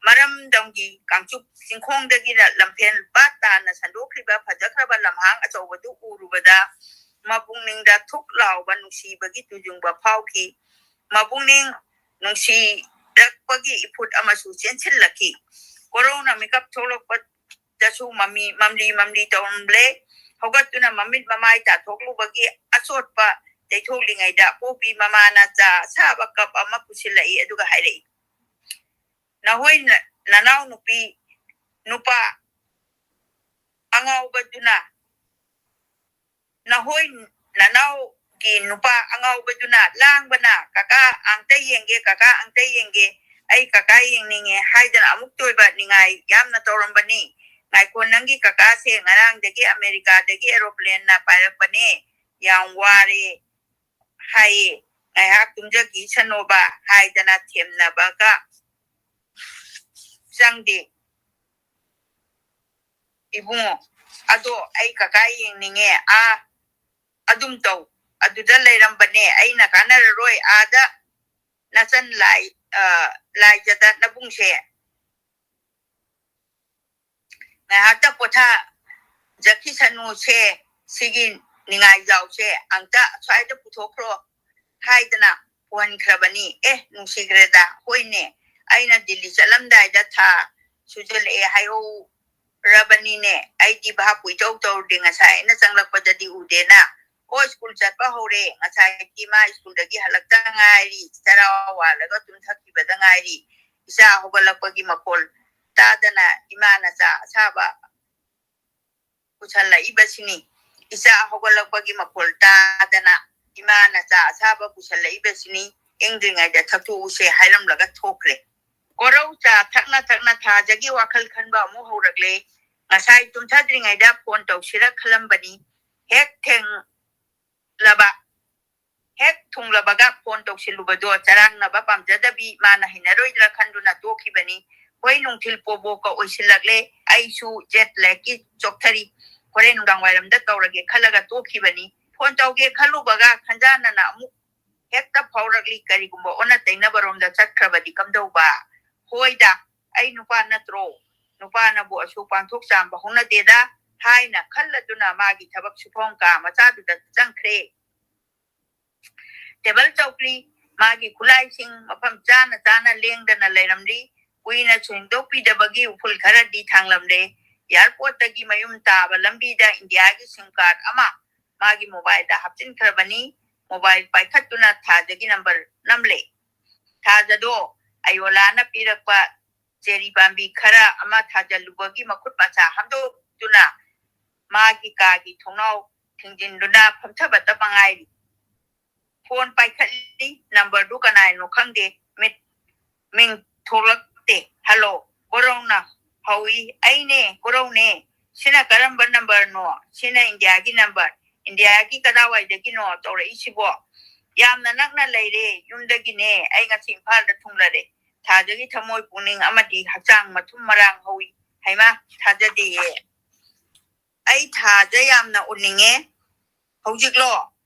ꯃꯔꯝꯗꯝꯒꯤ ꯀꯥꯡꯆꯨꯞ ꯆꯤꯡꯈꯣꯡꯗꯒꯤ ꯂꯝꯐꯦꯜ ꯄꯥꯠ ꯇꯥꯅ ꯁꯟꯗꯣꯛꯈ꯭ꯔꯤꯕ ꯐꯖꯈ꯭ꯔꯕ ꯂꯝꯍꯥꯡ ꯑꯆꯧꯕꯗꯨ ꯎꯔꯨꯕꯗ ꯃꯄꯨꯛꯅꯤꯡꯗ ꯊꯨꯛ ꯂꯥꯎꯕ ꯅꯨꯡꯁꯤꯕꯒꯤ ꯇꯨꯖꯨꯡꯕ ꯐꯥꯎꯈꯤ꯫ ꯃꯄꯨꯛꯅꯤꯡ ꯅꯨꯡꯁꯤꯔꯛꯄꯒꯤ ꯏꯐꯨꯠ ꯑꯃꯁꯨ ꯆꯦꯟꯁꯤꯜꯂꯛꯈꯤ꯫ ꯀꯣꯔꯧꯅ ꯃꯤꯀꯞ ꯊꯣꯛꯂꯛꯄꯗꯁꯨ ꯃꯃꯤ ꯃꯝꯂꯤ ꯃꯝꯂꯤ ꯇꯧꯔꯝꯂꯦ꯫ ꯍꯧꯒꯠꯇꯨꯅ ꯃꯃꯤꯠ ꯃꯃꯥꯏ ꯇꯥꯊꯣꯛꯂꯨꯕꯒꯤ ꯑꯆꯣꯠꯄ ꯇꯩꯊꯣꯛꯂꯤꯉꯩꯗ ꯄꯣꯛꯄꯤ ꯃꯃꯥꯅ ꯆꯥ ꯑꯁꯥꯕ ꯀꯞ ꯑꯃ ꯄꯨꯁꯤꯜꯂꯛꯏ꯫ ꯑꯗꯨꯒ ꯍꯥꯏꯔꯛꯏ, "ꯅꯍꯣꯏ ꯅ-, ꯅꯅꯥꯎ ꯅꯨꯄꯤ ꯅꯨꯄꯥ ꯑꯉꯥꯎꯕꯗꯨꯅ, ꯅꯍꯣꯏ ꯅꯅꯥꯎꯒꯤ ꯅꯨꯄꯥ ꯑꯉꯥꯎꯕꯗꯨꯅ ꯂꯥꯡꯕꯅ, 'ꯀꯀꯥ ꯑꯪꯇ ꯌꯦꯡꯒꯦ, ꯀꯀꯥ ꯑꯪꯇ ꯌꯦꯡꯒꯦ, ꯑꯩ ꯀꯀꯥ ꯌꯦꯡꯅꯤꯡꯉꯦ' ꯍꯥꯏꯗꯅ ꯑꯃꯨꯛꯇ ꯑꯣꯏꯕ ꯅꯤꯡꯉꯥꯏ ꯌꯥꯝꯅ ꯇꯧꯔꯝꯕꯅꯤ꯫ ꯉꯥꯏꯈꯣ, ꯅꯪꯒꯤ ꯀꯀꯥꯁꯦ ꯉꯔꯥꯡꯗꯒꯤ ꯑꯃꯦꯔꯤꯀꯥꯗꯒꯤ ꯑꯦꯔꯣꯄ꯭ꯂꯦꯟꯅ ꯄꯥꯏꯔꯛꯄꯅꯦ, ꯌꯥꯝ ꯋꯥꯔꯦ ꯍꯥꯏꯌꯦ, ꯉꯥꯏꯍꯥꯛ ꯇꯨꯝꯖꯈꯤꯁꯅꯣꯕ" ꯍꯥꯏꯗꯅ ꯊꯦꯝꯅꯕꯒ ꯆꯪꯗꯦ꯫ "ꯏꯕꯨꯡꯉꯣ, ꯑꯗꯣ ꯑꯩ ꯀꯀꯥ ꯌꯦꯡꯅꯤꯡꯉꯦ, ꯑꯥ ꯑꯗꯨꯝ ꯇꯧ, ꯑꯗꯨꯗ ꯂꯩꯔꯝꯕꯅꯦ, ꯑꯩꯅ ꯀꯥꯟꯅꯔꯔꯣꯏ, ꯑꯥꯗ ꯅꯆꯟ ꯂꯥꯏ-, ꯑ, ꯂꯥꯏꯖꯗ ꯅꯕꯨꯡꯁꯦ ꯉꯥꯏꯍꯥꯛꯇ ꯄꯣꯊꯥꯖꯈꯤꯁꯅꯨꯁꯦ, ꯁꯤꯒꯤ ꯅꯤꯡꯉꯥꯏꯖꯥꯎꯁꯦ ꯑꯝꯇ ꯑꯁ꯭ꯋꯥꯏꯗ ꯄꯨꯊꯣꯛꯈ꯭ꯔꯣ" ꯍꯥꯏꯗꯅ ꯄꯨꯍꯟꯈ꯭ꯔꯕꯅꯤ꯫ ꯑꯦ, ꯅꯨꯡꯁꯤꯈ꯭ꯔꯦꯗ, ꯍꯣꯏꯅꯦ, ꯑꯩꯅ ꯗꯤꯜꯂꯤ ꯆꯠꯂꯝꯗꯥꯏꯗ ꯊꯥ ꯁꯨꯖꯜꯂꯛꯑꯦ ꯍꯥꯏꯍꯧꯔꯕꯅꯤꯅꯦ꯫ ꯑꯩꯗꯤ ꯚꯥꯞꯄꯨ ꯏꯇꯧ ꯇꯧꯔꯨꯗꯦ, ꯉꯁꯥꯏ ꯑꯩꯅ ꯆꯪꯂꯛꯄꯗꯗꯤ ꯎꯗꯦꯅ꯫ ꯑꯣ, ꯁ꯭ꯀꯨꯜ ꯆꯠꯄ ꯍꯧꯔꯦ, ꯉꯁꯥꯏꯗꯤ ꯃꯥ ꯁ꯭ꯀꯨꯜꯗꯒꯤ ꯍꯜꯂꯛꯇ ꯉꯥꯏꯔꯤ, ꯆꯔꯥ ꯋꯥꯜꯂꯒ ꯇꯨꯝꯊꯈꯤꯕꯗ ꯉꯥꯏꯔꯤ꯫ ꯏꯆꯥ ꯍꯧꯒꯠꯂꯛꯄꯒꯤ ꯃꯈꯣꯜ ꯇꯥꯗꯅ ꯏꯃꯥꯅ ꯆꯥ ꯑꯁꯥꯕ ꯄꯨꯁꯜꯂꯛꯏꯕꯁꯤꯅꯤ꯫ ꯏꯆꯥ ꯍꯧꯒꯠꯂꯛꯄꯒꯤ ꯃꯈꯣꯜ ꯇꯥꯗꯅ ꯏꯃꯥꯅ ꯆꯥ ꯑꯁꯥꯕ ꯄꯨꯁꯜꯂꯛꯏꯕꯁꯤꯅꯤ, ꯏꯪꯗ꯭ꯔꯤꯉꯩꯗ ꯊꯛꯇꯣꯛꯎꯁꯦ ꯍꯥꯏꯔꯝꯂꯒ ꯊꯣꯛꯈ꯭ꯔꯦ꯫ ꯀꯣꯔꯧ ꯆꯥ ꯊꯛꯅ ꯊꯛꯅ ꯊꯥꯖꯒꯤ ꯋꯥꯈꯜ ꯈꯟꯕ ꯑꯃꯨꯛ ꯍꯧꯔꯛꯂꯦ꯫ ꯉꯁꯥꯏ ꯇꯨꯝꯊꯗ꯭ꯔꯤꯉꯩꯗ ꯐꯣꯟ ꯇꯧꯁꯤꯔ ꯈꯜꯂꯝꯕꯅꯤ꯫ ꯍꯦꯛ ꯊꯦꯡꯂꯕ, ꯍꯦꯛ ꯊꯨꯡꯂꯕꯒ ꯐꯣꯟ ꯇꯧꯁꯤꯜꯂꯨꯕꯗꯣ ꯆꯔꯥꯡꯅꯕ ꯄꯥꯝꯖꯗꯕꯤ ꯃꯥꯅ ꯍꯩꯅꯔꯣꯏꯗ꯭ꯔꯥ ꯈꯟꯗꯨꯅ ꯇꯣꯛꯈꯤꯕꯅꯤ꯫ ꯍꯣꯏ, ꯅꯨꯡꯊꯤꯜ ꯄꯣꯕꯣꯛꯀ ꯑꯣꯏꯁꯤꯜꯂꯛꯂꯦ꯫ ꯑꯩꯁꯨ ꯖꯦꯠ ꯂꯦꯒꯀꯤ ꯆꯣꯛꯊꯔꯤ꯫ ꯍꯣꯔꯦꯟ ꯅꯨꯡꯗꯥꯡ ꯋꯥꯏꯔꯝꯗ ꯇꯧꯔꯒꯦ ꯈꯜꯂꯒ ꯇꯣꯛꯈꯤꯕꯅꯤ꯫ ꯐꯣꯟ ꯇꯧꯒꯦ ꯈꯜꯂꯨꯕꯒ ꯈꯟꯖꯥꯟꯅꯅ ꯑꯃꯨꯛ ꯍꯦꯛꯇ ꯐꯥꯎꯔꯛꯂꯤ꯫ ꯀꯔꯤꯒꯨꯝꯕ ꯑꯣꯟꯅ ꯇꯩꯅꯕꯔꯣꯝꯗ ꯆꯠꯈ꯭ꯔꯕꯗꯤ ꯀꯝꯗꯧꯕ? ꯍꯣꯏꯗ, ꯑꯩ ꯅꯨꯄꯥ ꯅꯠꯇ꯭ꯔꯣ? ꯅꯨꯄꯥꯅꯕꯨ ꯑꯁꯨꯛ ꯄꯥꯡꯊꯣꯛ ꯆꯥꯝꯕ ꯍꯧꯅꯗꯦꯗ" ꯍꯥꯏꯅ ꯈꯜꯂꯗꯨꯅ ꯃꯥꯒꯤ ꯊꯕꯛ ꯁꯨꯐꯝ ꯀꯥ ꯃꯆꯥꯗꯨꯗ ꯆꯪꯈ꯭ꯔꯦ꯫ ꯇꯦꯕꯜ ꯆꯧꯀ꯭ꯔꯤ, ꯃꯥꯒꯤ ꯈꯨꯠꯂꯥꯏꯁꯤꯡ ꯃꯐꯝ ꯆꯥꯅ ꯆꯥꯅ ꯂꯦꯡꯗꯅ ꯂꯩꯔꯝꯂꯤ꯫ ꯀꯨꯏꯅ ꯁꯦꯡꯗꯣꯛꯄꯤꯗꯕꯒꯤ ꯎꯐꯨꯜ ꯈꯔꯗꯤ ꯊꯥꯡꯂꯝꯂꯦ꯫ ꯑꯦꯌꯥꯔꯄꯣꯔꯠꯇꯒꯤ ꯃꯌꯨꯝ ꯇꯥꯕ ꯂꯝꯕꯤꯗ ꯏꯟꯗꯤꯌꯥꯒꯤ ꯁꯤꯝ ꯀꯥꯔꯗ ꯑꯃ ꯃꯥꯒꯤ ꯃꯣꯕꯥꯏꯜꯗ ꯍꯥꯞꯆꯤꯟꯈ꯭ꯔꯕꯅꯤ꯫ Mobile ꯄꯥꯏꯈꯠꯇꯨꯅ ꯊꯥꯖꯒꯤ number ꯅꯝꯂꯦ꯫ ꯊꯥꯖꯗꯣ ꯑꯌꯣꯂꯥꯅ ꯄꯤꯔꯛꯄ ꯆꯦꯔꯤ ꯄꯥꯝꯕꯤ ꯈꯔ ꯑꯃ ꯊꯥꯖꯜꯂꯨꯕꯒꯤ ꯃꯈꯨꯠ ꯃꯁꯥ ꯍꯥꯝꯗꯣꯛꯇꯨꯅ ꯃꯥꯒꯤ ꯀꯥꯒꯤ ꯊꯣꯡꯅꯥꯎ ꯊꯤꯡꯖꯤꯟꯗꯨꯅ ꯐꯝꯊꯕꯇ ꯃꯉꯥꯏꯔꯤ꯫ ꯐꯣꯟ ꯄꯥꯏꯈꯠꯂꯤ, ꯅꯝꯕꯔꯗꯨ ꯀꯅꯥꯏꯅꯣ ꯈꯪꯗꯦ꯫ ꯃꯤꯠ ꯃꯤꯡ ꯊꯣꯛꯂꯛꯇꯦ꯫ "ꯍꯜꯂꯣ, ꯀꯣꯔꯧꯅ?" ꯍꯧꯏ꯫ "ꯑꯩꯅꯦ, ꯀꯣꯔꯧꯅꯦ꯫ ꯁꯤꯅ ꯀꯔꯝꯕ ꯅꯝꯕꯔꯅꯣ? ꯁꯤꯅ ꯏꯟꯗꯤꯌꯥꯒꯤ ꯅꯝꯕꯔ꯫ ꯏꯟꯗꯤꯌꯥꯒꯤ ꯀꯗꯥꯏꯋꯥꯏꯗꯒꯤꯅꯣ ꯇꯧꯔꯛꯏꯁꯤꯕꯣ?" "ꯌꯥꯝꯅ ꯅꯛꯅ ꯂꯩꯔꯦ, ꯌꯨꯝꯗꯒꯤꯅꯦ꯫ ꯑꯩ ꯉꯁꯤ ꯏꯝꯐꯥꯜꯗ ꯊꯨꯡꯂꯔꯦ꯫ ꯊꯥꯖꯒꯤ ꯊꯃꯣꯏ ꯄꯨꯛꯅꯤꯡ ꯑꯃꯗꯤ ꯍꯛꯆꯥꯡ ꯃꯊꯨꯝ ꯃꯔꯥꯡ ꯍꯧꯏ꯫" "ꯍꯩꯃꯥ, ꯊꯥꯖꯗꯦꯌꯦ꯫ ꯑꯩ ꯊꯥꯖ ꯌꯥꯝꯅ ꯎꯅꯤꯡꯉꯦ꯫" "ꯍꯧꯖꯤꯛꯂꯣ?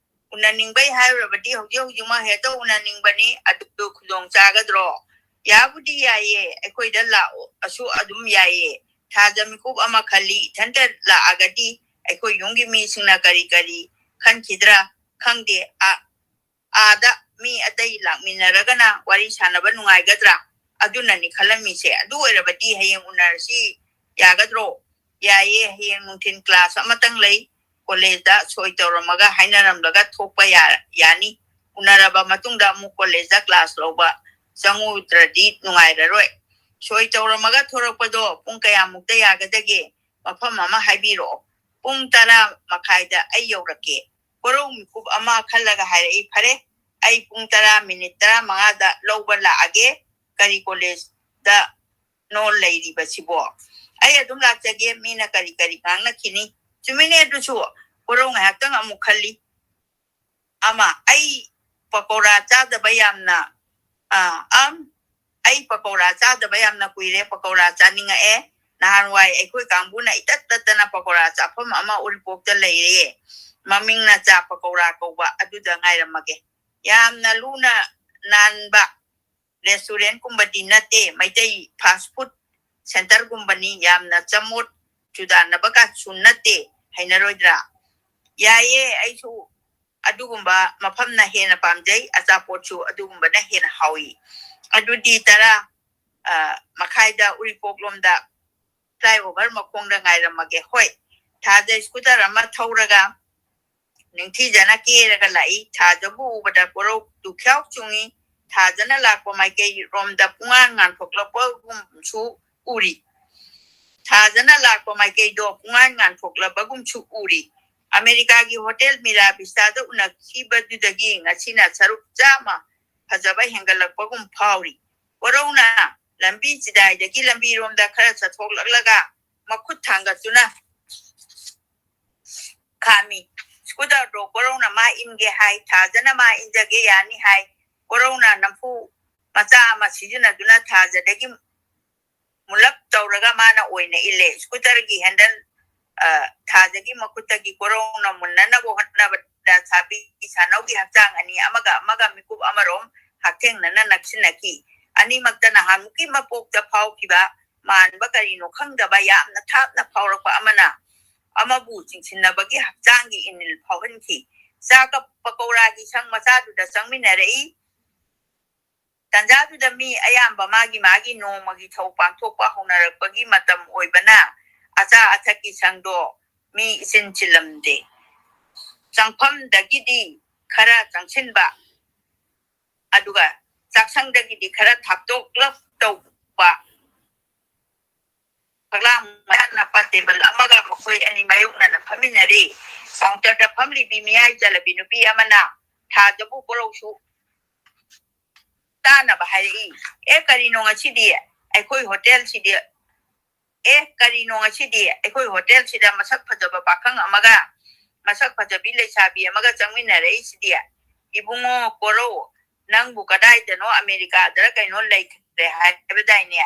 ꯎꯅꯅꯤꯡꯕꯩ ꯍꯥꯏꯔꯨꯔꯕꯗꯤ ꯍꯧꯖꯤꯛ ꯍꯧꯖꯤꯛꯃꯛ ꯍꯦꯛꯇ ꯎꯅꯅꯤꯡꯕꯅꯤ꯫ ꯑꯗꯨ ꯈꯨꯗꯣꯡ ꯆꯥꯒꯗ꯭ꯔꯣ?" "ꯌꯥꯕꯨꯗꯤ ꯌꯥꯏꯌꯦ, ꯑꯩꯈꯣꯏꯗ ꯂꯥꯛꯑꯁꯨ ꯑꯗꯨꯝ ꯌꯥꯏꯌꯦ꯫ ꯊꯥꯖ ꯃꯤꯀꯨꯞ ꯑꯃ ꯈꯜꯂꯤ, ꯏꯊꯟꯇ ꯂꯥꯛꯑꯒꯗꯤ ꯑꯩꯈꯣꯏ ꯌꯨꯝꯒꯤ ꯃꯤꯁꯤꯡꯅ ꯀꯔꯤ ꯀꯔꯤ ꯈꯟꯈꯤꯗ꯭ꯔꯥ ꯈꯪꯗꯦ꯫ ꯑ-, ꯑꯥꯗ ꯃꯤ ꯑꯇꯩ ꯂꯥꯛꯃꯤꯟꯅꯔꯒꯅ ꯋꯥꯔꯤ ꯁꯥꯟꯅꯕ ꯅꯨꯡꯉꯥꯏꯒꯗ꯭ꯔꯥ? ꯑꯗꯨꯅꯅꯤ ꯈꯜꯂꯝꯃꯤꯁꯦ꯫ ꯑꯗꯨ ꯑꯣꯏꯔꯕꯗꯤ ꯍꯌꯦꯡ ꯎꯅꯔꯁꯤ, ꯌꯥꯒꯗ꯭ꯔꯣ?" "ꯌꯥꯏꯌꯦ, ꯍꯌꯦꯡ ꯅꯨꯡꯊꯤꯜ ꯀ꯭ꯂꯥꯁ ꯑꯃꯇꯪ ꯂꯩ꯫ ꯀꯣꯂꯦꯖꯇ ꯁꯣꯏ ꯇꯧꯔꯝꯃꯒ ꯍꯥꯏꯅꯔꯝꯂꯒ ꯊꯣꯛꯄ ꯌꯥ-, ꯌꯥꯅꯤ꯫ ꯎꯅꯔꯕ ꯃꯇꯨꯡꯗ ꯑꯃꯨꯛ ꯀꯣꯂꯦꯖꯇ ꯀ꯭ꯂꯥꯁ ꯂꯧꯕ ꯆꯪꯉꯨꯗ꯭ꯔꯗꯤ ꯅꯨꯡꯉꯥꯏꯔꯔꯣꯏ꯫ ꯁꯣꯏ ꯇꯧꯔꯝꯃꯒ ꯊꯣꯔꯛꯄꯗꯣ ꯄꯨꯡ ꯀꯌꯥꯃꯨꯛꯇ ꯌꯥꯒꯗꯒꯦ? ꯃꯐꯝ ꯑꯃ ꯍꯥꯏꯕꯤꯔꯛꯑꯣ꯫" "ꯄꯨꯡ ꯇꯔꯥ ꯃꯈꯥꯏꯗ ꯑꯩ ꯌꯧꯔꯛꯀꯦ꯫" ꯀꯣꯔꯧ ꯃꯤꯀꯨꯞ ꯑꯃ ꯈꯜꯂꯒ ꯍꯥꯏꯔꯛꯏ꯫ "ꯐꯔꯦ, ꯑꯩ ꯄꯨꯡ ꯇꯔꯥ ꯃꯤꯅꯤꯠ ꯇꯔꯥꯃꯉꯥꯗ ꯂꯧꯕ ꯂꯥꯛꯑꯒꯦ꯫ ꯀꯔꯤ ꯀꯣꯂꯦꯖꯇꯅꯣ ꯂꯩꯔꯤꯕꯁꯤꯕꯣ?" "ꯑꯩ ꯑꯗꯨꯝ ꯂꯥꯛꯆꯒꯦ, ꯃꯤꯅ ꯀꯔꯤ ꯀꯔꯤ ꯉꯥꯡꯅꯈꯤꯅꯤ꯫" ꯆꯨꯝꯃꯤꯅꯦ ꯑꯗꯨꯁꯨ꯫ ꯀꯣꯔꯧ ꯉꯥꯏꯍꯥꯛꯇꯪ ꯑꯃꯨꯛ ꯈꯜꯂꯤ꯫ "ꯑꯃ, ꯑꯩ ꯄꯀꯧꯔꯥ ꯆꯥꯗꯕ ꯌꯥꯝꯅ, ꯑ, ꯑꯝ, ꯑꯩ ꯄꯀꯧꯔꯥ ꯆꯥꯗꯕ ꯌꯥꯝꯅ ꯀꯨꯏꯔꯦ, ꯄꯀꯧꯔꯥ ꯆꯥꯅꯤꯡꯉꯛꯑꯦ꯫ ꯅꯍꯥꯟꯋꯥꯏ ꯑꯩꯈꯣꯏ ꯀꯥꯡꯕꯨꯅ ꯏꯇꯠ ꯇꯠꯇꯅ ꯄꯀꯧꯔꯥ ꯆꯥꯐꯝ ꯑꯃ ꯎꯔꯤꯄꯣꯛꯇ ꯂꯩꯔꯦ꯫ ꯃꯃꯤꯡꯅ ꯆꯥ ꯄꯀꯧꯔꯥ ꯀꯧꯕ, ꯑꯗꯨꯗ ꯉꯥꯏꯔꯝꯃꯒꯦ꯫" ꯌꯥꯝꯅ ꯂꯨꯅ ꯅꯥꯟꯕ restaurant ꯀꯨꯝꯕꯗꯤ ꯅꯠꯇꯦ, ꯃꯩꯇꯩ fast food centre ꯒꯨꯝꯕꯅꯤ, ꯌꯥꯝꯅ ꯆꯃꯣꯠ ꯆꯨꯗꯥꯟꯅꯕꯒꯁꯨ ꯅꯠꯇꯦ, ꯍꯩꯅꯔꯣꯏꯗ꯭ꯔꯥ? ꯌꯥꯏꯌꯦ, ꯑꯩꯁꯨ ꯑꯗꯨꯒꯨꯝꯕ ꯃꯐꯝꯅ ꯍꯦꯟꯅ ꯄꯥꯝꯖꯩ, ꯑꯆꯥꯄꯣꯠꯁꯨ ꯑꯗꯨꯒꯨꯝꯕꯅ ꯍꯦꯟꯅ ꯍꯥꯎꯏ꯫ ꯑꯗꯨꯗꯤ ꯇꯔꯥ, ꯑ, ꯃꯈꯥꯏꯗ ꯎꯔꯤꯄꯣꯛꯂꯣꯝꯗ flyover ꯃꯈꯣꯡꯗ ꯉꯥꯏꯔꯝꯃꯒꯦ꯫ ꯍꯣꯏ, ꯊꯥꯖ scooter ꯑꯃ ꯊꯧꯔꯒ ꯅꯤꯡꯊꯤꯖꯅ ꯀꯦꯔꯒ ꯂꯥꯛꯏ꯫ ꯊꯥꯖꯕꯨ ꯎꯕꯗ ꯀꯣꯔꯧ ꯇꯨꯈ꯭ꯌꯥꯎ ꯆꯨꯡꯏ꯫ ꯊꯥꯖꯅ ꯂꯥꯛꯄ ꯃꯥꯏꯀꯩꯔꯣꯝꯗ ꯄꯨꯡꯉꯥꯟ ꯉꯥꯟꯊꯣꯛꯂꯛꯄꯒꯨꯝꯁꯨ ꯎꯔꯤ꯫ ꯊꯥꯖꯅ ꯂꯥꯛꯄ ꯃꯥꯏꯀꯩꯗꯣ ꯄꯨꯡꯉꯥꯟ ꯉꯥꯟꯊꯣꯛꯂꯕꯒꯨꯝꯁꯨ ꯎꯔꯤ꯫ ꯑꯃꯦꯔꯤꯀꯥꯒꯤ ꯍꯣꯇꯦꯜ ꯃꯤꯔꯥ ꯕꯤꯁꯇꯥꯗ ꯎꯅꯈꯤꯕꯗꯨꯗꯒꯤ ꯉꯁꯤꯅ ꯁꯔꯨꯛ ꯆꯥꯝꯃ ꯐꯖꯕ ꯍꯦꯟꯒꯠꯂꯛꯄꯒꯨꯝ ꯐꯥꯎꯔꯤ꯫ ꯀꯣꯔꯧꯅ ꯂꯝꯕꯤ ꯆꯤꯗꯥꯏꯗꯒꯤ ꯂꯝꯕꯤꯔꯣꯝꯗ ꯈꯔ ꯆꯠꯊꯣꯛꯂꯛꯂꯒ ꯃꯈꯨꯠ ꯊꯥꯡꯒꯠꯇꯨꯅ ꯈꯥꯝꯃꯤ꯫ Scooter ꯗꯣ ꯀꯣꯔꯧꯅ ꯃꯥ ꯏꯟꯒꯦ ꯍꯥꯏ, ꯊꯥꯖꯅ ꯃꯥ ꯏꯟꯖꯒꯦ ꯌꯥꯅꯤ ꯍꯥꯏ꯫ ꯀꯣꯔꯧꯅ ꯅꯝꯐꯨ ꯃꯆꯥ ꯑꯃ ꯁꯤꯖꯤꯟꯅꯗꯨꯅ ꯊꯥꯖꯗꯒꯤ ꯃꯨꯂꯞ ꯇꯧꯔꯒ ꯃꯥꯅ ꯑꯣꯏꯅ ꯏꯜꯂꯦ꯫ Scooter ꯒꯤ handle, ꯑ, ꯊꯥꯖꯒꯤ ꯃꯈꯨꯠꯇꯒꯤ ꯀꯣꯔꯧꯅ ꯃꯨꯟꯅꯅꯕ ꯍꯣꯠꯅꯕꯗ ꯁꯥꯕꯤ ꯁꯥꯅꯧꯒꯤ ꯍꯛꯆꯥꯡ ꯑꯅꯤ ꯑꯃꯒ ꯑꯃꯒ ꯃꯤꯀꯨꯞ ꯑꯃꯔꯣꯝ ꯍꯛꯊꯦꯡꯅꯅ ꯅꯛꯁꯤꯟꯅꯈꯤ꯫ ꯑꯅꯤꯃꯛꯇ ꯅꯍꯥꯟꯃꯨꯛꯀꯤ ꯃꯄꯣꯛꯇ ꯐꯥꯎꯈꯤꯕ ꯃꯥꯟꯕ ꯀꯔꯤꯅꯣ ꯈꯪꯗꯕ ꯌꯥꯝꯅ ꯊꯥꯞꯅ ꯐꯥꯎꯔꯛꯄ ꯑꯃꯅ ꯑꯃꯕꯨ ꯆꯤꯡꯁꯤꯟꯅꯕꯒꯤ ꯍꯛꯆꯥꯡꯒꯤ ꯏꯅꯤꯜ ꯐꯥꯎꯍꯟꯈꯤ꯫ ꯆꯥꯛꯀ ꯄꯀꯧꯔꯥꯒꯤ ꯁꯪ ꯃꯆꯥꯗꯨꯗ ꯆꯪꯃꯤꯟꯅꯔꯛꯏ꯫ ꯇꯟꯖꯥꯗꯨꯗ ꯃꯤ ꯑꯌꯥꯝꯕ ꯃꯥꯒꯤ ꯃꯥꯒꯤ ꯅꯣꯡꯃꯒꯤ ꯊꯧ ꯄꯥꯡꯊꯣꯛꯄ ꯍꯧꯅꯔꯛꯄꯒꯤ ꯃꯇꯝ ꯑꯣꯏꯕꯅ ꯑꯆꯥ ꯑꯊꯛꯀꯤ ꯁꯪꯗꯣ ꯃꯤ ꯏꯆꯤꯟ ꯆꯤꯜꯂꯝꯗꯦ꯫ ꯆꯪꯐꯝꯗꯒꯤꯗꯤ ꯈꯔ ꯆꯪꯁꯤꯟꯕ, ꯑꯗꯨꯒ ꯆꯥꯛꯁꯪꯗꯒꯤꯗꯤ ꯈꯔ ꯊꯥꯞꯇꯣꯛꯂꯞ ꯇꯧꯕ꯫ ꯐꯛꯂꯥꯡ ꯃꯌꯥ ꯅꯛꯄ table ꯑꯃꯒ ꯃꯈꯣꯏ ꯑꯅꯤ ꯃꯥꯌꯣꯛꯅꯅ ꯐꯝꯃꯤꯟꯅꯔꯤ꯫ Counter ꯗ ꯐꯝꯂꯤꯕꯤ ꯃꯤꯌꯥꯏ ꯆꯜꯂꯕꯤ ꯅꯨꯄꯤ ꯑꯃꯅ ꯊꯥꯖꯕꯨ ꯀꯣꯔꯧꯁꯨ ꯇꯥꯅꯕ ꯍꯥꯏꯔꯛꯏ꯫ "ꯑꯦ, ꯀꯔꯤꯅꯣ ꯉꯁꯤꯗꯤ ꯑꯩꯈꯣꯏ ꯍꯣꯇꯦꯜꯁꯤꯗꯤ? ꯑꯦ, ꯀꯔꯤꯅꯣ ꯉꯁꯤꯗꯤ ꯑꯩꯈꯣꯏ ꯍꯣꯇꯦꯜꯁꯤꯗ ꯃꯁꯛ ꯐꯖꯕ ꯄꯥꯈꯪ ꯑꯃꯒ ꯃꯁꯛ ꯐꯖꯕꯤ ꯂꯩꯁꯥꯕꯤ ꯑꯃꯒ ꯆꯪꯃꯤꯟꯅꯔꯛꯏꯁꯤꯗꯤ? ꯏꯕꯨꯡꯉꯣ ꯀꯣꯔꯧ, ꯅꯪꯕꯨ ꯀꯗꯥꯏꯗꯅꯣ ꯑꯃꯦꯔꯤꯀꯥꯗꯔ ꯀꯩꯅꯣ ꯂꯩꯈ꯭ꯔꯦ ꯍꯥꯏꯕꯗꯥꯏꯅꯦ?"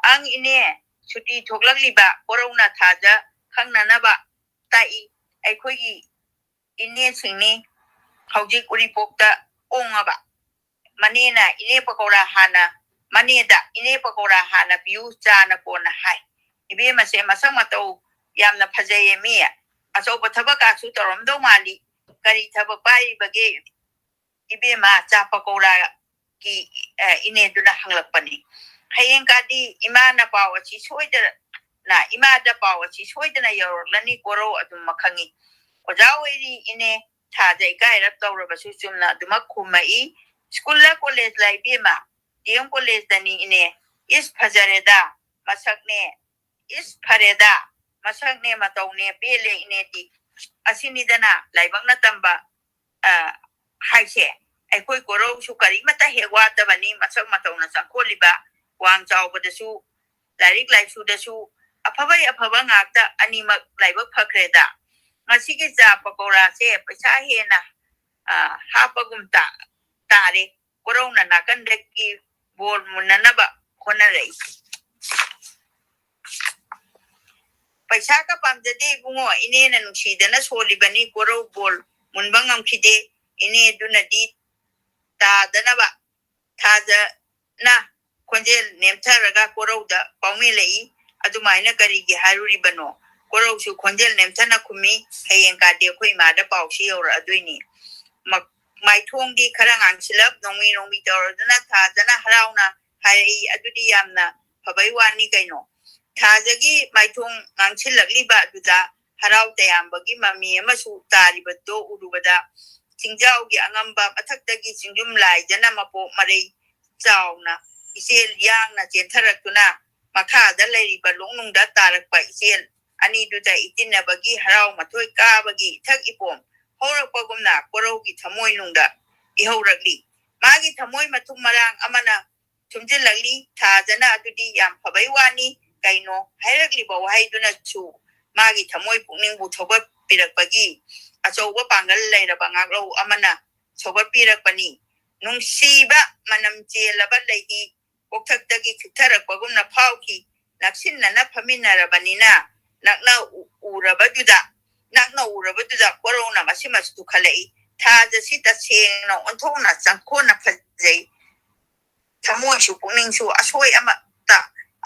"ꯑꯪ ꯏꯅꯦ, ꯁꯨꯇꯤ ꯊꯣꯛꯂꯛꯂꯤꯕ ꯀꯣꯔꯧꯅ ꯊꯥꯖ ꯈꯪꯅꯅꯕ ꯇꯥꯛꯏ꯫ ꯑꯩꯈꯣꯏꯒꯤ ꯏꯅꯦꯁꯤꯡꯅꯤ ꯍꯧꯖꯤꯛ ꯎꯔꯤꯄꯣꯛꯇ ꯑꯣꯡꯉꯕ꯫ ꯃꯅꯦꯅ ꯏꯅꯦ ꯄꯀꯧꯔꯥ ꯍꯥꯟꯅ, ꯃꯅꯦꯗ ꯏꯅꯦ ꯄꯀꯧꯔꯥ ꯍꯥꯟꯅ ꯄꯤꯌꯨ, ꯆꯥꯅ ꯀꯣꯟꯅ ꯍꯥꯏ꯫ ꯏꯕꯦꯝꯃꯁꯦ ꯃꯁꯛ ꯃꯇꯧ ꯌꯥꯝꯅ ꯐꯖꯩꯌꯦ ꯃꯤ꯫ ꯑꯆꯧꯕ ꯊꯕꯛꯀꯁꯨ ꯇꯧꯔꯝꯗꯧ ꯃꯥꯜꯂꯤ꯫ ꯀꯔꯤ ꯊꯕꯛ ꯄꯥꯏꯔꯤꯕꯒꯦ? ꯏꯕꯦꯝꯃ, ꯆꯥ ꯄꯀꯧꯔꯥꯒꯤ, ꯑ, ꯏꯅꯦꯗꯨꯅ ꯍꯪꯂꯛꯄꯅꯤ꯫ ꯍꯌꯦꯡ ꯀꯥꯗꯤ ꯏꯃꯥꯅ ꯄꯥꯎ ꯑꯁꯤ ꯁꯣꯏꯗꯅ, ꯏꯃꯥꯗ ꯄꯥꯎ ꯑꯁꯤ ꯁꯣꯏꯗꯅ ꯌꯧꯔꯛꯂꯅꯤ, ꯀꯣꯔꯧ ꯑꯗꯨꯃꯛ ꯈꯪꯏ꯫ ꯑꯣꯖꯥ ꯑꯣꯏꯔꯤ ꯏꯅꯦ, ꯊꯥꯖ ꯏꯀꯥꯏꯔꯞ ꯇꯧꯔꯕꯁꯨ ꯆꯨꯝꯅ ꯑꯗꯨꯃꯛ ꯈꯨꯝꯃꯛꯏ꯫ ꯁ꯭ꯀꯨꯜꯂ ꯀꯣꯂꯦꯖꯂ ꯏꯕꯦꯝꯃ? ꯗꯤ ꯑꯦꯝ ꯀꯣꯂꯦꯖꯇꯅꯤ ꯏꯅꯦ꯫ ꯏꯁ, ꯐꯖꯔꯦꯗ ꯃꯁꯛꯅꯦ꯫ ꯏꯁ, ꯐꯔꯦꯗ ꯃꯁꯛꯅꯦ ꯃꯇꯧꯅꯦ, ꯄꯦꯜꯂꯦ ꯏꯅꯦꯗꯤ꯫ ꯑꯁꯤꯅꯤꯗꯅ ꯂꯥꯏꯕꯛꯅ ꯇꯝꯕ, ꯑ, ꯍꯥꯏꯁꯦ꯫ ꯑꯩꯈꯣꯏ ꯀꯣꯔꯧꯁꯨ ꯀꯔꯤꯃꯠꯇ ꯍꯦꯛ ꯋꯥꯠꯇꯕꯅꯤ, ꯃꯁꯛ ꯃꯇꯧꯅ ꯆꯪꯈꯣꯜꯂꯤꯕ, ꯋꯥꯡ ꯆꯥꯎꯕꯗꯁꯨ, ꯂꯥꯏꯔꯤꯛ ꯂꯥꯏꯁꯨꯗꯁꯨ ꯑꯐꯕꯩ ꯑꯐꯕ ꯉꯥꯛꯇ, ꯑꯅꯤꯃꯛ ꯂꯥꯏꯕꯛ ꯐꯈ꯭ꯔꯦꯗ꯫ ꯉꯁꯤꯒꯤ ꯆꯥ ꯄꯀꯧꯔꯥꯁꯦ ꯄꯩꯁꯥ ꯍꯦꯟꯅ, ꯑ, ꯍꯥꯞꯄꯒꯨꯝ ꯇꯥ-, ꯇꯥꯔꯦ꯫ ꯀꯣꯔꯧꯅ ꯅꯥꯀꯟꯗꯒꯤ ꯕꯣꯜ ꯃꯨꯟꯅꯅꯕ ꯍꯣꯠꯅꯔꯛꯏ꯫ ꯄꯩꯁꯥꯒ ꯄꯥꯝꯖꯗꯦ ꯏꯕꯨꯡꯉꯣ, ꯏꯅꯦꯅ ꯅꯨꯡꯁꯤꯗꯅ ꯁꯣꯜꯂꯤꯕꯅꯤ, ꯀꯣꯔꯧ ꯕꯣꯜ ꯃꯨꯟꯕ ꯉꯝꯈꯤꯗꯦ꯫ ꯏꯅꯦꯗꯨꯅꯗꯤ ꯇꯥꯗꯅꯕ ꯊꯥꯖꯅ ꯈꯣꯟꯖꯦꯜ ꯅꯦꯝꯊꯔꯒ ꯀꯣꯔꯧꯗ ꯄꯥꯎꯃꯤꯂꯛꯏ꯫ ꯑꯗꯨꯃꯥꯏꯅ ꯀꯔꯤꯒꯤ ꯍꯥꯏꯔꯨꯔꯤꯕꯅꯣ? ꯀꯣꯔꯧꯁꯨ ꯈꯣꯟꯖꯦꯜ ꯅꯦꯝꯊꯅ ꯈꯨꯝꯃꯤ, ꯍꯌꯦꯡ ꯀꯥꯗꯤ ꯑꯩꯈꯣꯏ ꯏꯃꯥꯗ ꯄꯥꯎꯁꯤ ꯌꯧꯔꯛꯑꯗꯣꯏꯅꯤ꯫ ꯃ-, ꯃꯥꯏꯊꯣꯡꯗꯤ ꯈꯔ ꯉꯥꯡꯁꯤꯜꯂꯞ, ꯅꯣꯡꯃꯤ ꯅꯣꯡꯃꯤ ꯇꯧꯔꯗꯨꯅ ꯊꯥꯖꯅ ꯍꯔꯥꯎꯅ ꯍꯥꯏꯔꯛꯏ, ꯑꯗꯨꯗꯤ ꯌꯥꯝꯅ ꯐꯕꯩ ꯋꯥꯅꯤ ꯀꯩꯅꯣ꯫ ꯊꯥꯖꯒꯤ ꯃꯥꯏꯊꯣꯡ ꯉꯥꯡꯁꯤꯜꯂꯛꯂꯤꯕ ꯑꯗꯨꯗ ꯍꯔꯥꯎ ꯇꯌꯥꯝꯕꯒꯤ ꯃꯃꯤ ꯑꯃꯁꯨ ꯇꯥꯔꯤꯕꯗꯣ ꯎꯔꯨꯕꯗ, ꯆꯤꯡꯖꯥꯎꯒꯤ ꯑꯉꯝꯕ ꯃꯊꯛꯇꯒꯤ ꯆꯤꯡꯖꯨꯝ ꯂꯥꯏꯖꯅ ꯃꯄꯣꯛ ꯃꯔꯩ ꯆꯥꯎꯅ ꯏꯆꯦꯜ ꯌꯥꯡꯅ ꯆꯦꯟꯊꯔꯛꯇꯨꯅ ꯃꯈꯥꯗ ꯂꯩꯔꯤꯕ ꯂꯣꯛꯅꯨꯡꯗ ꯇꯥꯔꯛꯄ ꯏꯆꯦꯜ ꯑꯅꯤꯗꯨꯗ ꯏꯇꯤꯟꯅꯕꯒꯤ ꯍꯔꯥꯎ ꯃꯊꯣꯏ ꯀꯥꯕꯒꯤ ꯏꯊꯛ ꯏꯄꯣꯝ ꯍꯧꯔꯛꯄꯒꯨꯝꯅ ꯀꯣꯔꯧꯒꯤ ꯊꯃꯣꯏꯅꯨꯡꯗ ꯏꯍꯧꯔꯛꯂꯤ꯫ ꯃꯥꯒꯤ ꯊꯃꯣꯏ ꯃꯊꯨꯝ ꯃꯔꯥꯡ ꯑꯃꯅ ꯊꯨꯝꯖꯤꯜꯂꯛꯂꯤ꯫ ꯊꯥꯖꯅ ꯑꯗꯨꯗꯤ ꯌꯥꯝ ꯐꯕꯩ ꯋꯥꯅꯤ ꯀꯩꯅꯣ ꯍꯥꯏꯔꯛꯂꯤꯕ ꯋꯥꯍꯩꯗꯨꯅꯁꯨ ꯃꯥꯒꯤ ꯊꯃꯣꯏ ꯄꯨꯛꯅꯤꯡꯕꯨ ꯊꯧꯒꯠꯄꯤꯔꯛꯄꯒꯤ ꯑꯆꯧꯕ ꯄꯥꯡꯒꯜ ꯂꯩꯔꯕ ꯉꯥꯛꯂꯧ ꯑꯃꯅ ꯁꯧꯒꯠꯄꯤꯔꯛꯄꯅꯤ꯫ ꯅꯨꯡꯁꯤꯕ ꯃꯅꯝ ꯆꯦꯜꯂꯕ ꯂꯩꯍꯤ ꯀꯣꯛꯊꯛꯇꯒꯤ ꯈꯤꯛꯊꯔꯛꯄꯒꯨꯝꯅ ꯐꯥꯎꯈꯤ꯫ ꯅꯛꯁꯤꯟꯅꯅ ꯐꯝꯃꯤꯟꯅꯔꯕꯅꯤꯅ ꯅꯛꯅ ꯎ-, ꯎꯔꯕꯗꯨꯗ, ꯅꯛꯅ ꯎꯔꯕꯗꯨꯗ ꯀꯣꯔꯧꯅ ꯃꯁꯤꯃꯁꯨ ꯈꯜꯂꯛꯏ꯫ ꯊꯥꯖꯁꯤ ꯇꯁꯦꯡꯅ ꯑꯣꯟꯊꯣꯛꯅ ꯆꯪꯈꯣꯟꯅ ꯐꯖꯩ꯫ ꯊꯃꯣꯏꯁꯨ ꯄꯨꯛꯅꯤꯡꯁꯨ ꯑꯁꯣꯏ ꯑꯃꯠꯇ,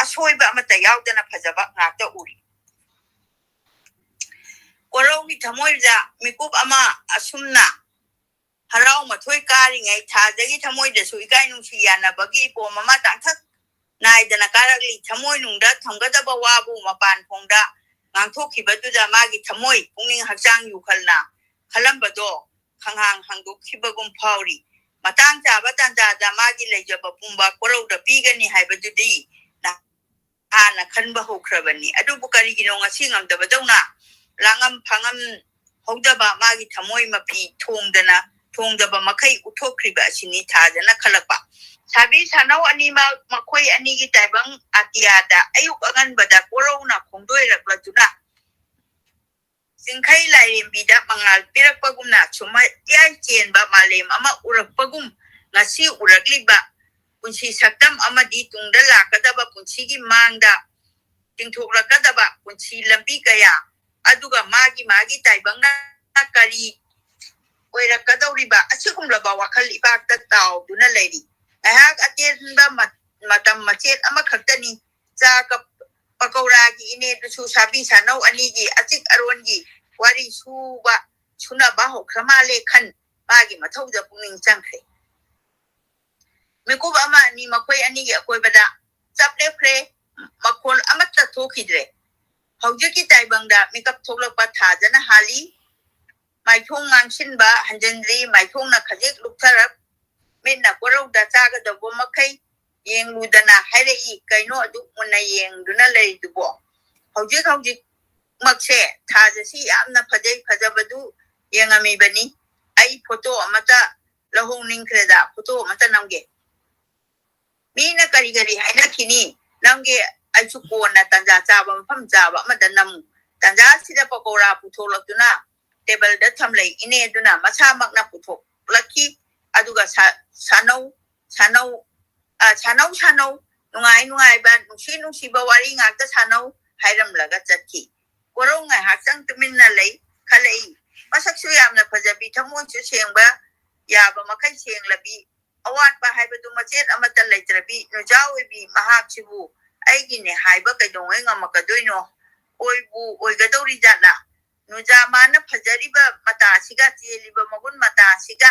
ꯑꯁꯣꯏꯕ ꯑꯃꯠꯇ ꯌꯥꯎꯗꯅ ꯐꯖꯕ ꯉꯥꯛꯇ ꯎꯔꯤ꯫ ꯀꯣꯔꯧꯒꯤ ꯊꯃꯣꯏꯗ ꯃꯤꯀꯨꯞ ꯑꯃ ꯑꯁꯨꯝꯅ ꯍꯔꯥꯎ ꯃꯊꯣꯏ ꯀꯥꯔꯤꯉꯩ ꯊꯥꯖꯒꯤ ꯊꯃꯣꯏꯗꯁꯨ ꯏꯀꯥꯏ ꯅꯨꯡꯁꯤ ꯌꯥꯅꯕꯒꯤ ꯏꯄꯣꯝ ꯑꯃ ꯇꯥꯡꯊꯛ ꯅꯥꯏꯗꯅ ꯀꯥꯔꯛꯂꯤ꯫ ꯊꯃꯣꯏꯅꯨꯡꯗ ꯊꯝꯒꯗꯕ ꯋꯥꯕꯨ ꯃꯄꯥꯟ ꯈꯣꯡꯗ ꯉꯥꯡꯊꯣꯛꯈꯤꯕꯗꯨꯗ ꯃꯥꯒꯤ ꯊꯃꯣꯏ ꯄꯨꯛꯅꯤꯡ ꯍꯛꯆꯥꯡ ꯌꯨꯈꯜꯅ ꯈꯜꯂꯝꯕꯗꯣ ꯈꯪꯍꯥꯡ ꯍꯥꯡꯗꯣꯛꯈꯤꯕꯒꯨꯝ ꯐꯥꯎꯔꯤ꯫ ꯃꯇꯥꯡ ꯆꯥꯕ ꯇꯥꯟꯖꯥꯗ ꯃꯥꯒꯤ ꯂꯩꯖꯕ ꯄꯨꯝꯕ ꯀꯣꯔꯧꯗ ꯄꯤꯒꯅꯤ ꯍꯥꯏꯕꯗꯨꯗꯤ ꯍꯥꯟꯅ ꯈꯟꯕ ꯍꯧꯈ꯭ꯔꯕꯅꯤ꯫ ꯑꯗꯨꯕꯨ ꯀꯔꯤꯒꯤꯅꯣ ꯉꯁꯤ ꯉꯝꯗꯕꯗꯧꯅ ꯂꯥꯡꯉꯝ ꯐꯥꯉꯝ ꯍꯧꯗꯕ ꯃꯥꯒꯤ ꯊꯃꯣꯏ ꯃꯄꯤ ꯊꯣꯡꯗꯅ ꯊꯣꯡꯗꯕ ꯃꯈꯩ ꯎꯠꯊꯣꯛꯈ꯭ꯔꯤꯕ ꯑꯁꯤꯅꯤ ꯊꯥꯖꯅ ꯈꯜꯂꯛꯄ꯫ ꯁꯥꯕꯤ ꯁꯥꯅꯧ ꯑꯅꯤꯃꯛ ꯃꯈꯣꯏ ꯑꯅꯤꯒꯤ ꯇꯥꯏꯕꯪ ꯑꯇꯤꯌꯥꯗ ꯑꯌꯨꯛ ꯑꯉꯟꯕꯗ ꯀꯣꯔꯧꯅ ꯈꯣꯡꯗꯣꯏꯔꯛꯂꯗꯨꯅ ꯆꯤꯡꯈꯩ ꯂꯥꯏꯔꯦꯝꯕꯤꯗ ꯃꯉꯥꯜ ꯄꯤꯔꯛꯄꯒꯨꯝꯅ ꯁꯨꯝꯍꯠ ꯌꯥꯏ ꯆꯦꯟꯕ ꯃꯥꯂꯦꯝ ꯑꯃ ꯎꯔꯛꯄꯒꯨꯝ ꯉꯁꯤ ꯎꯔꯛꯂꯤꯕ ꯄꯨꯟꯁꯤ ꯁꯛꯇꯝ ꯑꯃꯗꯤ ꯇꯨꯡꯗ ꯂꯥꯛꯀꯗꯕ ꯄꯨꯟꯁꯤꯒꯤ ꯃꯥꯡꯗ ꯆꯤꯡꯊꯣꯛꯂꯛꯀꯗꯕ ꯄꯨꯟꯁꯤ ꯂꯝꯕꯤ ꯀꯌꯥ ꯑꯗꯨꯒ ꯃꯥꯒꯤ ꯃꯥꯒꯤ ꯇꯥꯏꯕꯪꯅ ꯀꯔꯤ ꯑꯣꯏꯔꯛꯀꯗꯧꯔꯤꯕ ꯑꯁꯤꯒꯨꯝꯂꯕ ꯋꯥꯈꯜ ꯏꯄꯥꯛꯇ ꯇꯥꯎꯗꯨꯅ ꯂꯩꯔꯤ꯫ ꯉꯥꯏꯍꯥꯛ ꯑꯇꯦꯟꯕ ꯃ- ꯃꯇꯝ ꯃꯆꯦꯠ ꯑꯃꯈꯛꯇꯅꯤ꯫ ꯆꯥ ꯀꯞ ꯄꯀꯧꯔꯥꯒꯤ ꯏꯅꯦꯗꯨꯁꯨ ꯁꯥꯕꯤ ꯁꯥꯅꯧ ꯑꯅꯤꯒꯤ ꯑꯆꯤꯛ ꯑꯔꯣꯟꯒꯤ ꯋꯥꯔꯤ ꯁꯨꯕ ꯁꯨꯅꯕ ꯍꯧꯈ꯭ꯔ ꯃꯥꯜꯂꯦ ꯈꯟ ꯃꯥꯒꯤ ꯃꯊꯧꯗ ꯄꯨꯛꯅꯤꯡ ꯆꯪꯈ꯭ꯔꯦ꯫ ꯃꯤꯀꯨꯞ ꯑꯃ ꯑꯅꯤ ꯃꯈꯣꯏ ꯑꯅꯤꯒꯤ ꯑꯀꯣꯏꯕꯗ ꯆꯞ ꯂꯦꯞꯈ꯭ꯔꯦ꯫ ꯃꯈꯣꯜ ꯑꯃꯠꯇ ꯊꯣꯛꯈꯤꯗ꯭ꯔꯦ꯫ ꯍꯧꯖꯤꯛꯀꯤ ꯇꯥꯏꯕꯪꯗ ꯃꯤꯀꯞ ꯊꯣꯛꯂꯛꯄ ꯊꯥꯖꯅ ꯍꯥꯜꯂꯤ꯫ ꯃꯥꯏꯊꯣꯡ ꯉꯥꯡꯁꯤꯟꯕ ꯍꯟꯖꯤꯟꯗ꯭ꯔꯤ꯫ ꯃꯥꯏꯊꯣꯡꯅ ꯈꯖꯤꯛ ꯂꯨꯞꯊꯔꯞ, ꯃꯤꯠꯅ ꯀꯣꯔꯧꯗ ꯆꯥꯒꯗꯧꯕ ꯃꯈꯩ ꯌꯦꯡꯂꯨꯗꯅ ꯍꯥꯏꯔꯛꯏ, "ꯀꯩꯅꯣ ꯑꯗꯨꯛ ꯃꯨꯟꯅ ꯌꯦꯡꯗꯨꯅ ꯂꯩꯔꯤꯗꯨꯕꯣ?" ꯍꯧꯖꯤꯛ ꯍꯧꯖꯤꯛꯃꯛꯁꯦ ꯊꯥꯖꯁꯤ ꯌꯥꯝꯅ ꯐꯖꯩ, ꯐꯖꯕꯗꯨ ꯌꯦꯡꯉꯝꯃꯤꯕꯅꯤ꯫ ꯑꯩ ꯐꯣꯇꯣ ꯑꯃꯇ ꯂꯧꯍꯧꯅꯤꯡꯈ꯭ꯔꯦꯗ, ꯐꯣꯇꯣ ꯑꯃꯇ ꯅꯝꯒꯦ꯫ ꯃꯤꯅ ꯀꯔꯤ ꯀꯔꯤ ꯍꯥꯏꯅꯈꯤꯅꯤ? ꯅꯝꯒꯦ, ꯑꯩꯁꯨ ꯀꯣꯟꯅ ꯇꯟꯖꯥ ꯆꯥꯕ, ꯃꯐꯝ ꯆꯥꯕ ꯑꯃꯗ ꯅꯝꯃꯨ꯫ ꯇꯟꯖꯥꯁꯤꯗ ꯄꯀꯧꯔꯥ ꯄꯨꯊꯣꯛꯂꯛꯇꯨꯅ ꯇꯦꯕꯜꯗ ꯊꯝꯂꯛꯏ꯫ ꯏꯅꯦ ꯑꯗꯨꯅ ꯃꯁꯥꯃꯛꯅ ꯄꯨꯊꯣꯛꯂꯛꯈꯤ꯫ ꯑꯗꯨꯒ ꯁꯥ-, ꯁꯥꯅꯧ, ꯁꯥꯅꯧ, ꯑ, "ꯁꯥꯅꯧ, ꯁꯥꯅꯧ, ꯅꯨꯡꯉꯥꯏ ꯅꯨꯡꯉꯥꯏꯕ, ꯅꯨꯡꯁꯤ ꯅꯨꯡꯁꯤꯕ ꯋꯥꯔꯤ ꯉꯥꯛꯇ ꯁꯥꯅꯧ" ꯍꯥꯏꯔꯝꯂꯒ ꯆꯠꯈꯤ꯫ ꯀꯣꯔꯧ ꯉꯥꯏꯍꯥꯛꯇꯪ ꯇꯨꯃꯤꯟꯅ ꯂꯩ꯫ ꯈꯜꯂꯛꯏ, ꯃꯁꯛꯁꯨ ꯌꯥꯝꯅ ꯐꯖꯕꯤ, ꯊꯃꯣꯏꯁꯨ ꯁꯦꯡꯕ, ꯌꯥꯕ ꯃꯈꯩ ꯁꯦꯡꯂꯕꯤ, ꯑꯋꯥꯠꯄ ꯍꯥꯏꯕꯗꯨ ꯃꯆꯦꯠ ꯑꯃꯠꯇ ꯂꯩꯇ꯭ꯔꯕꯤ ꯅꯨꯖꯥ ꯑꯣꯏꯕꯤ ꯃꯍꯥꯛꯁꯤꯕꯨ ꯑꯩꯒꯤꯅꯦ ꯍꯥꯏꯕ ꯀꯩꯗꯧꯉꯩ ꯉꯝꯃꯛꯀꯗꯣꯏꯅꯣ? ꯑꯣꯏꯕꯨ ꯑꯣꯏꯒꯗꯧꯔꯤꯖꯥꯠꯂꯥ? ꯅꯨꯖꯥ ꯃꯥꯅ ꯐꯖꯔꯤꯕ ꯃꯇꯥꯁꯤꯒ ꯆꯦꯜꯂꯤꯕ ꯃꯒꯨꯟ ꯃꯇꯥꯁꯤꯒ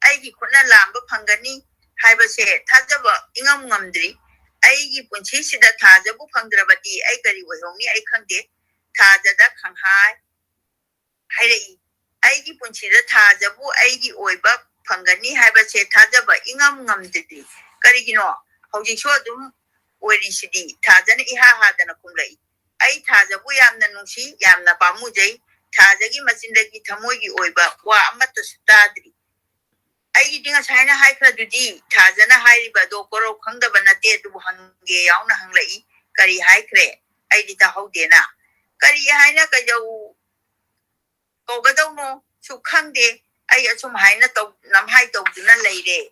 ꯑꯩꯒꯤ ꯈꯨꯠꯅ ꯂꯥꯝꯕ ꯐꯪꯒꯅꯤ ꯍꯥꯏꯕꯁꯦ ꯊꯥꯖꯕ ꯏꯉꯝ ꯉꯝꯗ꯭ꯔꯤ꯫ ꯑꯩꯒꯤ ꯄꯨꯟꯁꯤꯁꯤꯗ ꯊꯥꯖꯕꯨ ꯐꯪꯗ꯭ꯔꯕꯗꯤ ꯑꯩ ꯀꯔꯤ ꯑꯣꯏꯍꯧꯅꯤ ꯑꯩ ꯈꯪꯗꯦ꯫ ꯊꯥꯖꯗ ꯈꯪꯍꯥꯏ ꯍꯥꯏꯔꯛꯏ꯫ ꯑꯩꯒꯤ ꯄꯨꯟꯁꯤꯗ ꯊꯥꯖꯕꯨ ꯑꯩꯒꯤ ꯑꯣꯏꯕ ꯐꯪꯒꯅꯤ ꯍꯥꯏꯕꯁꯦ ꯊꯥꯖꯕ ꯏꯉꯝ ꯉꯝꯗ꯭ꯔꯤ꯫ ꯀꯔꯤꯒꯤꯅꯣ? ꯍꯧꯖꯤꯛꯁꯨ ꯑꯗꯨꯝ ꯑꯣꯏꯔꯤꯁꯤꯗꯤ꯫ ꯊꯥꯖꯅ ꯏꯍꯥ ꯍꯥꯗꯅ ꯈꯨꯝꯂꯛꯏ꯫ ꯑꯩ ꯊꯥꯖꯕꯨ ꯌꯥꯝꯅ ꯅꯨꯡꯁꯤ, ꯌꯥꯝꯅ ꯄꯥꯝꯃꯨꯖꯩ꯫ ꯊꯥꯖꯒꯤ ꯃꯆꯤꯟꯗꯒꯤ ꯊꯃꯣꯏꯒꯤ ꯑꯣꯏꯕ ꯋꯥ ꯑꯃꯠꯇꯁꯨ ꯇꯥꯗ꯭ꯔꯤ꯫ ꯑꯩꯒꯤꯗꯤ ꯉꯁꯥꯏꯅ ꯍꯥꯏꯈ꯭ꯔꯗꯨꯗꯤ꯫ ꯊꯥꯖꯅ ꯍꯥꯏꯔꯤꯕ ꯑꯗꯣ ꯀꯣꯔꯧ ꯈꯪꯗꯕ ꯅꯠꯇꯦ, ꯑꯗꯨꯕꯨ ꯍꯪꯒꯦ ꯌꯥꯎꯅ ꯍꯪꯂꯛꯏ꯫ ꯀꯔꯤ ꯍꯥꯏꯈ꯭ꯔꯦ? ꯑꯩꯗꯤ ꯇꯥꯍꯧꯗꯦꯅ꯫ ꯀꯔꯤ ꯍꯥꯏꯅ ꯀꯩꯗꯧ ꯀꯧꯒꯗꯧꯅꯣ ꯁꯨ ꯈꯪꯗꯦ꯫ ꯑꯩ ꯑꯁꯨꯝ ꯍꯥꯏꯅ ꯇꯧ-, ꯅꯝꯍꯥꯏ ꯇꯧꯗꯨꯅ ꯂꯩꯔꯦ꯫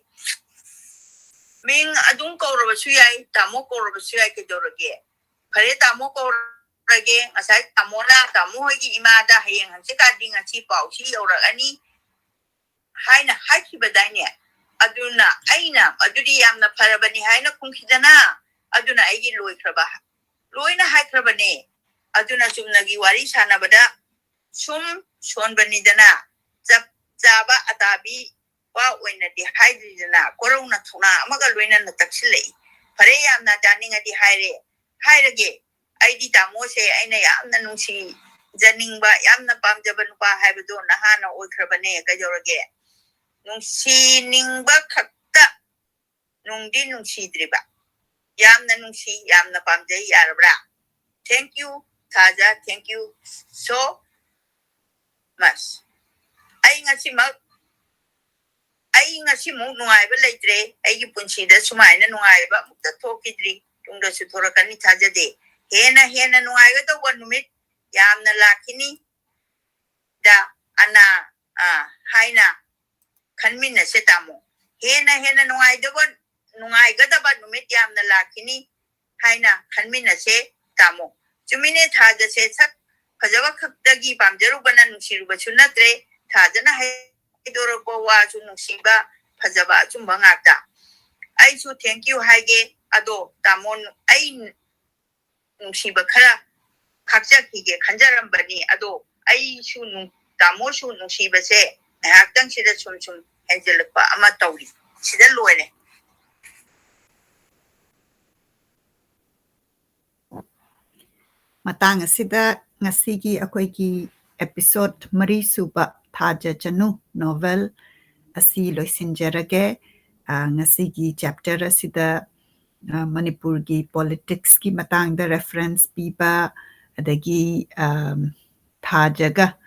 ꯃꯤꯡ ꯑꯗꯨꯝ ꯀꯧꯔꯕꯁꯨ ꯌꯥꯏ, ꯇꯥꯃꯣ ꯀꯧꯔꯕꯁꯨ ꯌꯥꯏ, ꯀꯩꯗꯧꯔꯒꯦ? ꯐꯔꯦ, ꯇꯥꯃꯣ ꯀꯧꯔꯒꯦ꯫ ꯉꯁꯥꯏ ꯇꯥꯃꯣꯅ, ꯇꯥꯃꯣ ꯍꯣꯏꯒꯤ ꯏꯃꯥꯗ ꯍꯌꯦꯡ ꯍꯪꯆꯤꯠꯀꯥꯗꯤ ꯉꯁꯤ ꯄꯥꯎꯁꯤ ꯌꯧꯔꯛꯑꯅꯤ ꯍꯥꯏꯅ ꯍꯥꯏꯈꯤꯕꯗꯥꯏꯅꯦ? ꯑꯗꯨꯅ ꯑꯩꯅ, "ꯑꯗꯨꯗꯤ ꯌꯥꯝꯅ ꯐꯔꯕꯅꯤ" ꯍꯥꯏꯅ ꯈꯨꯝꯈꯤꯗꯅ꯫ ꯑꯗꯨꯅ ꯑꯩꯒꯤ ꯂꯣꯏꯈ꯭ꯔꯕ, ꯂꯣꯏꯅ ꯍꯥꯏꯈ꯭ꯔꯕꯅꯦ꯫ ꯑꯗꯨꯅ ꯆꯨꯝꯅꯒꯤ ꯋꯥꯔꯤ ꯁꯥꯟꯅꯕꯗ ꯁꯨꯝ ꯁꯣꯟꯕꯅꯤꯗꯅ, ꯆꯞ ꯆꯥꯕ ꯑꯇꯥꯕꯤ ꯋꯥ ꯑꯣꯏꯅꯗꯤ ꯍꯥꯏꯗ꯭ꯔꯤꯗꯅ꯫ ꯀꯣꯔꯧꯅ ꯊꯧꯅꯥ ꯑꯃꯒ ꯂꯣꯏꯅꯅ ꯇꯛꯁꯤꯜꯂꯛꯏ꯫ "ꯐꯔꯦ, ꯌꯥꯝꯅ ꯇꯥꯅꯤꯡꯉꯗꯤ ꯍꯥꯏꯔꯦ, ꯍꯥꯏꯔꯒꯦ꯫ ꯑꯩꯗꯤ ꯇꯥꯃꯣꯁꯦ ꯑꯩꯅ ꯌꯥꯝꯅ ꯅꯨꯡꯁꯤꯖꯅꯤꯡꯕ, ꯌꯥꯝꯅ ꯄꯥꯝꯖꯕ ꯅꯨꯄꯥ ꯍꯥꯏꯕꯗꯣ ꯅꯍꯥꯟꯅ ꯑꯣꯏꯈ꯭ꯔꯕꯅꯦ꯫ ꯀꯩꯗꯧꯔꯒꯦ? ꯅꯨꯡꯁꯤꯅꯤꯡꯕ ꯈꯛꯇ, ꯅꯨꯡꯗꯤ ꯅꯨꯡꯁꯤꯗ꯭ꯔꯤꯕ꯫ ꯌꯥꯝꯅ ꯅꯨꯡꯁꯤ, ꯌꯥꯝꯅ ꯄꯥꯝꯖꯩ꯫ ꯌꯥꯔꯕ꯭ꯔꯥ? Thank you, ꯊꯥꯖ, thank you so much꯫ ꯑꯩ ꯉꯁꯤꯃꯛ, ꯑꯩ ꯉꯁꯤꯃꯨꯛ ꯅꯨꯡꯉꯥꯏꯕ ꯂꯩꯇ꯭ꯔꯦ꯫ ꯑꯩꯒꯤ ꯄꯨꯟꯁꯤꯗ ꯁꯨꯃꯥꯏꯅ ꯅꯨꯡꯉꯥꯏꯕ ꯑꯃꯨꯛꯇ ꯊꯣꯛꯈꯤꯗ꯭ꯔꯤ꯫ ꯇꯨꯡꯗꯁꯨ ꯊꯣꯔꯛꯀꯅꯤ ꯊꯥꯖꯗꯦ꯫ ꯍꯦꯟꯅ ꯍꯦꯟꯅ ꯅꯨꯡꯉꯥꯏꯒꯗꯧꯕ ꯅꯨꯃꯤꯠ ꯌꯥꯝꯅ ꯂꯥꯛꯈꯤꯅꯤ꯫ ꯗ ꯑꯅꯥ, ꯑ, ꯍꯥꯏꯅ ꯈꯟꯃꯤꯟꯅꯁꯦ ꯇꯥꯃꯣ꯫ ꯍꯦꯟꯅ ꯍꯦꯟꯅ ꯅꯨꯡꯉꯥꯏꯗꯕ, ꯅꯨꯡꯉꯥꯏꯒꯗꯕ ꯅꯨꯃꯤꯠ ꯌꯥꯝꯅ ꯂꯥꯛꯈꯤꯅꯤ ꯍꯥꯏꯅ ꯈꯟꯃꯤꯟꯅꯁꯦ ꯇꯥꯃꯣ꯫ ꯆꯨꯝꯃꯤꯅꯦ, ꯊꯥꯖꯁꯦ ꯁꯛ ꯐꯖꯕ ꯈꯛꯇꯒꯤ ꯄꯥꯝꯖꯔꯨꯕꯅ ꯅꯨꯡꯁꯤꯔꯨꯕꯁꯨ ꯅꯠꯇ꯭ꯔꯦ꯫ ꯊꯥꯖꯅ ꯍꯥꯏꯗꯣꯔꯛꯄ ꯋꯥꯁꯨ ꯅꯨꯡꯁꯤꯕ, ꯐꯖꯕ ꯑꯆꯨꯝꯕ ꯉꯥꯛꯇ꯫ ꯑꯩꯁꯨ thank you ꯍꯥꯏꯒꯦ꯫ ꯑꯗꯣ ꯇꯥꯃꯣ, ꯑꯩ ꯅꯨꯡꯁꯤꯕ ꯈꯔ ꯈꯥꯛꯆꯈꯤꯒꯦ ꯈꯟꯖꯔꯝꯕꯅꯤ꯫ ꯑꯗꯣ ꯑꯩꯁꯨ ꯅꯨꯡ-, ꯇꯥꯃꯣꯁꯨ ꯅꯨꯡꯁꯤꯕꯁꯦ ꯉꯥꯏꯍꯥꯛꯇꯪꯁꯤꯗ ꯁꯨꯝ ꯁꯨꯝ ꯍꯦꯟꯖꯤꯜꯂꯛꯄ ꯑꯃ ꯇꯧꯔꯤ꯫ ꯁꯤꯗ ꯂꯣꯏꯔꯦ꯫ ꯃꯇꯥꯡ ꯑꯁꯤꯗ ꯉꯁꯤꯒꯤ ꯑꯩꯈꯣꯏꯒꯤ episode ꯃꯔꯤ ꯁꯨꯕ ꯊꯥꯖ ꯆꯅꯨ novel ꯑꯁꯤ ꯂꯣꯏꯁꯤꯟꯖꯔꯒꯦ꯫ ꯑ, ꯉꯁꯤꯒꯤ chapter ꯑꯁꯤꯗ, ꯑ, ꯃꯅꯤꯄꯨꯔꯒꯤ politics ꯀꯤ ꯃꯇꯥꯡꯗ reference ꯄꯤꯕ, ꯑꯗꯒꯤ, ꯑꯝ, ꯊꯥꯖꯒ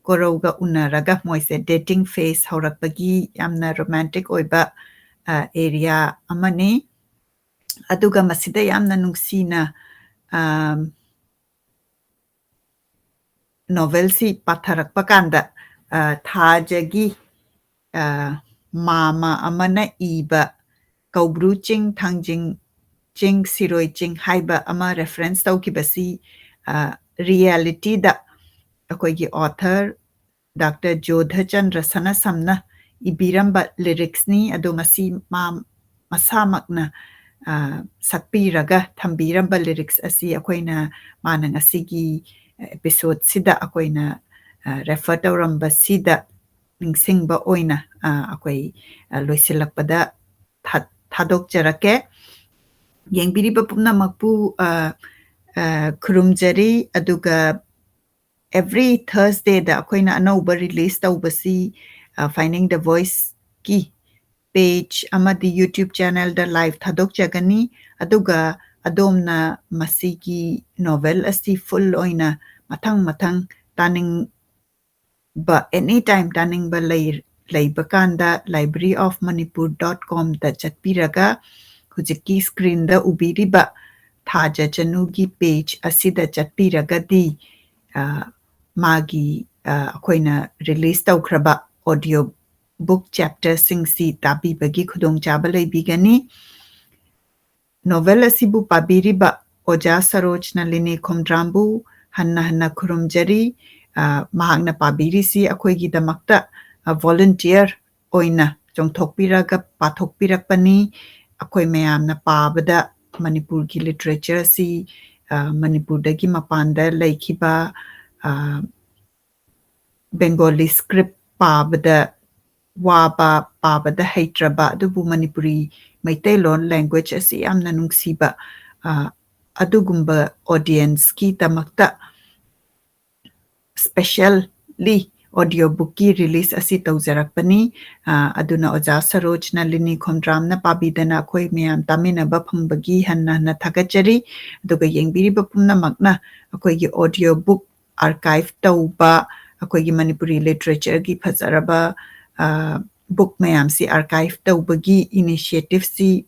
ꯀꯣꯔꯧꯒ ꯎꯅꯔꯒ ꯃꯣꯏꯁꯦ dating phase ꯍꯧꯔꯛꯄꯒꯤ ꯌꯥꯝꯅ romantic ꯑꯣꯏꯕ, ꯑ, area ꯑꯃꯅꯤ꯫ ꯑꯗꯨꯒ ꯃꯁꯤꯗ ꯌꯥꯝꯅ ꯅꯨꯡꯁꯤꯅ, ꯑꯝ, novel ꯁꯤ ꯄꯥꯊꯔꯛꯄ ꯀꯥꯟꯗ, ꯑ, ꯊꯥꯖꯒꯤ, ꯑ, ꯃꯥꯃ ꯑꯃꯅ ꯏꯕ ꯀꯧꯕ꯭ꯔꯨ ꯆꯤꯡ, ꯊꯥꯡꯖꯤꯡ ꯆꯤꯡ, ꯁꯤꯔꯣꯏ ꯆꯤꯡ ꯍꯥꯏꯕ ꯑꯃ reference ꯇꯧꯈꯤꯕꯁꯤ, ꯑ, reality ꯗ ꯑꯩꯈꯣꯏꯒꯤ author Doctor ꯖꯣꯙꯆꯟꯗ꯭ꯔ ꯁꯅꯥꯁꯝꯅ ꯏꯕꯤꯔꯝꯕ lyrics ꯅꯤ꯫ ꯑꯗꯣ ꯃꯁꯤ ꯃꯥ ꯃꯁꯥꯃꯛꯅ, ꯑ, ꯁꯛꯄꯤꯔꯒ ꯊꯝꯕꯤꯔꯝꯕ lyrics ꯑꯁꯤ ꯑꯩꯈꯣꯏꯅ, ꯃꯥꯅ ꯉꯁꯤꯒꯤ episode ꯁꯤꯗ ꯑꯩꯈꯣꯏꯅ, ꯑ, refer ꯇꯧꯔꯝꯕꯁꯤꯗ ꯅꯤꯡꯁꯤꯡꯕ ꯑꯣꯏꯅ, ꯑ, ꯑꯩꯈꯣꯏ, ꯑ, ꯂꯣꯏꯁꯤꯜꯂꯛꯄꯗ ꯊꯥ-, ꯊꯥꯗꯣꯛꯆꯔꯛꯀꯦ꯫ ꯌꯦꯡꯕꯤꯔꯤꯕ ꯄꯨꯝꯅꯃꯛꯄꯨ, ꯑ, ꯑ, ꯈꯨꯔꯨꯝꯖꯔꯤ꯫ ꯑꯗꯨꯒ every Thursday ꯗ ꯑꯩꯈꯣꯏꯅ ꯑꯅꯧꯕ release ꯇꯧꯕꯁꯤ, ꯑ, Finding the Voice ꯀꯤ page ꯑꯃꯗꯤ YouTube channel ꯗ live ꯊꯥꯗꯣꯛꯆꯒꯅꯤ꯫ ꯑꯗꯨꯒ ꯑꯗꯣꯝꯅ ꯃꯁꯤꯒꯤ novel ꯑꯁꯤ full ꯑꯣꯏꯅ ꯃꯊꯪ ꯃꯊꯪ ꯇꯥꯅꯤꯡꯕ, anytime ꯇꯥꯅꯤꯡꯕ ꯂꯩ-, ꯂꯩꯕ ꯀꯥꯟꯗ library of manipur dot com ꯗ ꯆꯠꯄꯤꯔꯒ ꯍꯧꯖꯤꯛꯀꯤ screen ꯗ ꯎꯕꯤꯔꯤꯕ ꯊꯥꯖ ꯆꯅꯨꯒꯤ page ꯑꯁꯤꯗ ꯆꯠꯄꯤꯔꯒꯗꯤ, ꯑ, ꯃꯥꯒꯤ, ꯑ, ꯑꯩꯈꯣꯏꯅ release ꯇꯧꯈ꯭ꯔꯕ audio book chapter ꯁꯤꯡꯁꯤ ꯇꯥꯕꯤꯕꯒꯤ ꯈꯨꯗꯣꯡꯆꯥꯕ ꯂꯩꯕꯤꯒꯅꯤ꯫ Novel ꯑꯁꯤꯕꯨ ꯄꯥꯕꯤꯔꯤꯕ ꯑꯣꯖꯥ ꯁꯔꯣꯖ ꯅꯂꯤꯅꯤ ꯈꯣꯝꯗ꯭ꯔꯥꯝꯕꯨ ꯍꯟꯅ ꯍꯟꯅ ꯈꯨꯔꯨꯝꯖꯔꯤ꯫ ꯑ, ꯃꯍꯥꯛꯅ ꯄꯥꯕꯤꯔꯤꯁꯤ ꯑꯩꯈꯣꯏꯒꯤꯗꯃꯛꯇ, ꯑ, volunteer ꯑꯣꯏꯅ ꯆꯣꯡꯊꯣꯛꯄꯤꯔꯒ ꯄꯥꯊꯣꯛꯄꯤꯔꯛꯄꯅꯤ꯫ ꯑꯩꯈꯣꯏ ꯃꯌꯥꯝꯅ ꯄꯥꯕꯗ ꯃꯅꯤꯄꯨꯔꯒꯤ literature ꯑꯁꯤ, ꯑ, ꯃꯅꯤꯄꯨꯔꯗꯒꯤ ꯃꯄꯥꯟꯗ ꯂꯩꯈꯤꯕ, ꯑ, Bengali script ꯄꯥꯕꯗ ꯋꯥꯕ, ꯄꯥꯕꯗ ꯍꯩꯇ꯭ꯔꯕ, ꯑꯗꯨꯕꯨ ꯃꯅꯤꯄꯨꯔꯤ ꯃꯩꯇꯩꯂꯣꯟ language ꯑꯁꯤ ꯌꯥꯝꯅ ꯅꯨꯡꯁꯤꯕ, ꯑ, ꯑꯗꯨꯒꯨꯝꯕ audienceꯀꯤꯗꯃꯛꯇ specially audio bookꯀꯤ release ꯑꯁꯤ ꯇꯧꯖꯔꯛꯄꯅꯤ꯫ ꯑ, ꯑꯗꯨꯅ ꯑꯣꯖꯥ ꯁꯔꯣꯖ ꯅꯂꯤꯅꯤ ꯈꯣꯝꯗ꯭ꯔꯥꯝꯅ ꯄꯥꯕꯤꯗꯅ ꯑꯩꯈꯣꯏ ꯃꯌꯥꯝ ꯇꯥꯃꯤꯟꯅꯕ ꯐꯪꯕꯒꯤ ꯍꯟꯅ ꯍꯟꯅ ꯊꯥꯒꯠꯆꯔꯤ꯫ ꯑꯗꯨꯒ ꯌꯦꯡꯕꯤꯔꯤꯕ ꯄꯨꯝꯅꯃꯛꯅ ꯑꯩꯈꯣꯏꯒꯤ audio book archive ꯇꯧꯕ, ꯑꯩꯈꯣꯏꯒꯤ ꯃꯅꯤꯄꯨꯔꯤ literatureꯒꯤ ꯐꯖꯔꯕ, ꯑ, book ꯃꯌꯥꯝꯁꯤ archive ꯇꯧꯕꯒꯤ initiativeꯁꯤ,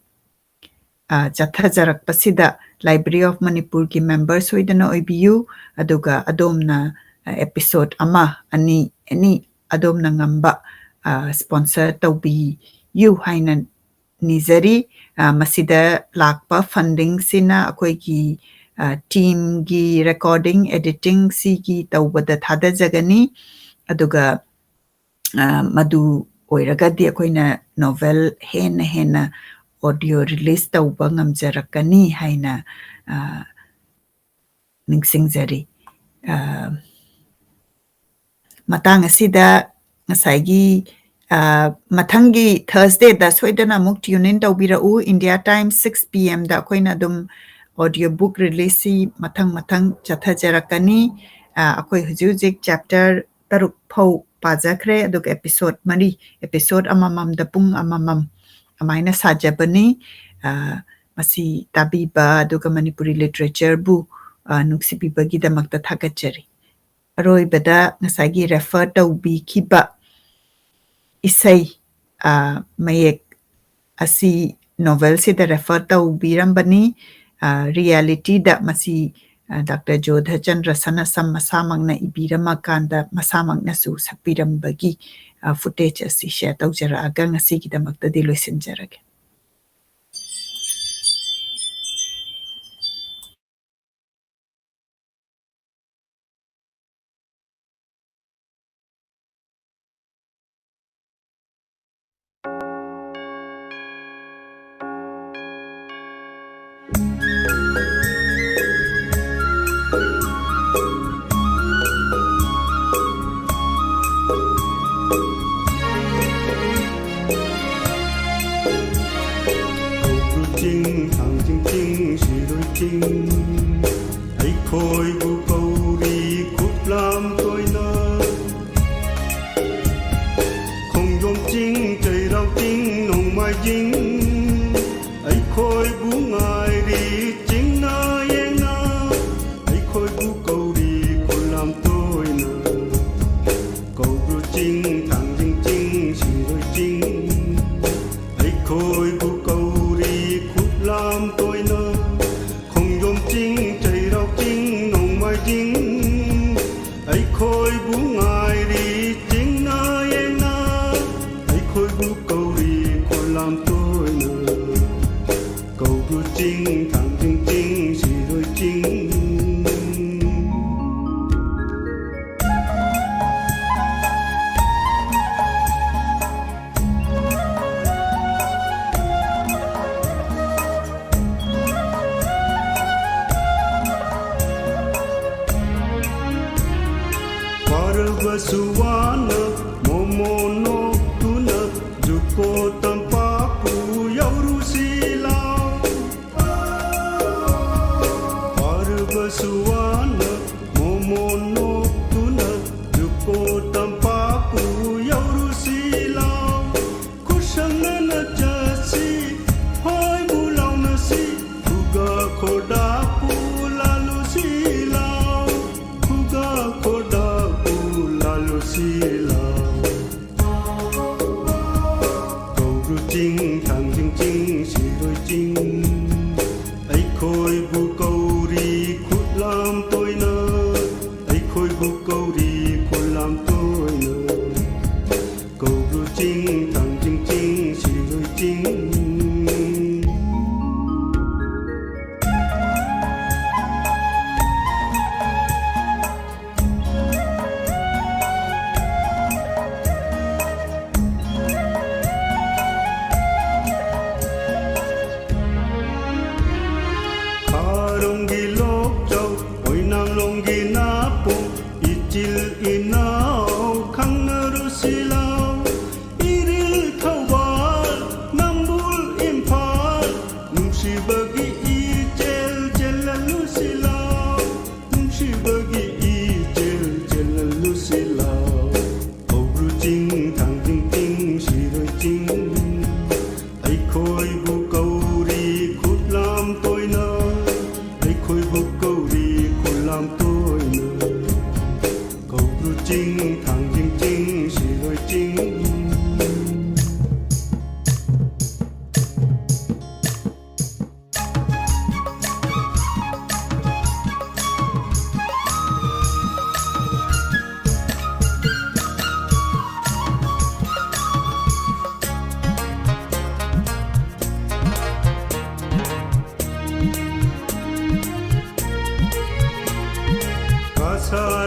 ꯑ, ꯆꯠꯊꯖꯔꯛꯄꯁꯤꯗ Library of Manipurꯒꯤ member ꯁꯣꯏꯗꯅ ꯑꯣꯏꯕꯤꯌꯨ꯫ ꯑꯗꯨꯒ ꯑꯗꯣꯝꯅ, ꯑ, episode ꯑꯃ, ꯑꯅꯤ, any ꯑꯗꯣꯝꯅ ꯉꯝꯕ, ꯑ, sponsor ꯇꯧꯕꯤꯌꯨ ꯍꯥꯏꯅ ꯅꯤꯖꯔꯤ꯫ ꯑ, ꯃꯁꯤꯗ ꯂꯥꯛꯄ fundingꯁꯤꯅ ꯑꯩꯈꯣꯏꯒꯤ, ꯑ, teamꯒꯤ recording, editing ꯁꯤꯒꯤ ꯇꯧꯕꯗ ꯊꯥꯗꯖꯒꯅꯤ꯫ ꯑꯗꯨꯒ, ꯑ, ꯃꯗꯨ ꯑꯣꯏꯔꯒꯗꯤ ꯑꯩꯈꯣꯏꯅ novel ꯍꯦꯟꯅ ꯍꯦꯟꯅ audio release ꯇꯧꯕ ꯉꯝꯖꯔꯛꯀꯅꯤ ꯍꯥꯏꯅ, ꯑ, ꯅꯤꯡꯁꯤꯡꯖꯔꯤ꯫ ꯑ, ꯃꯇꯥꯡ ꯑꯁꯤꯗ ꯉꯁꯥꯏꯒꯤ, ꯑ, ꯃꯊꯪꯒꯤ Thursdayꯗ ꯁꯣꯏꯗꯅ ꯑꯃꯨꯛ tune in ꯇꯧꯕꯤꯔꯛꯎ꯫ India time six P Mꯗ ꯑꯩꯈꯣꯏꯅ ꯑꯗꯨꯝ audio book releaseꯁꯤ ꯃꯊꯪ ꯃꯊꯪ ꯆꯠꯊꯖꯔꯛꯀꯅꯤ꯫ ꯑ, ꯑꯩꯈꯣꯏ ꯍꯧꯖꯤꯛ ꯍꯧꯖꯤꯛ chapter ꯇꯔꯨꯛ ꯐꯥꯎ ꯄꯥꯖꯈ꯭ꯔꯦ, ꯑꯗꯨꯒ episode ꯃꯔꯤ, episode ꯑꯃꯃꯝꯗ ꯄꯨꯡ ꯑꯃꯃꯝ ꯑꯗꯨꯃꯥꯏꯅ ꯁꯥꯖꯕꯅꯤ꯫ ꯑ, ꯃꯁꯤ ꯇꯥꯕꯤꯕ ꯑꯗꯨꯒ ꯃꯅꯤꯄꯨꯔꯤ literatureꯕꯨ, ꯑ, ꯅꯨꯡꯁꯤꯕꯤꯕꯒꯤꯗꯃꯛꯇ ꯊꯥꯒꯠꯆꯔꯤ꯫ ꯑꯔꯣꯏꯕꯗ ꯉꯁꯥꯏꯒꯤ refer ꯇꯧꯕꯤꯈꯤꯕ ꯏꯁꯩ, ꯑ, ꯃꯌꯦꯛ ꯑꯁꯤ novelꯁꯤꯗ refer ꯇꯧꯕꯤꯔꯝꯕꯅꯤ꯫ ꯑ, realityꯗ ꯃꯁꯤ, ꯑ, Doctor ꯖꯣꯙꯆꯟꯗ꯭ꯔ ꯁꯅꯥꯁꯝ ꯃꯁꯥꯃꯛꯅ ꯏꯕꯤꯔꯝꯃꯀꯥꯟꯗ ꯃꯁꯥꯃꯛꯅꯁꯨ ꯁꯛꯄꯤꯔꯝꯕꯒꯤ, ꯑ, footage ꯑꯁꯤ share ꯇꯧꯖꯔꯛꯑꯒ ꯉꯁꯤꯒꯤꯗꯃꯛꯇꯗꯤ ꯂꯣꯏꯁꯤꯟꯖꯔꯒꯦ꯫ ꯆꯤꯡ, ꯊꯥꯡꯖꯤꯡ ꯆꯤꯡ, ꯁꯤꯔꯣꯏ ꯆꯤꯡ, ꯑꯩꯈꯣꯏꯕꯨ ꯀꯧꯔꯤ ꯈꯨꯠꯂꯥꯝ ꯇꯣꯏꯅ꯫ ꯈꯣꯡꯖꯣꯝ ꯆꯤꯡ, ꯆꯩꯔꯥꯎ ꯆꯤꯡ, ꯅꯣꯡꯃꯥꯏꯖꯤꯡ, ꯑꯩꯈꯣꯏꯕꯨ ꯉꯥꯏꯔꯤ ꯆꯤꯡꯅ ꯌꯦꯡꯅ꯫ ꯑꯩꯈꯣꯏꯕꯨ ꯀꯧꯔꯤ ꯈꯨꯠꯂꯥꯝ ꯇꯣꯏꯅ꯫ ꯀꯧꯕ꯭ꯔꯨ ꯆꯤꯡ, ꯊꯥꯡꯖꯤꯡ ꯆꯤꯡ, ꯁꯤꯔꯣꯏ ꯆꯤꯡ, ꯑꯩꯈꯣꯏꯕꯨ ꯀꯧꯔꯤ ꯈꯨꯠꯂꯥꯝ ꯇꯣꯏꯅ꯫ ꯈꯣꯡꯖꯣꯝ ꯆꯤꯡ, ꯆꯩꯔꯥꯎ ꯆꯤꯡ, ꯅꯣꯡꯃꯥꯏꯖꯤꯡ, ꯑꯩꯈꯣꯏꯕꯨ ꯉꯥꯏꯔꯤ ꯆꯤꯡꯅ ꯌꯦꯡꯅ꯫ ꯑꯩꯈꯣꯏꯕꯨ ꯀꯧꯔꯤ ꯈꯨꯠꯂꯥꯝ ꯇꯣꯏꯅ꯫ ꯀꯧꯕ꯭ꯔꯨ ꯆꯤꯡ, ꯊꯥꯡꯖꯤꯡ ꯆꯤꯡ, ꯁꯤꯔꯣꯏ ꯆꯤꯡ꯫ ꯋꯥꯔꯕꯁꯨ ꯋꯥꯅ ꯃꯣꯃꯣꯟ ꯅꯣꯛꯇꯨꯅ ꯖꯨꯀꯣ ꯇꯝꯄꯥꯛꯄꯨ ꯌꯧꯔꯨꯁꯤ ꯂꯥꯎ꯫ ꯋꯥꯔꯕꯁꯨ ꯋꯥꯅ ꯃꯣꯃꯣꯟ ꯅꯣꯛꯇꯨꯅ ꯖꯨꯀꯣ ꯇꯝꯄꯥꯛꯄꯨ ꯌꯧꯔꯨꯁꯤ ꯂꯥꯎ꯫ ꯈꯨꯠꯁꯝꯅꯅ ꯆꯠꯁꯤ, ꯍꯣꯏꯕꯨ ꯂꯥꯎꯅꯁꯤ, ꯈꯨꯒꯥ ꯈꯣꯗꯥꯄꯨ ꯂꯥꯜꯂꯨꯁꯤ ꯂꯥꯎ꯫ ꯈꯨꯒꯥ ꯈꯣꯗꯥꯄꯨ ꯂꯥꯜꯂꯨꯁꯤ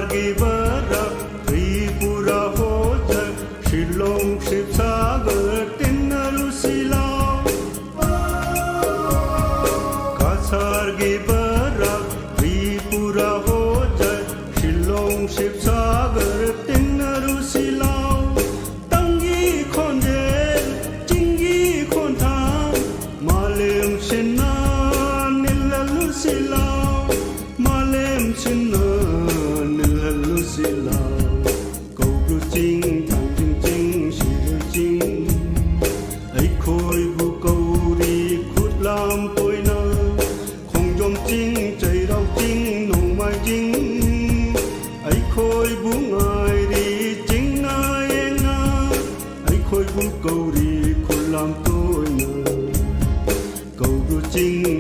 ꯒꯤ ꯕꯔꯥꯛ ꯇ꯭ꯔꯤꯄꯨꯔꯥ ꯍꯣꯖꯥꯏ ꯁꯤꯂꯣꯡ ꯁꯤꯕꯁꯥꯒꯔ ꯇꯤꯟꯅꯔꯨꯁꯤ ꯂꯥꯎ꯫ ꯀꯁꯥꯔꯒꯤ ꯕꯔꯥꯛ ꯇ꯭ꯔꯤꯄꯨꯔꯥ ꯍꯣꯖꯥꯏ ꯁꯤꯂꯣꯡ ꯁꯤꯕꯁꯥꯒꯔ ꯇꯤꯟꯅꯔꯨꯁꯤ ꯂꯥꯎ꯫ ꯇꯝꯒꯤ ꯈꯣꯟꯖꯦꯜ ꯆꯤꯡꯒꯤ ꯈꯣꯟꯊꯥꯡ ꯃꯥꯂꯦꯝ ꯁꯤꯟꯅ ꯅꯤꯜꯍꯜꯂꯨꯁꯤ ꯂꯥꯎ꯫ ꯃꯥꯂꯦꯝ ꯁꯤꯟꯅ ꯅꯤꯜꯍꯜꯂꯨꯁꯤ ꯂꯥꯎ꯫ ꯀꯧꯕ꯭ꯔꯨ ꯆꯤꯡ, ꯊꯥꯡꯖꯤꯡ ꯆꯤꯡ, ꯁꯤꯔꯣꯏ ꯆꯤꯡ, ꯑꯩꯈꯣꯏꯕꯨ ꯀꯧꯔꯤ ꯈꯨꯠꯂꯥꯝ ꯇꯣꯏꯅ꯫ ꯈꯣꯡꯖꯣꯝ ꯆꯤꯡ, ꯆꯩꯔꯥꯎ ꯆꯤꯡ, ꯅꯣꯡꯃꯥꯏ ꯆꯤꯡ, ꯑꯩꯈꯣꯏꯕꯨ ꯉꯥꯏꯔꯤ ꯆꯤꯡꯅ ꯌꯦꯡꯅ꯫ ꯑꯩꯈꯣꯏꯕꯨ ꯀꯧꯔꯤ ꯈꯨꯠꯂꯥꯝ ꯇꯣꯏꯅ꯫ ꯀꯧꯕ꯭ꯔꯨ ꯆꯤꯡ,